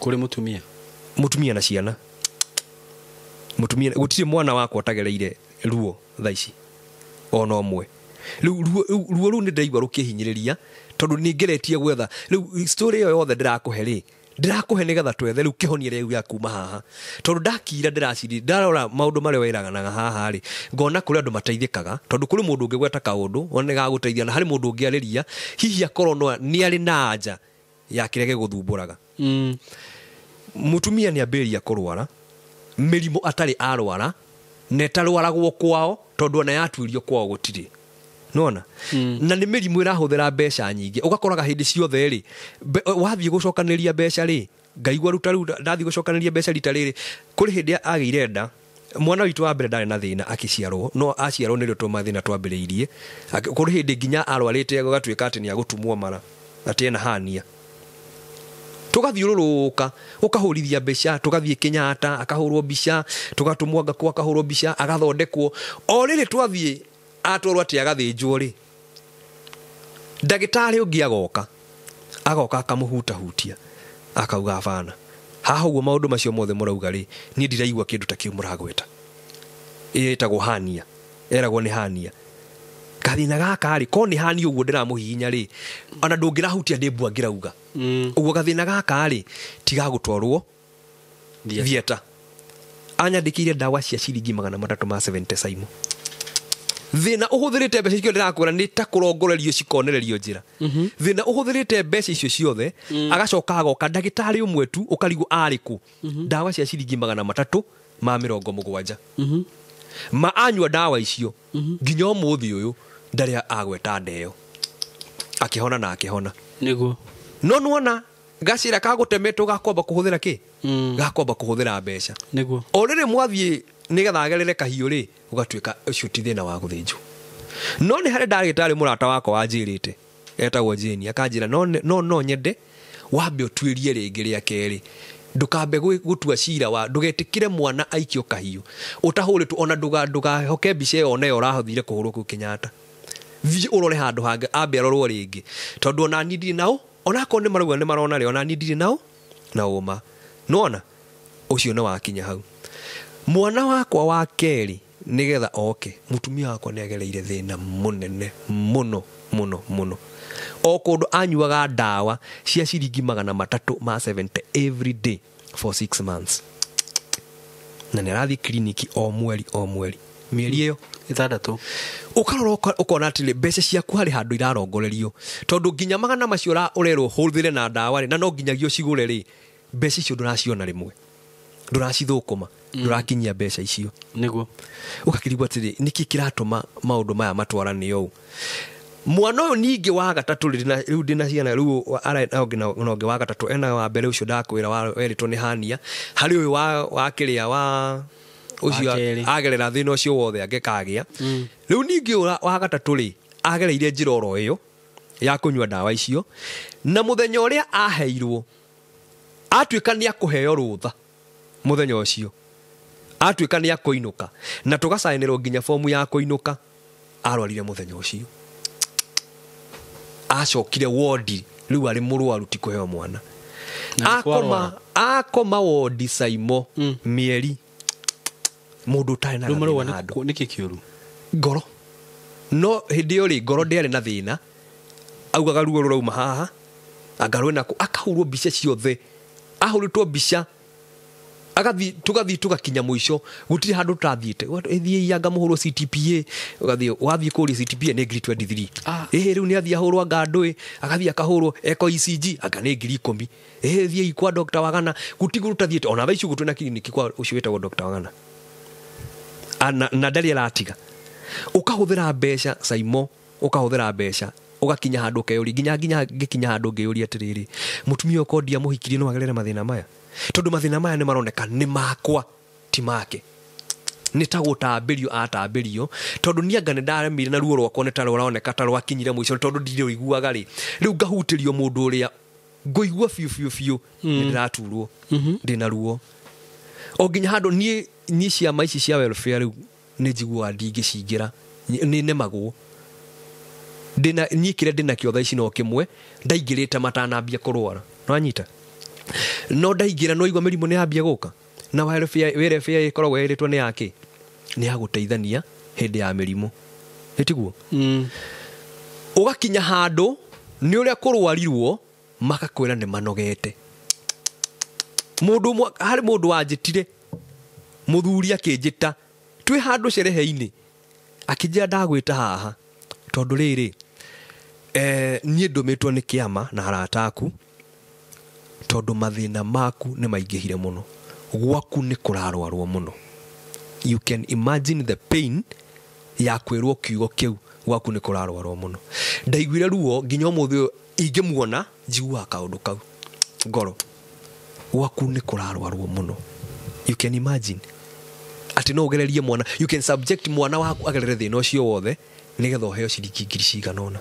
B: kũrĩ mũtumia,
A: mũtumia na ciana. Mũtumia gũtirĩ mwana wakwa ũtagereire ruo thaa ici ona ũmwe. Rĩu ruo rũu nĩ ndĩraigua rũkĩhinyĩrĩria, tondũ nĩ ngeretie gwetha. Rĩu story ĩyo yothe ndĩrakũhe rĩ, ndĩrakũhe nĩgetha twethe rĩu kĩhonia rĩu gĩa kuma haha, tondũ ndakira ndĩraciri ndarora maũndũ marĩa wĩraganaga haha rĩ, ngona kũrĩ andũ mateithĩkaga, tondũ kũrĩ mũndũ ũngĩgweta kaũndũ one gagũteithia, na harĩ mũndũ ũngĩarĩria hihi akorwo no nĩ arĩ na anja ya kĩrĩa gĩgũthumbũraga. Mũtumia nĩ ambĩrĩria kũrwara mĩrimũ atarĩ arwara, na ĩtarwaragwo kwao, tondũ ona yatuĩrio kwao gũtirĩ. Nona? Na nĩ mĩrimũ ĩrahũthĩra mbeca nyingĩ, ũgakoraga hĩndĩ ciothe rĩ, wathiĩ gũcokanĩria mbeca rĩ, ngaigua ruta rĩu ndathiĩ gũcokanĩria mbeca rita rĩrĩ, kũrĩ hĩndĩ agĩire nda, mwana witũ wa mbere ndarĩ na thĩna akĩciarwo, no aciarwo nĩrĩo tũmathĩna twambĩrĩirie. Kũrĩ hĩndĩ nginya arwarĩte gũgatuĩka atĩ nĩ agũtumwo mara, atĩ ena hania. Tũgathiũrũrũka, ũkahũrithia mbeca, tũgathiĩ Kenyatta akahũrwo mbica, tũgatũmwo Ngakũ akahũrwo mbica, agathondekwo. O rĩrĩ twathiĩ atwarwo atĩ agathĩnjwo rĩ, ndagĩtarĩ ũngĩ agoka, agoka akamũhutahutia, akauga abana, haha ũguo maũndũ macio mothe mũrauga rĩ, niĩ ndiraigua kĩndũ ta kĩu mũragweta. Ĩtagwo hania, eragwo nĩ hania. Gathĩna gaka rĩ, ko nĩ hania ũguo ndĩramũhihinya rĩ, ona ndũngĩrahutia ndĩ mbua ngĩrauga. Ũguo gathĩna gaka rĩ, tigagũtwarwo theatre. Anyandĩkĩire ndawa cia ciringi 370 Saimo. Thĩna ũhũthĩrĩte mbeca icio ndĩrakwĩra nĩ ta kũrongorerio cikonererio njĩra. Thĩna ũhũthĩrĩte mbeca icio ciothe, agacoka agoka ndagĩtarĩ ũmwe tu ũkarigwo arĩ kũ, ndawa cia ciringi 370. Ma anyua ndawa icio nginya ũmũthĩ ũyũ ndarĩ agweta ndeo, akĩhona na akĩhona.
B: Nĩguo.
A: No nĩwona gacĩra kagũtemetwo gakwamba kũhũthĩra kĩ? Gakwamba kũhũthĩra mbeca.
B: Nĩguo.
A: O rĩrĩ mwathiĩ nĩgetha agerere kahiũ rĩ, ũgatuĩka ũcio ti thĩna wa gũthĩnjwo. No nĩ harĩ ndagĩtarĩ mũrata wakwa wanjĩrĩte, etagwo Jane, akanjĩra no nyende wambe ũtuĩrie rĩngĩ rĩa kerĩ, ndũkambe gũtua cira wa, ndũgetĩkĩre mwana aikio kahiũ ũtahũrĩtwo, ona ndũgahoke mbica ĩyo ona ĩyo ũrathire kũhũrwo kũu Kenyatta. Thiĩ ũrore handũ hangĩ, ambe arorwo rĩngĩ, tondũ ona niĩ ndirĩ nao, onakorwo nĩ marauga nĩ marona rĩ, ona niĩ ndirĩ nao na ũma. Nĩwona ũcio nĩ wakinya hau. Mwana wakwa wa kerĩ nĩgetha oke, mũtumia wakwa nĩ agereire thĩna mũnene mũno mũno mũno. O kũndũ anyuaga ndawa cia ciringi 370 every day for 6 months. Na nĩ arathiĩ kliniki o mweri o mweri mĩeri ĩyo
B: 6.
A: Ũkarora ũkona atĩrĩ, mbeca ciaku harĩ handũ irarongorerio, tondũ nginya magana macio ũrerwo hũthĩre na ndawa rĩ, na no nginyagia ũcigũre rĩ, mbeca icio ndũraciona rĩmwe, ndũracithũkũma, ndũrakinyia mbeca icio.
B: Nĩguo.
A: Ũgakĩrigwo atĩrĩ, nĩkĩ kĩratũma maũndũ maya matwarane ũũ? Mwana ũyũ ningĩ wa gatatũ rĩu ndĩna ciana rĩu ara na ũngĩ wa gatatũ ena wa mbere ũcio ndakwĩra werĩtwo nĩ hania harĩ ũyũ wa kĩrĩa wa ũcio agerera thĩna ũcio wothe angĩkagĩa. Rĩu ningĩ wa gatatũ rĩ agereire njĩra oro ĩyo ya kũnyua ndawa icio na mũthenya ũrĩa aheirwo atuĩka nĩ akũheo rũtha mũthenya ũcio atuĩka nĩ akũinũka na tũgacainĩrwo nginya fomu ya kũinũka arwarire mũthenya ũcio acokire wodi rĩu arĩ mũrwaru ti kũheo mwana akoma wodi Saimo mĩeri mũndũ ũtarĩ na
B: gathĩna handũ. Nĩkĩ kĩũru?
A: Ngoro. No hĩndĩ ĩyo rĩ ngoro ndĩarĩ na thĩna augaga ruo rũrauma haha anga rwĩna kũ akahũrwo mbica ciothe ahũrĩtwo mbica agathi tugathi tugakinya mũico gũtirĩ handũ tũtathiĩte ĩthiĩ anga mũhũrwo CTPA ũgathiĩ wathiĩ kũrĩa CTPA nĩ ngiri 23 ĩhĩ rĩu nĩ athiĩ ahũrwo anga ndũĩ agathiĩ akahũrwo eko ECG anga nĩ ngiri 10 ĩhĩ thiĩ kwa Dr. Wagana gũtirĩ tũtathiĩte ona thaa ici ũguo twĩna kiriniki kwa ũcio wĩtagwo Dr. Wagana na ndarĩ aratiga ũkahũthĩra mbeca Saimo ũkahũthĩra mbeca ũgakinya handũ ũkeyũria nginya ngĩkinya handũ ngĩyũria atĩrĩrĩ mũtumia ũyũ kondia mũhikirie no agerere mathĩna maya tondũ mathĩna maya nĩ maroneka nĩ makwa ti make nĩ ta gũtambĩrio atambĩrio tondũ niĩ anga nĩ ndaremire na ruo rwakwa nĩ ta rũroneka ta rwakinyire mũico tondũ ndirũiguaga rĩ rĩu ngahutĩrio mũndũ ũrĩa ngũigua biũ biũ biũ nĩ ndĩraturwo ndĩna ruo o nginya handũ niĩ ciama ici cia welfare rĩu nĩ njiguaga ndingĩcingĩra nĩ nemagwo ndĩna niĩ kĩrĩa ndĩnakĩo thaa ici no kĩmwe ndaingĩrĩte matanambia kũrwara nĩwanyita no ndaingĩra no igua mĩrimũ nĩ yambia gũka na welfare ĩkoragwo ĩrĩtwo nĩ yakĩ nĩ ya gũteithania hĩndĩ ya mĩrimũ ĩtiguo ũgakinya handũ nĩ ũrĩa kũrwarirwo makakwĩra nĩ manogete mũndũ harĩ mũndũ wanjĩtire mũthuri akĩnjĩta twĩ handũ cerehe-inĩ akĩnjĩra ndagwĩta haha tondũ rĩrĩ niĩ ndũmĩtwo nĩ kĩama na arata aku tondũ mathĩna maku nĩ maingĩhire mũno gwaku nĩ kũrarwarwo mũno. You can imagine the pain ya kwĩrwo kiugo kĩu gwaku nĩ kũrarwarwo mũno. Ndaiguire ruo nginya ũmũthĩ ingĩmuona njiguaga kaũndũ kau ngoro gwaku nĩ kũrarwarwo mũno. You can imagine atĩ no ũgererie mwana, you can subject mwana waku agerere thĩna ũcio wothe nĩgetha ũheo ciringi ngiri cigana ũna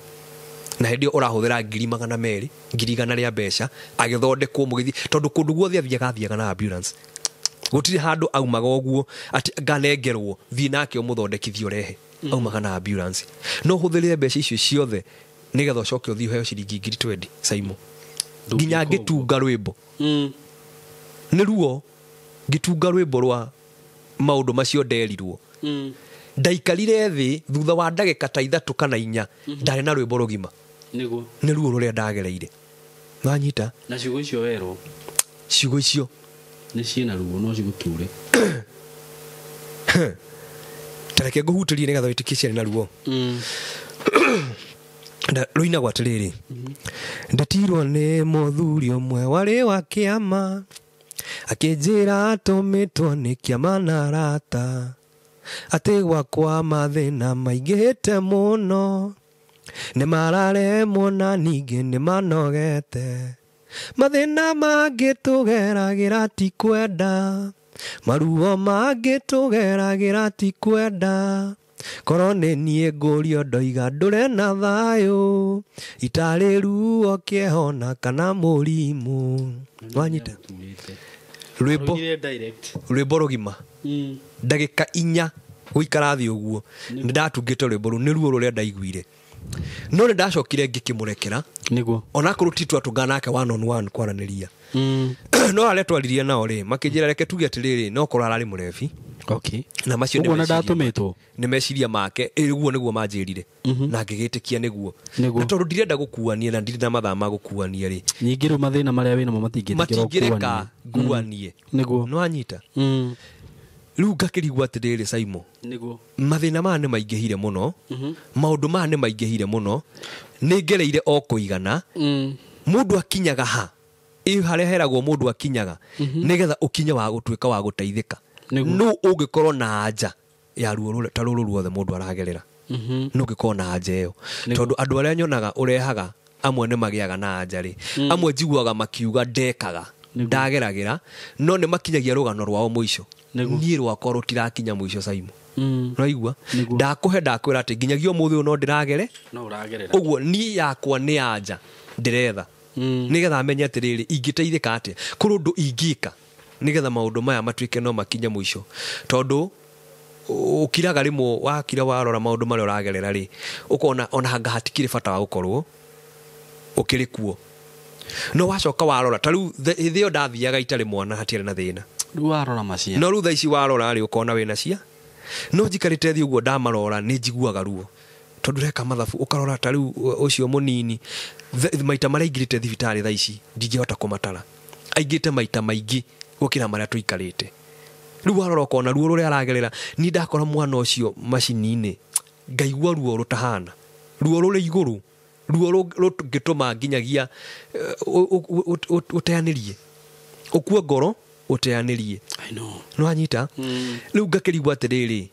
A: na hĩndĩ ĩyo ũrahũthĩra ngiri 200 ngiri 100 rĩa mbeca agĩthondekwo mũgĩthiĩ tondũ kũndũ guothe athiaga na ambulance gũtirĩ handũ aumaga ũguo atĩ nganengerwo thiĩ nake ũmũthondekithie ũrehe aumaga na ambulance no ũhũthĩrĩre mbeca icio ciothe nĩgetha ũcoke ũthiĩ ũheo ciringi ngiri 20 Saimo nginya ngĩtunga rwĩmbo nĩ ruo ngĩtunga rwĩmbo rwa maũndũ macio nderirwo ndaikarire thĩ thutha wa ndagĩka ta 3 kana 4 ndarĩ na rwĩmbo rũgima
B: nĩguo
A: nĩ ruo rũrĩa ndagereire wanyita
B: na ciugo icio werwo
A: ciugo icio
B: nĩ ciĩna ruo no cigũture
A: tareke ngũhutĩrie nĩgetha wĩtĩkie ciarĩ na ruo rũinagwo atĩrĩrĩ ndatirwo nĩ mũthuri ũmwe warĩ wa kĩama akĩnjĩra atũmĩtwo nĩ kĩama na arata atĩ gwakwa mathĩna maingĩhĩte mũno nĩ mararemwo na ningĩ nĩ manogete mathĩna mangĩ tũgeragĩra ti kwenda maruo mangĩ tũgeragĩra ti kwenda korwo nĩ niĩ ngũrio ndoiga ndũre na thayũ itarĩ ruo kĩeho na kana mũrimũ wanyita rwĩmbo rũgima ndagĩka 4 gũikara thĩ ũguo nĩ ndatungĩte rwĩmbo rũu nĩ ruo rũrĩa ndaiguire no nĩ ndacokire ngĩkĩmũrekera
B: nĩguo
A: onakorwo ti twatũngana nake one on one kwaranĩria no arĩa twaririe nao rĩ makĩnjĩra reke tuge atĩrĩrĩ no korwo ararĩ mũrebi
B: okay
A: na macio nĩ meciria make ũguo nĩguo manjĩrire na ngĩgĩtĩkia nĩguo na tondũ ndirenda gũkuania na ndirĩ na mathaa ma gũkuania rĩ
B: ningĩ rĩu mathĩna marĩa wĩnamo
A: matingĩreka nguanie
B: nĩguo
A: nĩwanyita rĩu ngakĩrigwo atĩrĩrĩ Saimo
B: nĩguo
A: mathĩna maya nĩ maingĩhire mũno maũndũ maya nĩ maingĩhire mũno nĩ ngereire o kũigana mũndũ akinyaga ha ĩ harĩa heragwo mũndũ akinyaga nĩgetha ũkinye wa gũtuĩka wa gũteithĩka no ũngĩkorwo na anja ya ruo ta rũrũ ruothe mũndũ aragerera No ngĩkorwo na anja ĩyo, tondũ andũ arĩa nyonaga ũrehaga amwe nĩ magĩaga na anja rĩ, amwe njiguaga makiuga ndekaga ndageragĩra, no nĩ makinyagia rũgano rwao mũico. Niĩ rwakwa rũtirakinya mũico Saimo. Ũraigua? Ndakũhe ndakwĩra atĩ nginyagia ũmũthĩ ũyũ no ndĩragere.
B: No ũragerera.
A: Ũguo niĩ yakwa nĩ anja ndĩretha, nĩgetha menye atĩrĩrĩ, ingĩteithĩka atĩa, kũrĩ ũndũ ingĩka nĩgetha maũndũ maya matuĩke no makinye mũico. Tondũ ũkiraga rĩmwe, wakira warora maũndũ marĩa ũragerera rĩ, ũkona ona hanga hatikĩrĩ bata wa gũkorwo ũkĩrĩ kuo. No wacoka warora ta rĩu hĩndĩ ĩyo ndathiaga itarĩ mwana, hatiarĩ na thĩna.
B: Rĩu warora macia.
A: No rĩu thaa ici warora rĩ, ũkona wĩna cia. No njikarĩte thĩ ũguo ndamarora nĩ njiguaga ruo, tondũ reka mathabu ũkarora ta rĩu ũcio mũnini maita marĩa aingĩrĩte thibitarĩ thaa ici ndingĩhota kũmatara, aingĩte maita maingĩ gũkĩra marĩa tũikarĩte. Rĩu warora ũkona ruo rũrĩa aragerera. Niĩ ndakora mwana ũcio macini-inĩ ngaigua ruo rũtahana, ruo rũrĩ igũrũ, ruo rũngĩtũma nginyagia ũteanĩrie, ũkue ngoro ũteanĩrie. Nĩwanyita? Rĩu ngakĩrigwo atĩrĩrĩ,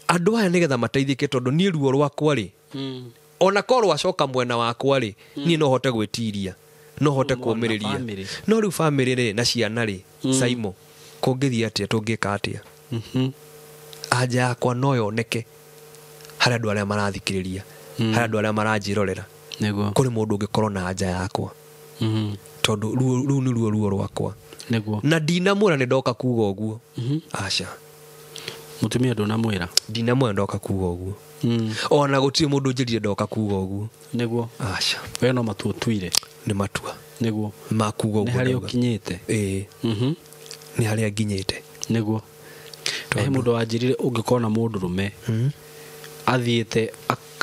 A: andũ aya nĩgetha mateithĩke, tondũ niĩ ruo rwakwa rĩ, ona korwo rwacoka mwena wakwa rĩ, niĩ no hote gwĩtiria, no hote kũũmĩrĩria. No rĩu bamĩrĩ rĩ na ciana rĩ, Saimo, kũngĩthiĩ atĩa, tũngĩka atĩa? Anja yakwa no yoneke harĩ andũ arĩa marathikĩrĩria, harĩ andũ arĩa maranjĩrorera. Kũrĩ mũndũ ũngĩkorwo na anja yakwa, tondũ rũu nĩ ruo rwakwa. Na ndinamwĩra nĩ ndoka kuga ũguo. Aca.
B: Mũtumia ndũnamwĩra?
A: Ndinamwĩra ndoka kuga ũguo. Ona gũtirĩ mũndũ ũnjĩrire ndoka kuga ũguo.
B: Nĩguo.
A: Aca.
B: We no matua ũtuire?
A: Nĩ matua.
B: Nĩguo.
A: Ma kuga ũguo.
B: Nĩ harĩa ũkinyĩte?
A: Ĩĩ. Nĩ harĩa nginyĩte.
B: Nĩguo. He mũndũ wanjĩrire ũngĩkorwo na mũndũrũme athiĩte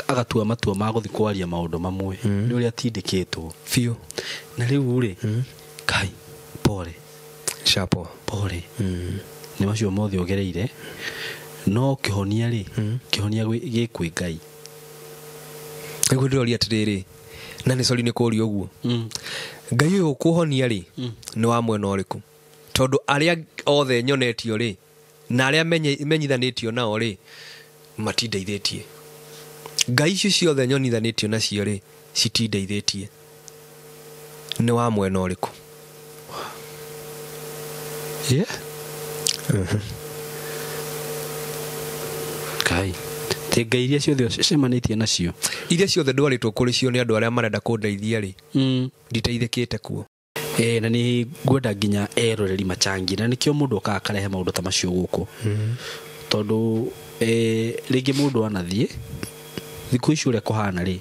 B: agatua matua ma gũthiĩ kwaria maũndũ mamwe, nĩ ũrĩa atindĩkĩtwo
A: biũ.
B: Na rĩu rĩ, Kai, pole.
A: Chapo.
B: Pole. Nĩ macio mothe ũgereire, no kĩhonia rĩ, kĩhonia gĩ kwĩ Ngai.
A: Nĩguo ndĩroria atĩrĩrĩ, na nĩ sorry nĩ kũũria ũguo. Ngai ũyũ ũkũhonia rĩ, nĩ wa mwena ũrĩkũ? Tondũ arĩa othe nyonetio rĩ, na arĩa menyithanĩtio nao rĩ, matindeithĩtie. Ngai icio ciothe nyonithanĩtio nacio rĩ, citindeithĩtie. Nĩ wa mwena ũrĩkũ?
B: Yeah. Kai, te Ngai iria ciothe ũcemanĩtie nacio,
A: iria ciothe ndwarĩtwo kũrĩ cio nĩ andũ arĩa marenda kũndeithia rĩ, nditeithĩkĩte kuo.
B: Na nĩ ngwenda nginya eroreri machangi, na nĩkĩo mũndũ okaga akarehe maũndũ ta macio gũkũ. Tondũ rĩngĩ mũndũ anathiĩ thikũ ici ũrĩa kũhana rĩ,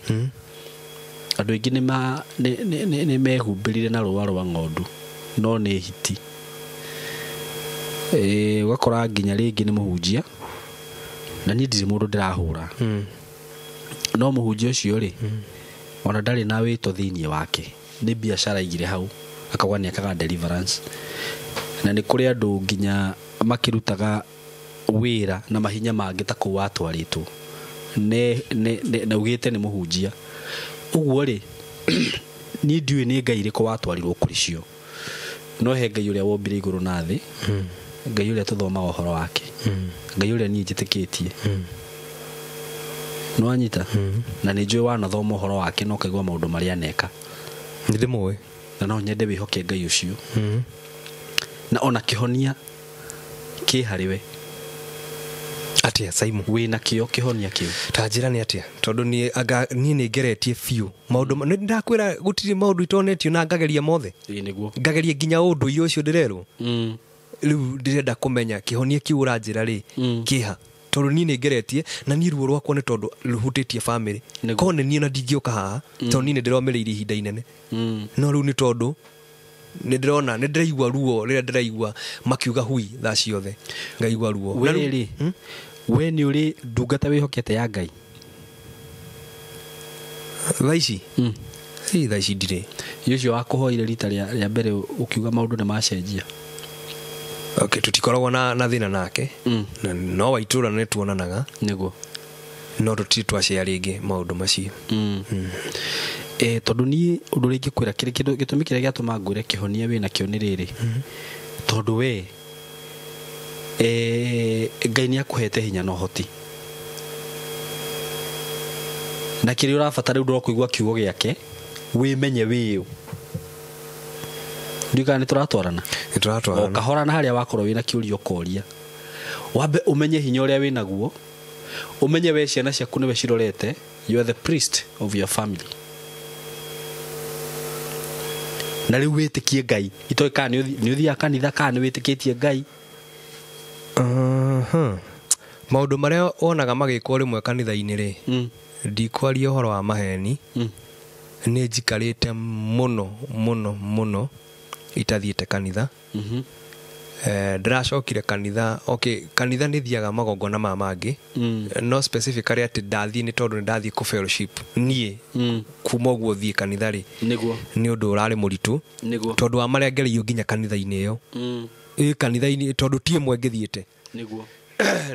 B: andũ aingĩ nĩ mehumbĩrire na rũa rwa ng'ondu, no nĩ hiti. Ũgakora nginya rĩngĩ nĩ mũhunjia, na niĩ ndirĩ mũndũ ndĩrahũra, no mũhunjia ũcio rĩ, ona ndarĩ na wĩto thĩinĩ wake, nĩ biacara aigire hau, akauga nĩ akaga deliverance. Na nĩ kũrĩ andũ nginya makĩrutaga wĩra na mahinya mangĩ ta kũu watwarĩtwo, na ugĩte nĩ mũhunjia. Ũguo rĩ, niĩ ndiũĩ nĩ Ngai ĩrĩkũ watwarirwo kũrĩ cio, no he Ngai ũrĩa wombire igũrũ na thĩ, Ngai ũrĩa tũthomaga ũhoro wake, Ngai ũrĩa niĩ njĩtĩkĩtie. Nĩwanyita? Na nĩ njũĩ wanathoma ũhoro wake na ũkaigua maũndũ marĩa aneka.
A: Nĩ ndĩmũĩ.
B: Na no nyende wĩhoke Ngai ũcio. Na ona kĩhonia kĩ harĩ we.
A: Atĩa Saimo?
B: Wĩna kĩo kĩhonia kĩu?
A: Ta njĩra nĩ atĩa? Tondũ niĩ nĩ ngeretie biũ maũndũ, nĩ ndakwĩra gũtirĩ maũndũ itonetio na ngageria mothe.
B: Ĩĩ nĩguo.
A: Ngageria nginya ũndũire ũcio ndĩrerwo. Rĩu ndĩrenda kũmenya kĩhonia kĩu ũranjĩra rĩ, kĩha. Tondũ niĩ nĩ ngeretie, na niĩ ruo rwakwa nĩ tondũ rũhutĩtie bamĩrĩ. Korwo nĩ niĩ na ndingĩũka haha, tondũ niĩ nĩ ndĩromĩrĩirie ihinda inene. No rĩu nĩ tondũ nĩ ndĩrona, nĩ ndĩraigua ruo rĩrĩa ndĩraigua makiuga hui thaa ciothe, ngaigua ruo.
B: We rĩ, we nĩ ũrĩ ndungata wĩhokete ya Ngai?
A: Thaa ici? Thaa ici ndirĩ.
B: Ũcio wakũhoire rita rĩa mbere ũkiuga maũndũ nĩ macenjia?
A: Okay, tũtikoragwo na thĩna nake. No wa itũũra nĩ tuonanaga.
B: Nĩguo.
A: No tũtirĩ twacea rĩngĩ maũndũ macio.
B: Tondũ niĩ ũndũ ũrĩa ingĩkwĩra, gĩtũmi kĩrĩa gĩatũma ngwĩre kĩhonia wĩna kĩo nĩ rĩrĩ, tondũ we Ngai nĩ akũhete hinya na ũhoti. Na kĩrĩa ũrabatara rĩu ndũrokũigua kiugo gĩake, wĩmenye wĩũ. Ndiũĩ kana nĩ tũratwarana.
A: Nĩ tũratwarana.
B: O kahora na harĩa wakorwo wĩna kĩũria ũkoria. Wambe ũmenye hinya ũrĩa wĩnaguo, ũmenye we ciana ciaku nĩwe cirorete, you are the priest of your family. Na rĩu wĩtĩkie Ngai. Itoĩ kana nĩ ũthiaga kanitha kana nĩ wĩtĩkĩtie Ngai.
A: Maũndũ marĩa wonaga magĩkwo rĩmwe kanitha-inĩ rĩ, ndikwaria ũhoro wa maheni, nĩ njikarĩte mũno mũno mũno itathiĩte kanitha. Ndĩracokire kanitha, okay, kanitha nĩ thiaga magongona ma mangĩ, no specifically atĩ ndathiĩ nĩ tondũ nĩ ndathiĩ kũ fellowship niĩ kuma ũguo thiĩ kanitha rĩ,
B: nĩguo
A: nĩ ũndũ ũrarĩ mũritũ
B: nĩguo
A: tondũ wa marĩa ngereirio nginya kanitha-inĩ ĩyo. Kanitha-inĩ tondũ ti ĩmwe ngĩthiĩte.
B: Nĩguo.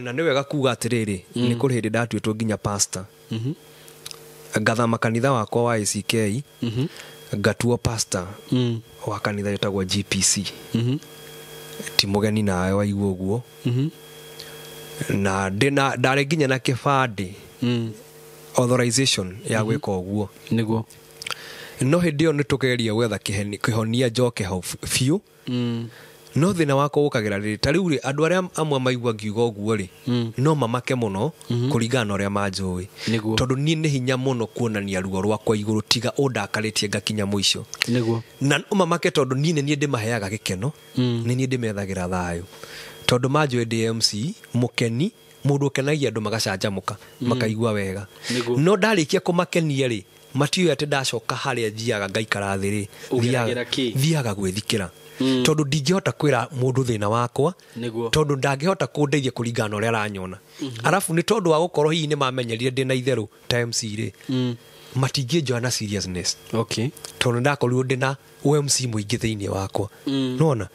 A: Na nĩ wega kuga atĩrĩrĩ, nĩ kũrĩ hĩndĩ ndatuĩtwo nginya pastor. Ngathama kanitha wakwa wa ACK, ngatuo pastor wa kanitha ĩtagwo GPC. Ti mũgeni nawe waigua ũguo. Na ndarĩ nginya na kĩbandĩ authorization ya gwĩka ũguo.
B: Nĩguo.
A: No hĩndĩ ĩyo nĩ tũgeria gwetha kĩhonia njoke hau biũ. No thĩna wakwa ũkagĩra rĩrĩ, ta rĩu rĩ, andũ arĩa amwe maigua ngiuga ũguo rĩ, no mamake mũno kũringana na ũrĩa manjũĩ. Tondũ niĩ nĩ hinya mũno kuonania ruo rwakwa igũrũ tiga ũndakarĩtie ngakinya mũico.
B: Nĩguo.
A: Na no mamake tondũ niĩ nĩ niĩ ndĩmaheaga gĩkeno, nĩ niĩ ndĩmethagĩra thayũ. Tondũ manjũĩ ndĩ MC, mũkeni, mũndũ ũkenagia andũ magacanjamũka, makaigua wega. No ndarĩkia kũmakenia rĩ, matiũĩ atĩ ndacoka harĩa njiaga ngaikara thĩ rĩ, thiaga gwĩthikĩra. Tondũ ndingĩhota kwĩra mũndũ thĩna wakwa, tondũ ndangĩhota kũndeithia kũringana na ũrĩa aranyona. Arabu nĩ tondũ wa gũkorwo hihi nĩ mamenyerire ndĩ na itherũ ta MC rĩ, matingĩnjoya na seriousness.
B: Okay.
A: Tondũ ndakorirwo ndĩ na MC mũingĩ thĩinĩ wakwa. Nĩwona?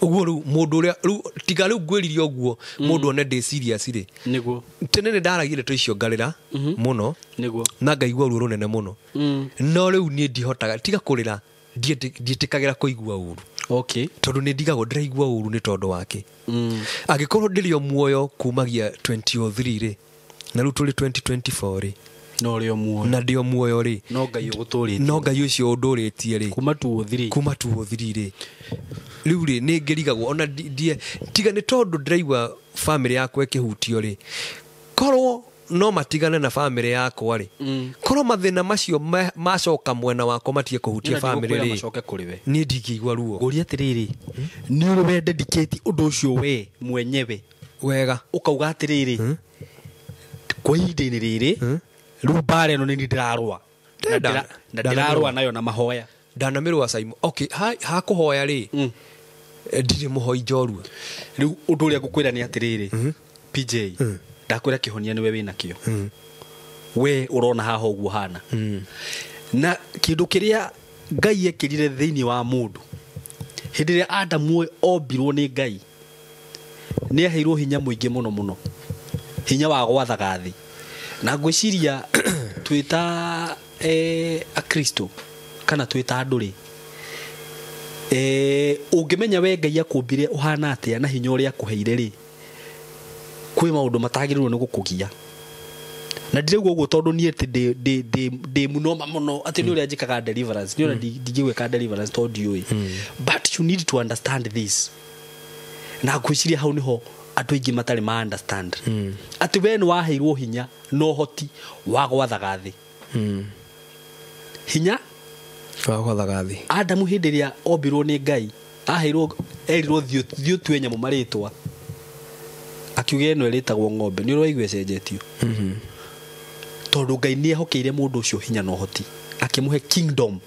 A: Ũguo rĩu mũndũ ũrĩa rĩu tiga rĩu ngwĩririe ũguo mũndũ one ndĩ serious rĩ.
B: Nĩguo.
A: Tene nĩ ndaragia ndeto icio ngarĩra mũno.
B: Nĩguo.
A: Na ngaigua ruo rũnene mũno. No rĩu niĩ ndihotaga tiga kũrĩra, ndiĩtĩkagĩra kũigua ũru.
B: Okay.
A: Tondũ nĩ ndigagwo ndĩraigua ũru nĩ tondũ wake. Angĩkorwo ndĩrĩ o muoyo kumagia 2003 rĩ, na rĩu tũrĩ 2024 rĩ,
B: no rĩo muoyo.
A: Na ndĩ o muoyo rĩ,
B: no Ngai ũgũtũrĩtie.
A: No Ngai ũcio ũndũrĩtie rĩ,
B: kuma 2003.
A: Kuma 2003 rĩ. Rĩu rĩ nĩ ngĩrigagwo ona tiga nĩ tondũ ndĩraigua family yakwa ĩkĩhutio rĩ, korwo no matigane na family yakwa rĩ, korwo mathĩna macio macoka mwena wakwa matige kũhutia family rĩ,
B: macoke kũrĩ we,
A: niĩ ndingĩigua ruo.
B: Ngũria atĩrĩrĩ, nĩ ũrĩ we dedicate ũndũ ũcio we mwenyewe
A: wega,
B: ũkauga atĩrĩrĩ, kwa ihinda-inĩ rĩrĩ rĩu mbara ĩno nĩ niĩ ndĩrarũa. Na ndĩrarũa nayo na mahoya.
A: Ndanamĩrũa Simon. Okay, ha kũhoya rĩ, ndirĩ mũhoi njorua.
B: Rĩu ũndũ ũrĩa ngũkwĩra nĩ atĩrĩrĩ, PJ, ndakwĩra kĩhonia nĩwe wĩnakĩo. We ũrona haha ũguo hana. Na kĩndũ kĩrĩa Ngai ekĩrire thĩinĩ wa mũndũ, hĩndĩ ĩrĩa Adamu ombirwo nĩ Ngai, nĩ aheirwo hinya mũingĩ mũno mũno, hinya wa gwathaga thĩ. Na ngwĩciria twĩta Akristo kana twĩta andũ rĩ, ũngĩmenya we Ngai akũmbire ũhana atĩa na hinya ũrĩa akũheire rĩ, kwĩ maũndũ matagĩrĩirwo nĩ gũkũgia. Na ndirauga ũguo tondũ niĩ atĩ ndĩ mũnoma mũno atĩ nĩ ũrĩa njĩkaga deliverance, nĩ ũrĩa ndingĩgwĩka deliverance tondũ ndiũĩ. But you need to understand this. Na ngwĩciria hau nĩho andũ aingĩ matarĩ ma understand. Atĩ we nĩ waheirwo hinya na ũhoti wa gwathaga thĩ. Hinya
A: wa gwathaga thĩ.
B: Adamu hĩndĩ ĩrĩa ombirwo nĩ Ngai, aheirwo, erirwo thiĩ ũtue nyamũ marĩtwa. Akiuga ĩno ĩrĩtagwo ng'ombe, nĩ ũraigua ĩcenjetio. Tondũ Ngai nĩ ehokeire mũndũ ũcio hinya na ũhoti, akĩmũhe kingdom.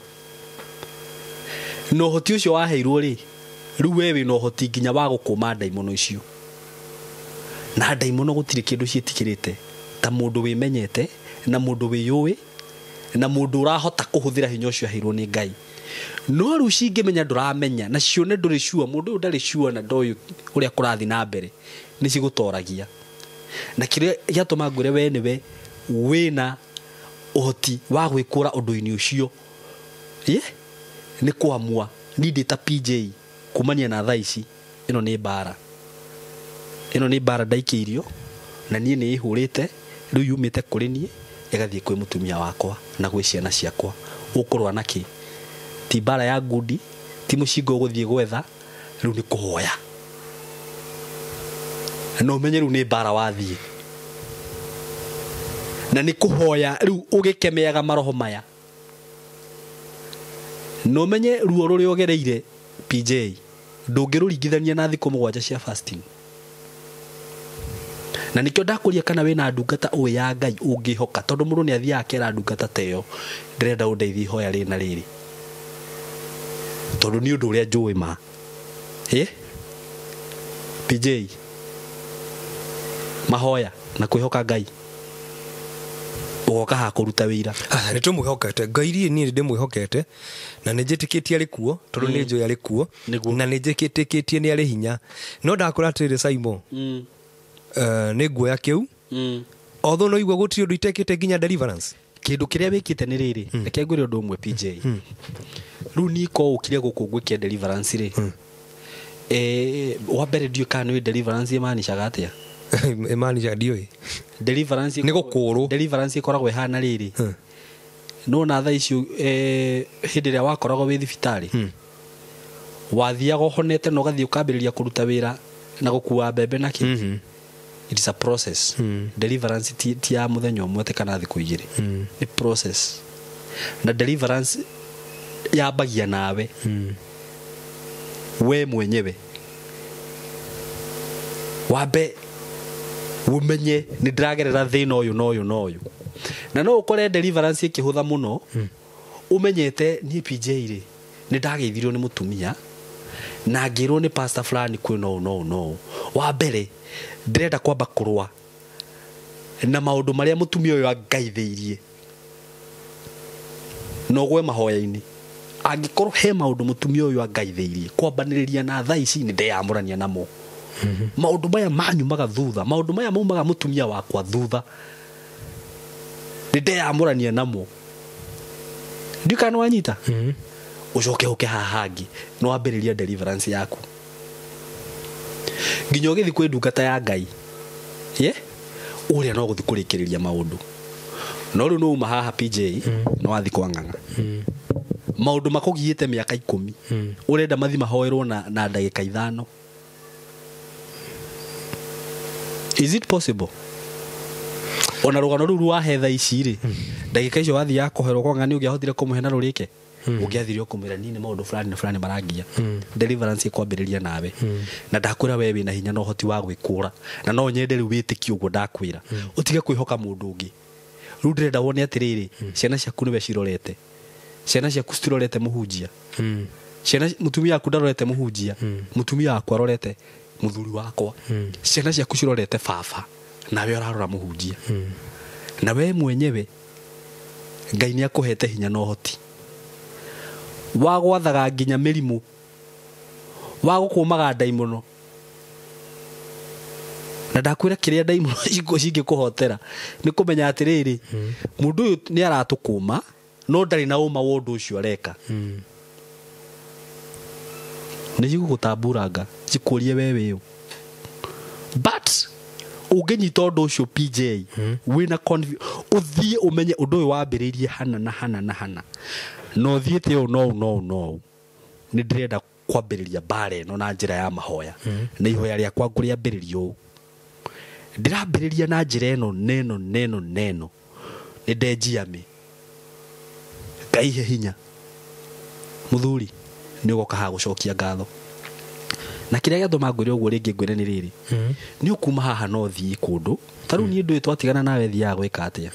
B: Na ũhoti ũcio waheirwo rĩ, rĩu we wĩna ũhoti nginya wa gũkũma ndaimono icio. Na ndaimono gũtirĩ kĩndũ ciĩtikĩrĩte ta mũndũ wĩmenyete na mũndũ wĩyũĩ na mũndũ ũrahota kũhũthĩra hinya ũcio aheirwo nĩ Ngai. No rĩu cingĩmenya ndũramenya na cione ndũrĩ sure, mũndũ ũyũ ndarĩ sure na ndoĩ ũrĩa kũrathiĩ na mbere, nĩ cigũtoragia. Na kĩrĩa gĩatũma ngwĩre we nĩwe wĩna ũhoti wa gwĩkũra ũndũ-inĩ ũcio, nĩ kũamua niĩ ndĩ ta PJ kumania na thaa ici, ĩno nĩ mbara. Ĩno nĩ mbara ndaikĩirio na niĩ nĩ ĩhũrĩte, rĩu yumĩte kũrĩ niĩ, Ĩgathiĩ kwĩ mũtumia wakwa na gwĩ ciana ciakwa. Ũkũrũa na kĩ? Ti mbara ya ngundi, ti mũcingo ũgũthiĩ gwetha, rĩu nĩ kũhoya. Na ũmenye rĩu nĩ mbara wathiĩ. Na nĩ kũhoya rĩu ũgĩkemeaga maroho maya. Na ũmenye ruo rũrĩa ũgereire PJ, ndũngĩrũringithania na thikũ 7 cia fasting. Na nĩkĩo ndakũria kana wĩna ndungata ũĩ ya Ngai ũngĩhoka, tondũ mũndũ nĩ athiaga akera ndungata ta ĩyo, ndĩrenda ũndeithie ihoya rĩna rĩrĩ, tondũ nĩ ũndũ ũrĩa njũĩ ma. PJ, mahoya na kwĩhoka Ngai, ũgoka haha kũruta wĩira.
A: Nĩ tũmwĩhokete Ngai, niĩ nĩ ndĩmwĩhokete na nĩ njĩtĩkĩtie arĩ kuo, tondũ nĩ njũĩ arĩ kuo, na nĩ njĩtĩkĩtie nĩ arĩ hinya. No ndakũra atĩrĩrĩ Simon, nĩ nguoya kĩu, although no igua gũtirĩ ũndũ itekĩte nginya deliverance.
B: Kĩndũ kĩrĩa wĩkĩte nĩ rĩrĩ, reke ngwĩre ũndũ ũmwe PJ. Rĩu niĩ ko ũkire gũkũ ngwĩke deliverance rĩ, wa mbere ndiũĩ kana nĩ deliverance ĩmaanishaga atĩa.
A: Ĩmaanishaga ndiũĩ.
B: Deliverance
A: nĩ gũkũrwo.
B: Deliverance ĩkoragwo ĩhana rĩrĩ, no na thaa icio hĩndĩ ĩrĩa wakoragwo wĩ thibitarĩ, wathiaga ũhonete na ũgathiĩ ũkambĩrĩria kũruta wĩra na gũkua mbembe na kĩ. It is a process. Deliverance ti ya mũthenya ũmwe atĩ kana thikũ igĩrĩ. Nĩ process. Na deliverance yambagia nawe. We mwenyewe. Wambe ũmenye nĩ ndĩragerera thĩna ũyũ na ũyũ na ũyũ. Na no ũkore deliverance ĩkĩhũtha mũno, ũmenyete niĩ PJ rĩ, nĩ ndageithirio nĩ mũtumia na ngĩrwo nĩ pastor fulani kwĩ no no no. Wa mbere ndĩrenda kwamba kũrũa na maũndũ marĩa mũtumia ũyũ angaithĩirie, no gwe mahoya-inĩ. Angĩkorwo he maũndũ mũtumia ũyũ angaithĩirie, kwambanĩrĩria na thaa ici nĩ ndeyamũrania namo. Maũndũ maya manyumaga thutha, maũndũ maya maumaga mũtumia wakwa thutha, nĩ ndeyamũrania namo. Ndiũĩ kana nĩwanyita? Ũcoke ũke haha hangĩ, nĩ wambĩrĩria deliverance yaku. Nginya ũgĩthiĩ kwĩ ndungata ya Ngai, ũrĩa no gũthiĩ kũrĩkĩrĩria maũndũ. No rĩu nĩ uma haha PJ, nĩ wathiĩ kwa Ng'ang'a. Maũndũ makũgiĩte mĩaka 10, ũrenda mathi mahoerwo na ndagĩka 5. Is it possible? Ona rũgano rũu rwahe thaa ici rĩ, ndagĩka icio wathiaga kũherwo kwa Ng'ang'a nĩ ũngĩahotire kũmũhe na rũrĩke? Ũngĩathire ũkũmwĩra niĩ nĩ maũndũ fulani na fulani marangia. Deliverance ĩkwambĩrĩria nawe. Na ndakwĩra we wĩna hinya na ũhoti wa gwĩkũra, na no nyende rĩu wĩtĩkie ũguo ndakwĩra, ũtige kwĩhoka mũndũ ũngĩ. Rĩu ndĩrenda wone atĩrĩrĩ, ciana ciaku nĩwe cirorete, ciana ciaku citirorete mũhunjia, ciana mũtumia waku ndarorete mũhunjia, mũtumia waku arorete mũthuri wakwa, ciana ciaku cirorete baba, nawe ũrarora mũhunjia. Na we mwenyewe Ngai nĩ akũhete hinya na ũhoti wa gwathaga nginya mĩrimũ, wa gũkũmaga ndaimono. Na ndakwĩra kĩrĩa ndaimono cingĩkũhotera nĩ kũmenya atĩrĩrĩ, mũndũ ũyũ nĩ aratũkũma no ndarĩ na ũma wa ũndũ ũcio areka. Nĩ cigũgũtamburanga cikũrie we wĩũ. But ũngĩnyita ũndũ ũcio PJ, wĩna ũthiĩ ũmenye ũndũ ũyũ wambĩrĩirie hana na hana na hana, no thiĩte ũũ no no no, nĩ ndĩrenda kwambĩrĩria mbara ĩno na njĩra ya mahoya. Na ihoya rĩakwa ngũrĩambĩrĩria ũũ, ndĩrambĩrĩria na njĩra ĩno neno neno neno, nĩ ndenjiame Ngai he hinya. Mũthuri nĩ ũgoka haha gũcokia ngatho. Na kĩrĩa gĩatũma ngwĩre ũguo rĩngĩ ngwĩre nĩ rĩrĩ, nĩ ũkuma haha no thiĩ kũndũ ta rĩu niĩ ndũĩ twatigana nawe thiaga gwĩka atĩa.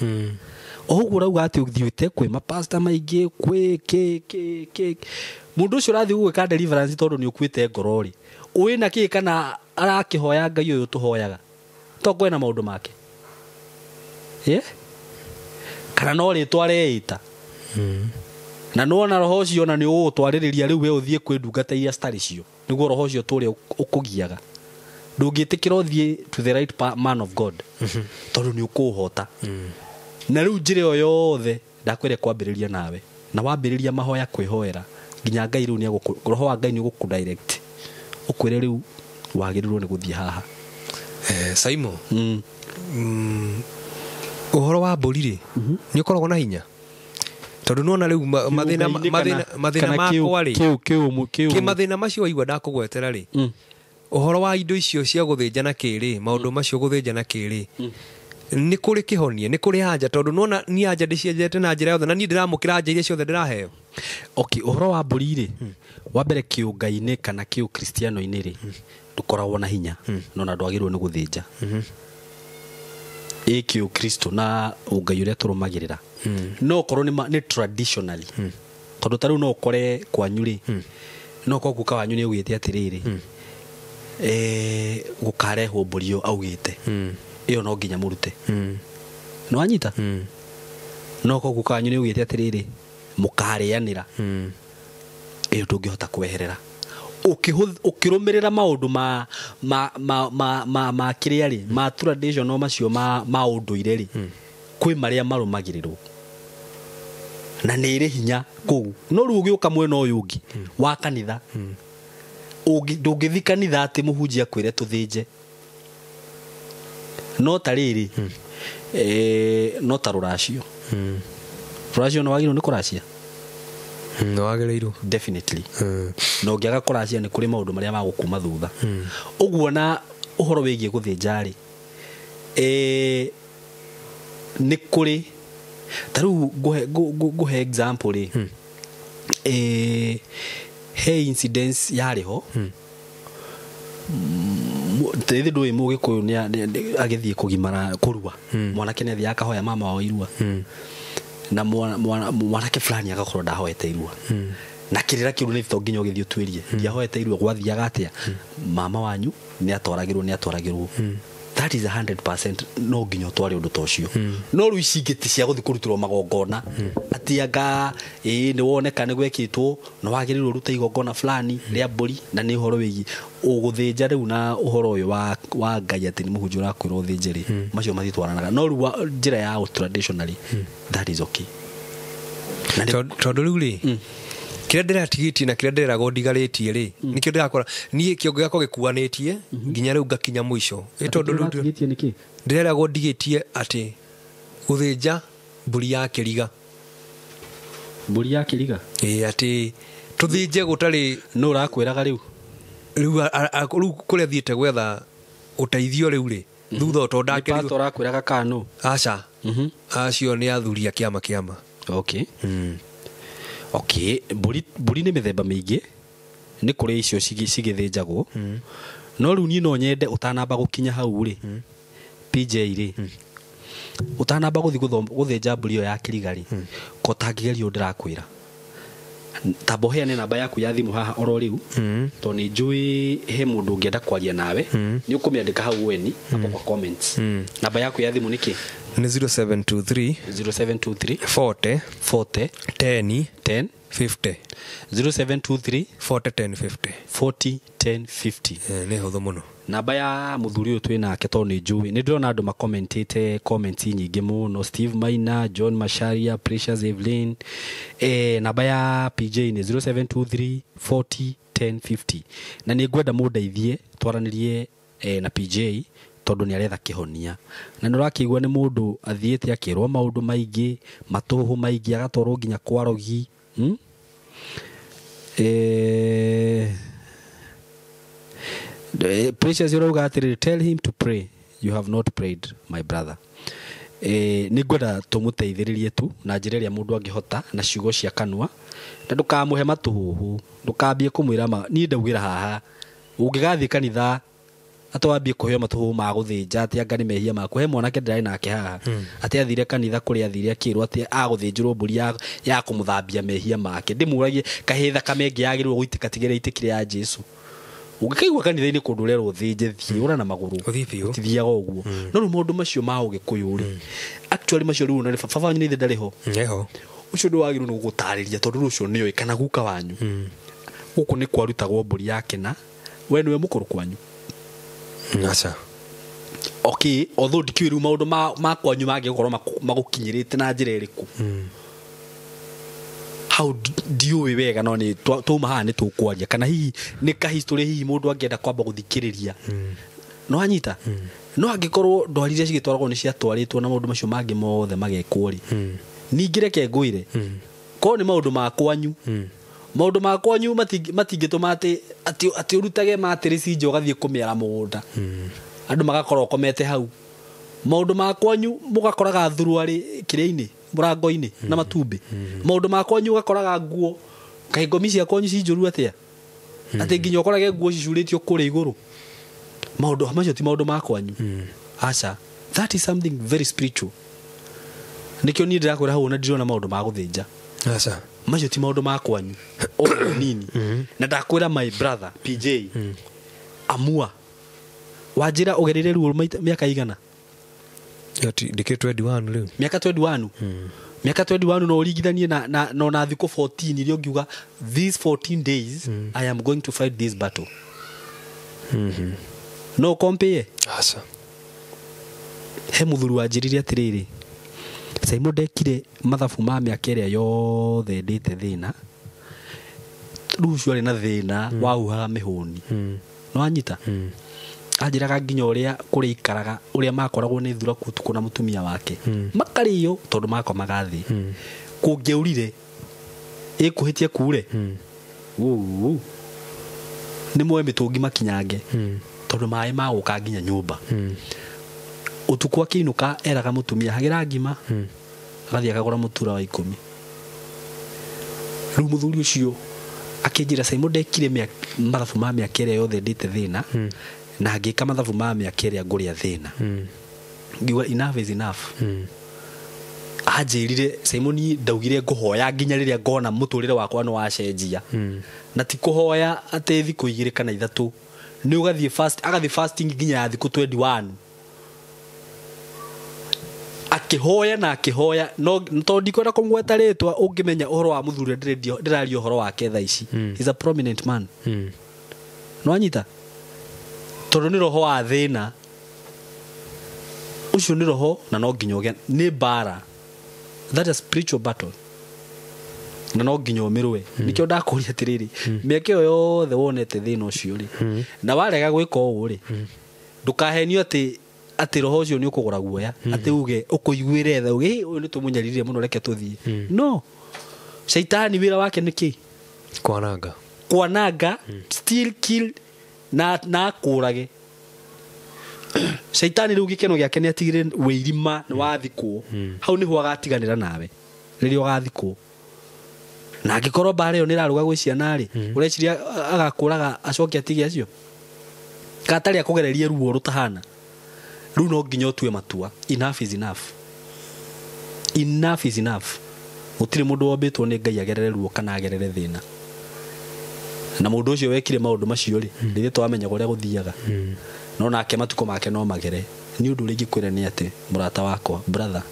B: O ũguo ũrauga atĩ ũthiĩte kwĩ mapasta maingĩ, kwĩ kĩ kĩ kĩ, mũndũ ũcio ũrathiĩ gũgwĩka deliverance tondũ nĩ ũkuĩte ngoro rĩ, ũĩ na kĩ kana arakĩhoya Ngai ũyũ tũhoyaga, to ngwena maũndũ make, kana no rĩtwa areĩta. Na nĩwona roho ũcio ona nĩ ũgũgũtwarĩrĩria rĩu we ũthiĩ kwĩ ndungata iria citarĩ cio, nĩguo roho ũcio tũrĩa ũkũgiaga. Ndũngĩtĩkĩra ũthiĩ to the right man of God, tondũ nĩ ũkũũhota. Na rĩu njĩra ĩyo yothe ndakwĩra kwambĩrĩria nawe, na wambĩrĩria mahoya kwĩhoera nginya Ngai rĩu nĩ roho wa Ngai nĩ ũgũkũ direct ũkwĩre rĩu wagĩrĩirwo nĩ gũthiĩ haha.
A: Simon, Ũhoro wa mbũri rĩ, nĩ ũkoragwo na hinya tondũ nĩwona rĩu mathĩna makwa rĩ, kĩmathĩna macio waigua ndakũgwetera rĩ, ũhoro wa indo icio cia gũthĩnja na kĩrĩ, maũndũ macio gũthĩnja na kĩrĩ, nĩ kũrĩ kĩhonia, nĩ kũrĩ anja, tondũ nĩwona niĩ anja ndĩcienjete na njĩra yothe na niĩ ndĩramũkĩra anja iria ciothe ndĩraheo.
B: Okay, ũhoro wa mbũri rĩ, wa mbere kĩũngai-inĩ kana kĩũkristiano-inĩ rĩ, ndũkoragwo na hinya no na ndwagĩrĩirwo nĩ gũthĩnja. Ĩ kĩũkristo na ũngai ũrĩa tũrũmagĩrĩra no ũkorwo nĩ traditionally, tondũ ta rĩu no ũkore kwanyu rĩ, no ũkorwo guka wanyu nĩ augĩte atĩrĩrĩ, gũkarehwo mbũri ĩyo augĩte, ĩyo no nginya mũrute. Nĩ wanyita? No ũkorwo guka wanyu nĩ augĩte atĩrĩrĩ, mũkarĩanĩra, ĩyo ndũngĩhota kweherera. Ũkĩrũmĩrĩra maũndũ ma kĩrĩa rĩ, ma traditional macio ma ũndũire rĩ, kwĩ marĩa marũmagĩrĩrwo na nĩ ĩrĩ hinya kũu. No rĩu ũgĩũka mwena ũyũ ũngĩ wa kanitha, ndũngĩthiĩ kanitha atĩ mũhunjia akwĩre tũthĩnje. No ta rĩrĩ, no ta rũracio. Rũracio nĩ wagĩrĩirwo nĩ kũracia?
A: Nĩ wagĩrĩirwo.
B: Definitely. Na ũngĩaga kũracia nĩ kũrĩ maũndũ marĩa magũkuma thutha. Ũguo na ũhoro wĩgiĩ gũthĩnja rĩ, nĩ kũrĩ ta rĩu ngũhe example rĩ, he incidents yarĩ ho, rĩrĩ ndũĩ mũgĩkũyũ agĩthiĩ kũgimara kũrua, mwanake nĩ athiaga akahoya mama wao irua, na mwanake fulani agakorwo ndahoete irua, na kĩrĩra kĩu nĩ to nginya ũgĩthiĩ ũtuĩrie, ndiahoete irua gwathiaga atĩa, mama wanyu nĩ atwaragĩrwo. That is 100% no nginya ũtware ũndũ ta ũcio. No rĩu ici ingĩ ti cia gũthiĩ kũrutĩrwo magongona atĩ anga ĩĩ nĩ woneka nĩ gwekĩtwo, nĩ wagĩrĩirwo ũrute igongona fulani rĩa mbũri, na nĩ ũhoro wĩgiĩ ũgũthĩnja rĩu na ũhoro ũyũ wa Ngai atĩ nĩ mũhunjia ũrakwĩra ũthĩnje rĩ, macio matitwaranaga. No rĩu njĩra ya traditionally, that is okay.
A: Tondũ rĩu rĩ, kĩrĩa ndĩratigĩtie na kĩrĩa ndĩreragwo ndigarĩtie rĩ, nĩkĩo ndĩrakora niĩ kĩongo gĩakwa gĩkuanĩtie nginya rĩu ngakinya mũico. Tondũ rĩu ndĩreragwo ndigĩtie atĩ gũthĩnja mbũri ya kĩriga.
B: Mbũri ya kĩriga?
A: Ĩĩ, atĩ tũthĩnje gũtarĩ.
B: Nũ ũrakwĩraga rĩu?
A: Rĩu kũrĩa thiĩte gwetha ũteithio rĩu rĩ, thutha tondũ ndakĩrigwo.
B: Nĩ pastor ũrakwĩraga kana nũ?
A: Aca. Acio nĩ athuri a kĩama.
B: Okay. Okay, mbũri nĩ mĩthemba mĩingĩ, nĩ kũrĩ icio cigĩthĩnjagwo. No rĩu niĩ no nyende ũtanamba gũkinya hau rĩ, PJ rĩ, ũtanamba gũthiĩ gũthĩnja mbũri ĩyo ya kĩriga rĩ, ko ũtangĩgeria ũndũ ndĩrakwĩra. Tamba ũheane namba yaku ya thimũ haha oro rĩu, tondũ nĩ njũĩ he mũndũ ũngĩenda kwaria nawe, nĩ ũkũmĩandĩka hau weni hapo kwa comments. Namba yaku ya thimũ nĩ kĩ?
A: Nĩ 0723
B: 0723
A: 40
B: 40
A: 10
B: 10
A: 50
B: 0723
A: 40 10 50
B: 40 10 50.
A: Nĩ hũthũ mũno.
B: Namba ya mũthuri ũyũ twĩ nake tondũ nĩ njũĩ, nĩ ndĩrona andũ makomentĩte comments nyingĩ mũno, Steve Maina, John Macharia, Precious Evelyn. Namba ya PJ nĩ 0723 40 10 50. Na nĩ ngwenda mũndeithie twaranĩrie na PJ tondũ nĩ aretha kĩhonia. Na nĩ ũrakĩigua nĩ mũndũ athiĩte akĩrwo maũndũ maingĩ, matũhũ maingĩ, agatwarwo nginya kwa rogi. Precious ũrauga atĩrĩrĩ, tell him to pray, you have not prayed my brother. Nĩ ngwenda tũmũteithĩrĩrie tu na njĩra ĩrĩa mũndũ angĩhota na ciugo cia kanua, na ndũkamũhe matũhũhũ, ndũkambie kũmwĩra niĩ ndaugĩra haha, ũngĩgathiĩ kanitha atĩ wambie kũheo matũhũhũ ma gũthĩnja atĩ anga nĩ mehia maku. He mwanake ndĩrarĩ nake haha, atĩ athire kanitha kũrĩa athire akĩrwo atĩ agũthĩnjĩrwo mbũri ya kũmũthambia mehia make. Ndĩmũragie kahĩ thakame ĩngĩ yagĩrĩirwo gũitĩka tigĩrĩa itĩkire ya Jesũ. Ũngĩkaigua kanitha-inĩ kũndũ ũrerwo ũthĩnje, thiĩ ũra na magũrũ, tithiaga ũguo. No rĩu maũndũ macio ma ũgĩkũyũ rĩ, actually macio rĩu ona baba wanyu nĩ ithe ndarĩ ho, ũcio ndũ wagĩrĩirwo nĩ gũgũtarĩria tondũ rĩu ũcio nĩoĩ, kana guka wanyu. Gũkũ nĩ kwarutagwo mbũri ya kĩna, we nĩwe mũkũrũ kwanyu.
A: Aca.
B: Okay, although ndikĩũĩ rĩu maũndũ ma kwanyu mangĩgũkorwo magũkinyĩrĩte na njĩra ĩrĩkũ, hau ndiũĩ wega, no nĩ twauma haha nĩ tũkwaria, kana hihi nĩ ka history hihi mũndũ angĩenda kwamba gũthikĩrĩria. No anyita? No angĩkorwo ndwari iria cigĩtwaragwo nĩ ciatwarĩtwo na maũndũ macio mangĩ mothe magekwo rĩ, ningĩ reke ngwĩre, korwo nĩ maũndũ ma kwanyu, maũndũ ma kwanyu matingĩtũma atĩ ũrutage matĩrĩci nja ũgathiĩ kũmĩara mũgũnda, andũ magakorwo ũkomete hau. Maũndũ ma kwanyu mũgakoraga thuruarĩ kĩrĩa-inĩ mũrango-inĩ na matumbĩ. Maũndũ ma kwanyu ũgakoraga nguo, kaĩ ngomi cia kwanyu ci njũru atĩa, atĩ nginya ũkorage nguo cicurĩtio kũrĩa igũrũ. Maũndũ macio ti maũndũ ma kwanyu. Aca, that is something very spiritual. Nĩkĩo niĩ ndĩrakwĩra hau ona ndirona maũndũ ma gũthĩnja.
A: Aca.
B: Macio ti maũndũ ma kwanyu ona nini. Na ndakwĩra my brother PJ, amua wanjĩra ũgerere ruo mĩaka igana.
A: Ndĩkĩrĩ 21 rĩu.
B: Mĩaka 21. Mĩaka 21 no ũringithanie na na thikũ 14 iria ũngiuga these 14 days I am going to fight this battle. No compare.
A: Aca.
B: He mũthuri wanjĩrire atĩrĩrĩ, Saimo ndekire mathabu ma mĩaka ĩrĩa yothe ndĩte thĩna, rĩu ũcio arĩ na thĩna wahuhaga mĩhũni. Nĩwanyita? Anjĩraga nginya ũrĩa kũrĩa ikaraga, ũrĩa makoragwo nĩ thuraku ũtukũ na mũtumia wake, makarĩo tondũ makomaga thĩ. Kũngĩaurire ĩkũhĩtie kure, nĩ moe mĩtũngi makinyange, tondũ maĩ magũka nginya nyũmba. Ũtukũ akĩinũka eraga mũtumia hagĩra ngima, agathiĩ akagũra mũtura wa 10. Rĩu mũthuri ũcio akĩnjĩra Saimo ndekire mathabu ma mĩaka ĩrĩa yothe ndĩte thĩna, na ngĩka mathabu ma mĩaka ĩrĩa ngũrĩa thĩna. Ngiuga enough is enough. Anjĩrire Saimo niĩ ndaugire ngũhoya nginya rĩrĩa ngona mũtũrĩre wakwa nĩ wacenjia. Na ti kũhoya atĩ thikũ 2 kana 3, nĩ ũgathiĩ fast, agathiĩ fasting nginya ya thikũ 21. Akĩhoya na akĩhoya, no tondũ ndikwenda kũmũgweta rĩtwa, ũngĩmenya ũhoro wa mũthuri ũrĩa ndĩraria ũhoro wake thaa ici. He's a prominent man. Nĩwanyita? Tondũ nĩ roho wa thĩna ũcio, nĩ roho na no nginya ũgĩe nĩ mbara. That is a spiritual battle na no nginya ũmĩrũe. Nĩkĩo ndakũria atĩrĩrĩ, mĩaka ĩyo yothe wonete thĩna ũcio rĩ, na warega gwĩka ũũ rĩ, ndũkahenio atĩ roho ũcio nĩ ũkũgũra guoya, atĩ uge ũkũiguĩre tha, uge ũyũ nĩ tũmũnyaririe mũno, reke tũthiĩ. No caitani wĩra wake nĩ kĩ?
A: Kwananga.
B: Kwananga, steal, kill na akũrage. Caitani rĩu gĩkeno gĩake nĩ atigire wĩirima nĩ wathikwo, hau nĩho agatiganĩra nawe rĩrĩa ũgathikwo. Na angĩkorwo mbara ĩyo nĩ ĩraruga gwĩ ciana rĩ, ũreciria agakũraga acoke atige acio katarĩ akũgererie ruo rũtahana. Rĩu no nginya ũtue matua, enough is enough. Enough is enough. Gũtirĩ mũndũ wombĩtwo nĩ Ngai agerere ruo kana agerere thĩna. Na mũndũ ũcio wekire maũndũ macio rĩ, rĩrĩa twamenyaga ũrĩa gũthiaga, no nake matukũ make no magere. Nĩ ũndũ ũrĩa ingĩkwĩra nĩ atĩ mũrata wakwa, brother,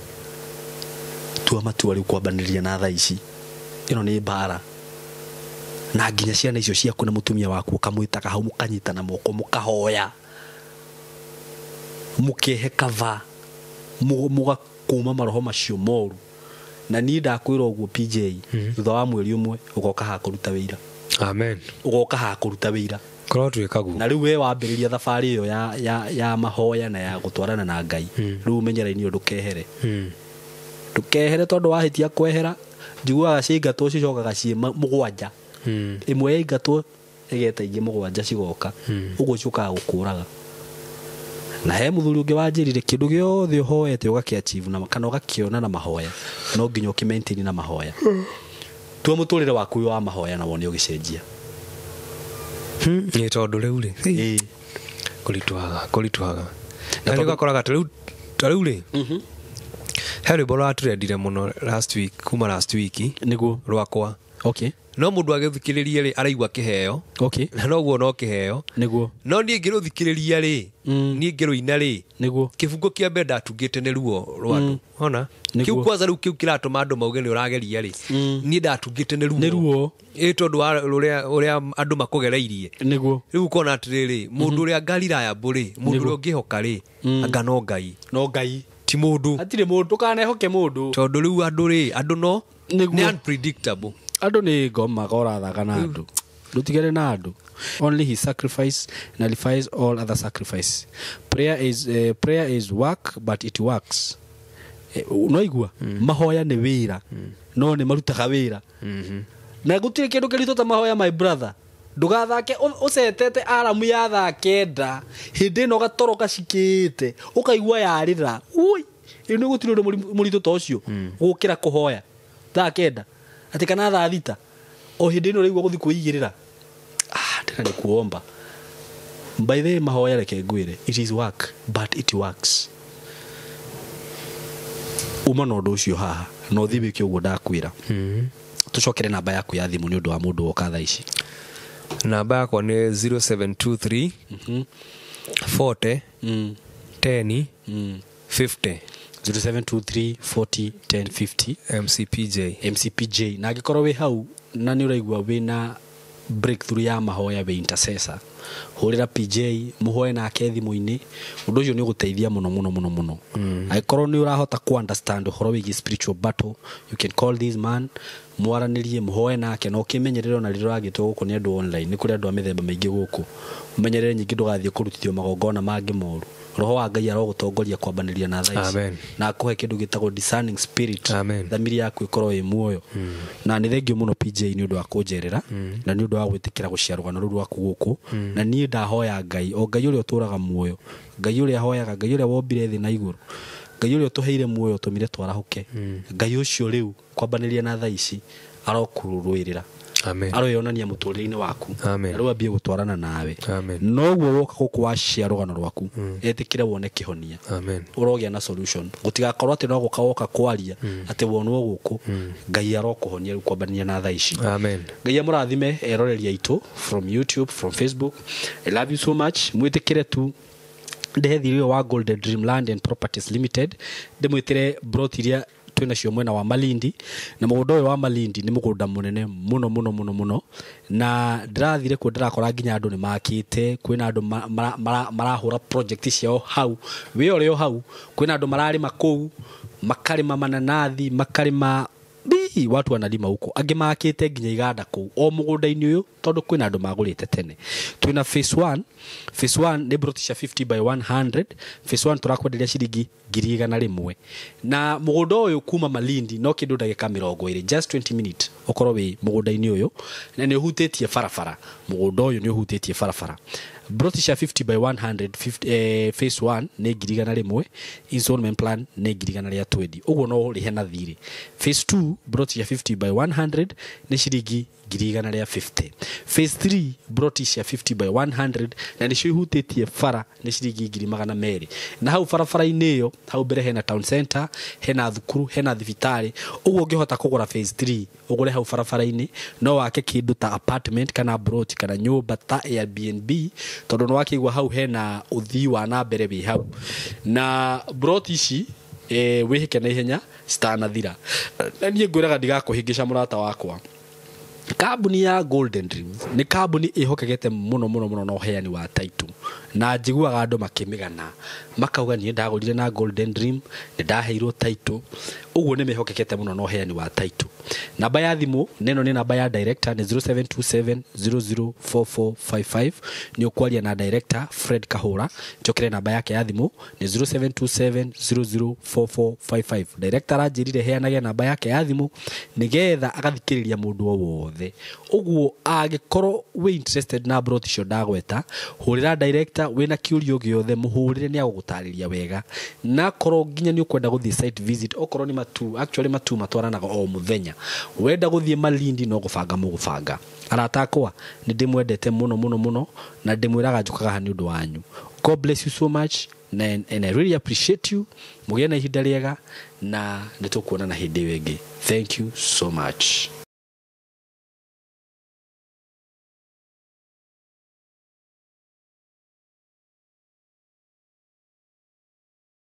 B: tua matua rĩu kwambanĩria na thaa ici. Ĩno nĩ mbara. Na nginya ciana icio ciaku na mũtumia waku ũkamwĩtaga hau, mũkanyitana moko, mũkahoya, mũkehe kava, mũgakũma maroho macio moru. Na niĩ ndakwĩra ũguo PJ, thutha wa mweri ũmwe ũgoka haha kũruta wĩira.
A: Amen.
B: Ũgoka haha kũruta wĩira.
A: Korwo twĩka guo.
B: Na rĩu we wambĩrĩria thabarĩ ĩyo ya mahoya na ya gũtwarana na Ngai, rĩu ũmenyera-inĩ ndũkehere. Ndũkehere tondũ wahĩtia kwehera, njiguaga ciaingatwo cicokaga ciĩ 7. Ĩmwe yaingatwo ĩgeta ingĩ 7 cigoka. Ũguo ciũkaga gũkũraga. Na he mũthuri ũngĩ wanjĩrire kĩndũ gĩothe ũhoete ũgakĩachieve na kana ũgakĩona na mahoya, no nginya ũkĩmaintain na mahoya. Tua mũtũrĩre waku wa mahoya na wone ũgĩcenjia.
A: Nĩ tondũ rĩu rĩ, kũritũhaga. Na rĩu ũgakoraga ta rĩu rĩ, he rwĩmbo rũratũrendire mũno last week, kuma last week
B: nĩguo
A: rwakwa.
B: Okay.
A: No mũndũ agĩthikĩrĩria rĩ, araigua kĩheo.
B: Okay.
A: Na noguo no kĩheo.
B: Nĩguo.
A: No niĩ ngĩrũthikĩrĩria rĩ, niĩ ngĩrũina rĩ,
B: nĩguo
A: kĩbungo kĩa mbere ndatungĩte nĩ ruo rwa andũ. Ona kĩu kwanza rĩu kĩu kĩratũma andũ mauge nĩ ũrageria rĩ, niĩ ndatungĩte nĩ ruo.
B: Nĩ ruo.
A: Ĩ tondũ wa ũrĩa andũ makũgereirie.
B: Nĩguo.
A: Rĩu ũkona atĩrĩrĩ, mũndũ ũrĩa ngarira rĩ, mũndũ ũrĩa ũngĩhoka rĩ, anga no Ngai.
B: No Ngai.
A: Ti mũndũ.
B: Hatirĩ mũndũ, ndũkanehoke mũndũ.
A: Tondũ rĩu andũ rĩ, andũ no nĩ unpredictable.
B: Andũ nĩ ngoma gorathaga na andũ. Ndũtigane na andũ. Only his sacrifice nullifies all other sacrifice. Prayer is work but it works. No igua mahoya nĩ wĩra no nĩ marutaga wĩra. Na gũtirĩ kĩndũ kĩritũ ta mahoya my brother. Ndũgathake ũcetete aramu ya thaa 9 hĩndĩ ĩno gatoro gacikĩte ũkaigua yarĩra. Ui, ĩno nĩ gũtirĩ ũndũ mũritũ ta ũcio gũkĩra kũhoya thaa 9 atĩ kana thaa 6 o hĩndĩ ĩno ũraigua gũthiĩ kwĩigĩrĩra. Tena nĩ kuomba. By the way, mahoya reke ngwĩre, it is work but it works. Uma na ũndũ ũcio haha na ũthiĩ wĩke ũguo ndakwĩra. Tũcokere namba yaku ya thimũ nĩ ũndũ wa mũndũ woka thaa ici.
A: Namba yakwa nĩ 0723 40 10 50.
B: 0723 40 10 50.
A: MCPJ.
B: MCPJ. Na angĩkorwo wĩ hau na nĩ ũraigua wĩna breakthrough ya mahoya wĩ intercessor, hũrĩra PJ mũhoe nake thimũ-inĩ. Ũndũ ũcio nĩ ũgũteithia mũno mũno mũno mũno. Angĩkorwo nĩ ũrahota ku understand ũhoro wĩgiĩ spiritual battle, you can call this man, mwaranĩrie, mũhoe nake, na ũkĩmenyerere ona rĩrĩa ũragĩtwo gũkũ nĩ andũ online. Nĩ kũrĩ andũ a mĩthemba mĩingĩ gũkũ. Ũmenyerere nyingĩ ndũgathiĩ kũrutithio magongona mangĩ moru. Roho wa Ngai arogũtongoria kwambanĩria na thaa ici. Na akũhe kĩndũ gĩtagwo discerning spirit. Thamiri yaku ĩkorwo ĩ muoyo. Na nĩ thengio mũno PJ nĩ ũndũ wa kũnjerera na nĩ ũndũ wa gwĩtĩkĩra gũciara rũgano rũu rwaku gũkũ. Na niĩ ndahoya Ngai, o Ngai ũrĩa ũtũraga muoyo, Ngai ũrĩa hoyaga, Ngai ũrĩa wombire thĩ na igũrũ, Ngai ũrĩa ũtũheire muoyo ũtũmire twarahũke, Ngai ũcio rĩu kwambanĩria na thaa ici arokũrũĩrĩra. Aroyonania mũtũrĩre-inĩ waku. Rĩu ambie gũtwarana nawe. Noguo woka gũkũ wacia rũgano rwaku, etĩkĩre wone kĩhonia. Ũrogĩa na solution. Gũtigakorwo atĩ no gũka woka kwaria atĩ wonwo gũkũ. Ngai arokũhonia rĩu kwambania na thaa ici. Ngai amũrathime eroreri aitũ from YouTube, from Facebook. I love you so much. Mwĩtĩkĩre tu ndehe thiri wa Golden Dreamland and Properties Limited. Ndĩmwĩtĩre brot iria twĩnacio mwena wa Malindi, na mũgũnda ũyũ wa Malindi nĩ mũgũnda mũnene mũno mũno mũno mũno, na ndĩrathire kuo ndĩrakora nginya andũ nĩ makĩte, kwĩna andũ marahũra project ciao hau, wĩ ũrĩ o hau, kwĩna andũ mararĩma kũu, makarĩma mananathi, makarĩma bii, watu wanalima huko, angĩ makĩte nginya iganda kũu o mũgũnda-inĩ ũyũ, tondũ kwĩna andũ magũrĩte tene. Twĩna phase 1, phase 1 nĩ broti cia 50 by 100. Phase 1 tũrakwenderia ciringi 100,000, na mũgũnda ũyũ kuma Malindi no kĩndũ ndagĩka 20, just 20 minutes ũkorwo wĩ mũgũnda-inĩ ũyũ, na nĩ ũhutĩtie barabara. Mũgũnda ũyũ nĩ ũhutĩtie barabara. Broti cia 50 by 100, phase 1 nĩ 100,000, installment plan nĩ 120,000, ũguo no ũrĩhe na thirĩ. Phase 2 broti cia 50 by 100 nĩ ciringi 150,000. Phase 3 broti cia 50 by 100 na nĩcio ihutĩtie bara nĩ ciringi 200,000. Na hau barabara-inĩ ĩyo hau mbere hena town center, hena thukuru, hena thibitarĩ, ũguo ũngĩhota kũgũra phase 3 ũgũre hau barabara-inĩ, no wake kĩndũ ta apartment kana broti kana nyũmba ta Airbnb, tondũ nĩ wakĩigua hau hena ũthii wa na mbere wĩ hau. Na broti ici wĩhĩke na ihenya citanathira. Na niĩ ngwĩraga ndigakũhĩngĩca mũrata wakwa. Kambuni ya Golden Dream nĩ kambuni ĩhokekete mũno mũno mũno na ũheani wa title, na njiguaga andũ makĩmĩgana makauga niĩ ndagũrire na Golden Dream nĩ ndaheirwo title, ũguo nĩ mĩhokekete mũno na ũheani wa title. Namba ya thimũ neno nĩ namba ya director nĩ 0727 004455, nĩ ũkwaria na director Fred Kahũra. Njokere namba yake ya thimũ nĩ 0727 004455. Director aranjĩrire heanage namba yake ya thimũ nĩgetha agathikĩrĩria mũndũ o wothe. Ũguo angĩkorwo wĩ interested na broti icio ndagweta, hũrĩra director wĩna kĩũria gĩothe, mũhũrĩre nĩ agũgũtarĩria wega. Na korwo nginya nĩ ũkwenda gũthiĩ site visit, okorwo nĩ matu, actually matu matwaranaga o mũthenya, wenda gũthiĩ Malindi no gũbanga mũgũbanga. Arata akwa nĩ ndĩmwendete mũno mũno mũno, na ndĩmwĩraga njũkaga haha nĩ ũndũ wanyu. God bless you so much, and I really appreciate you. Mũgĩe na ihinda rĩega, na nĩ tũkuonana hĩndĩ ĩyo ĩngĩ. Thank you so much.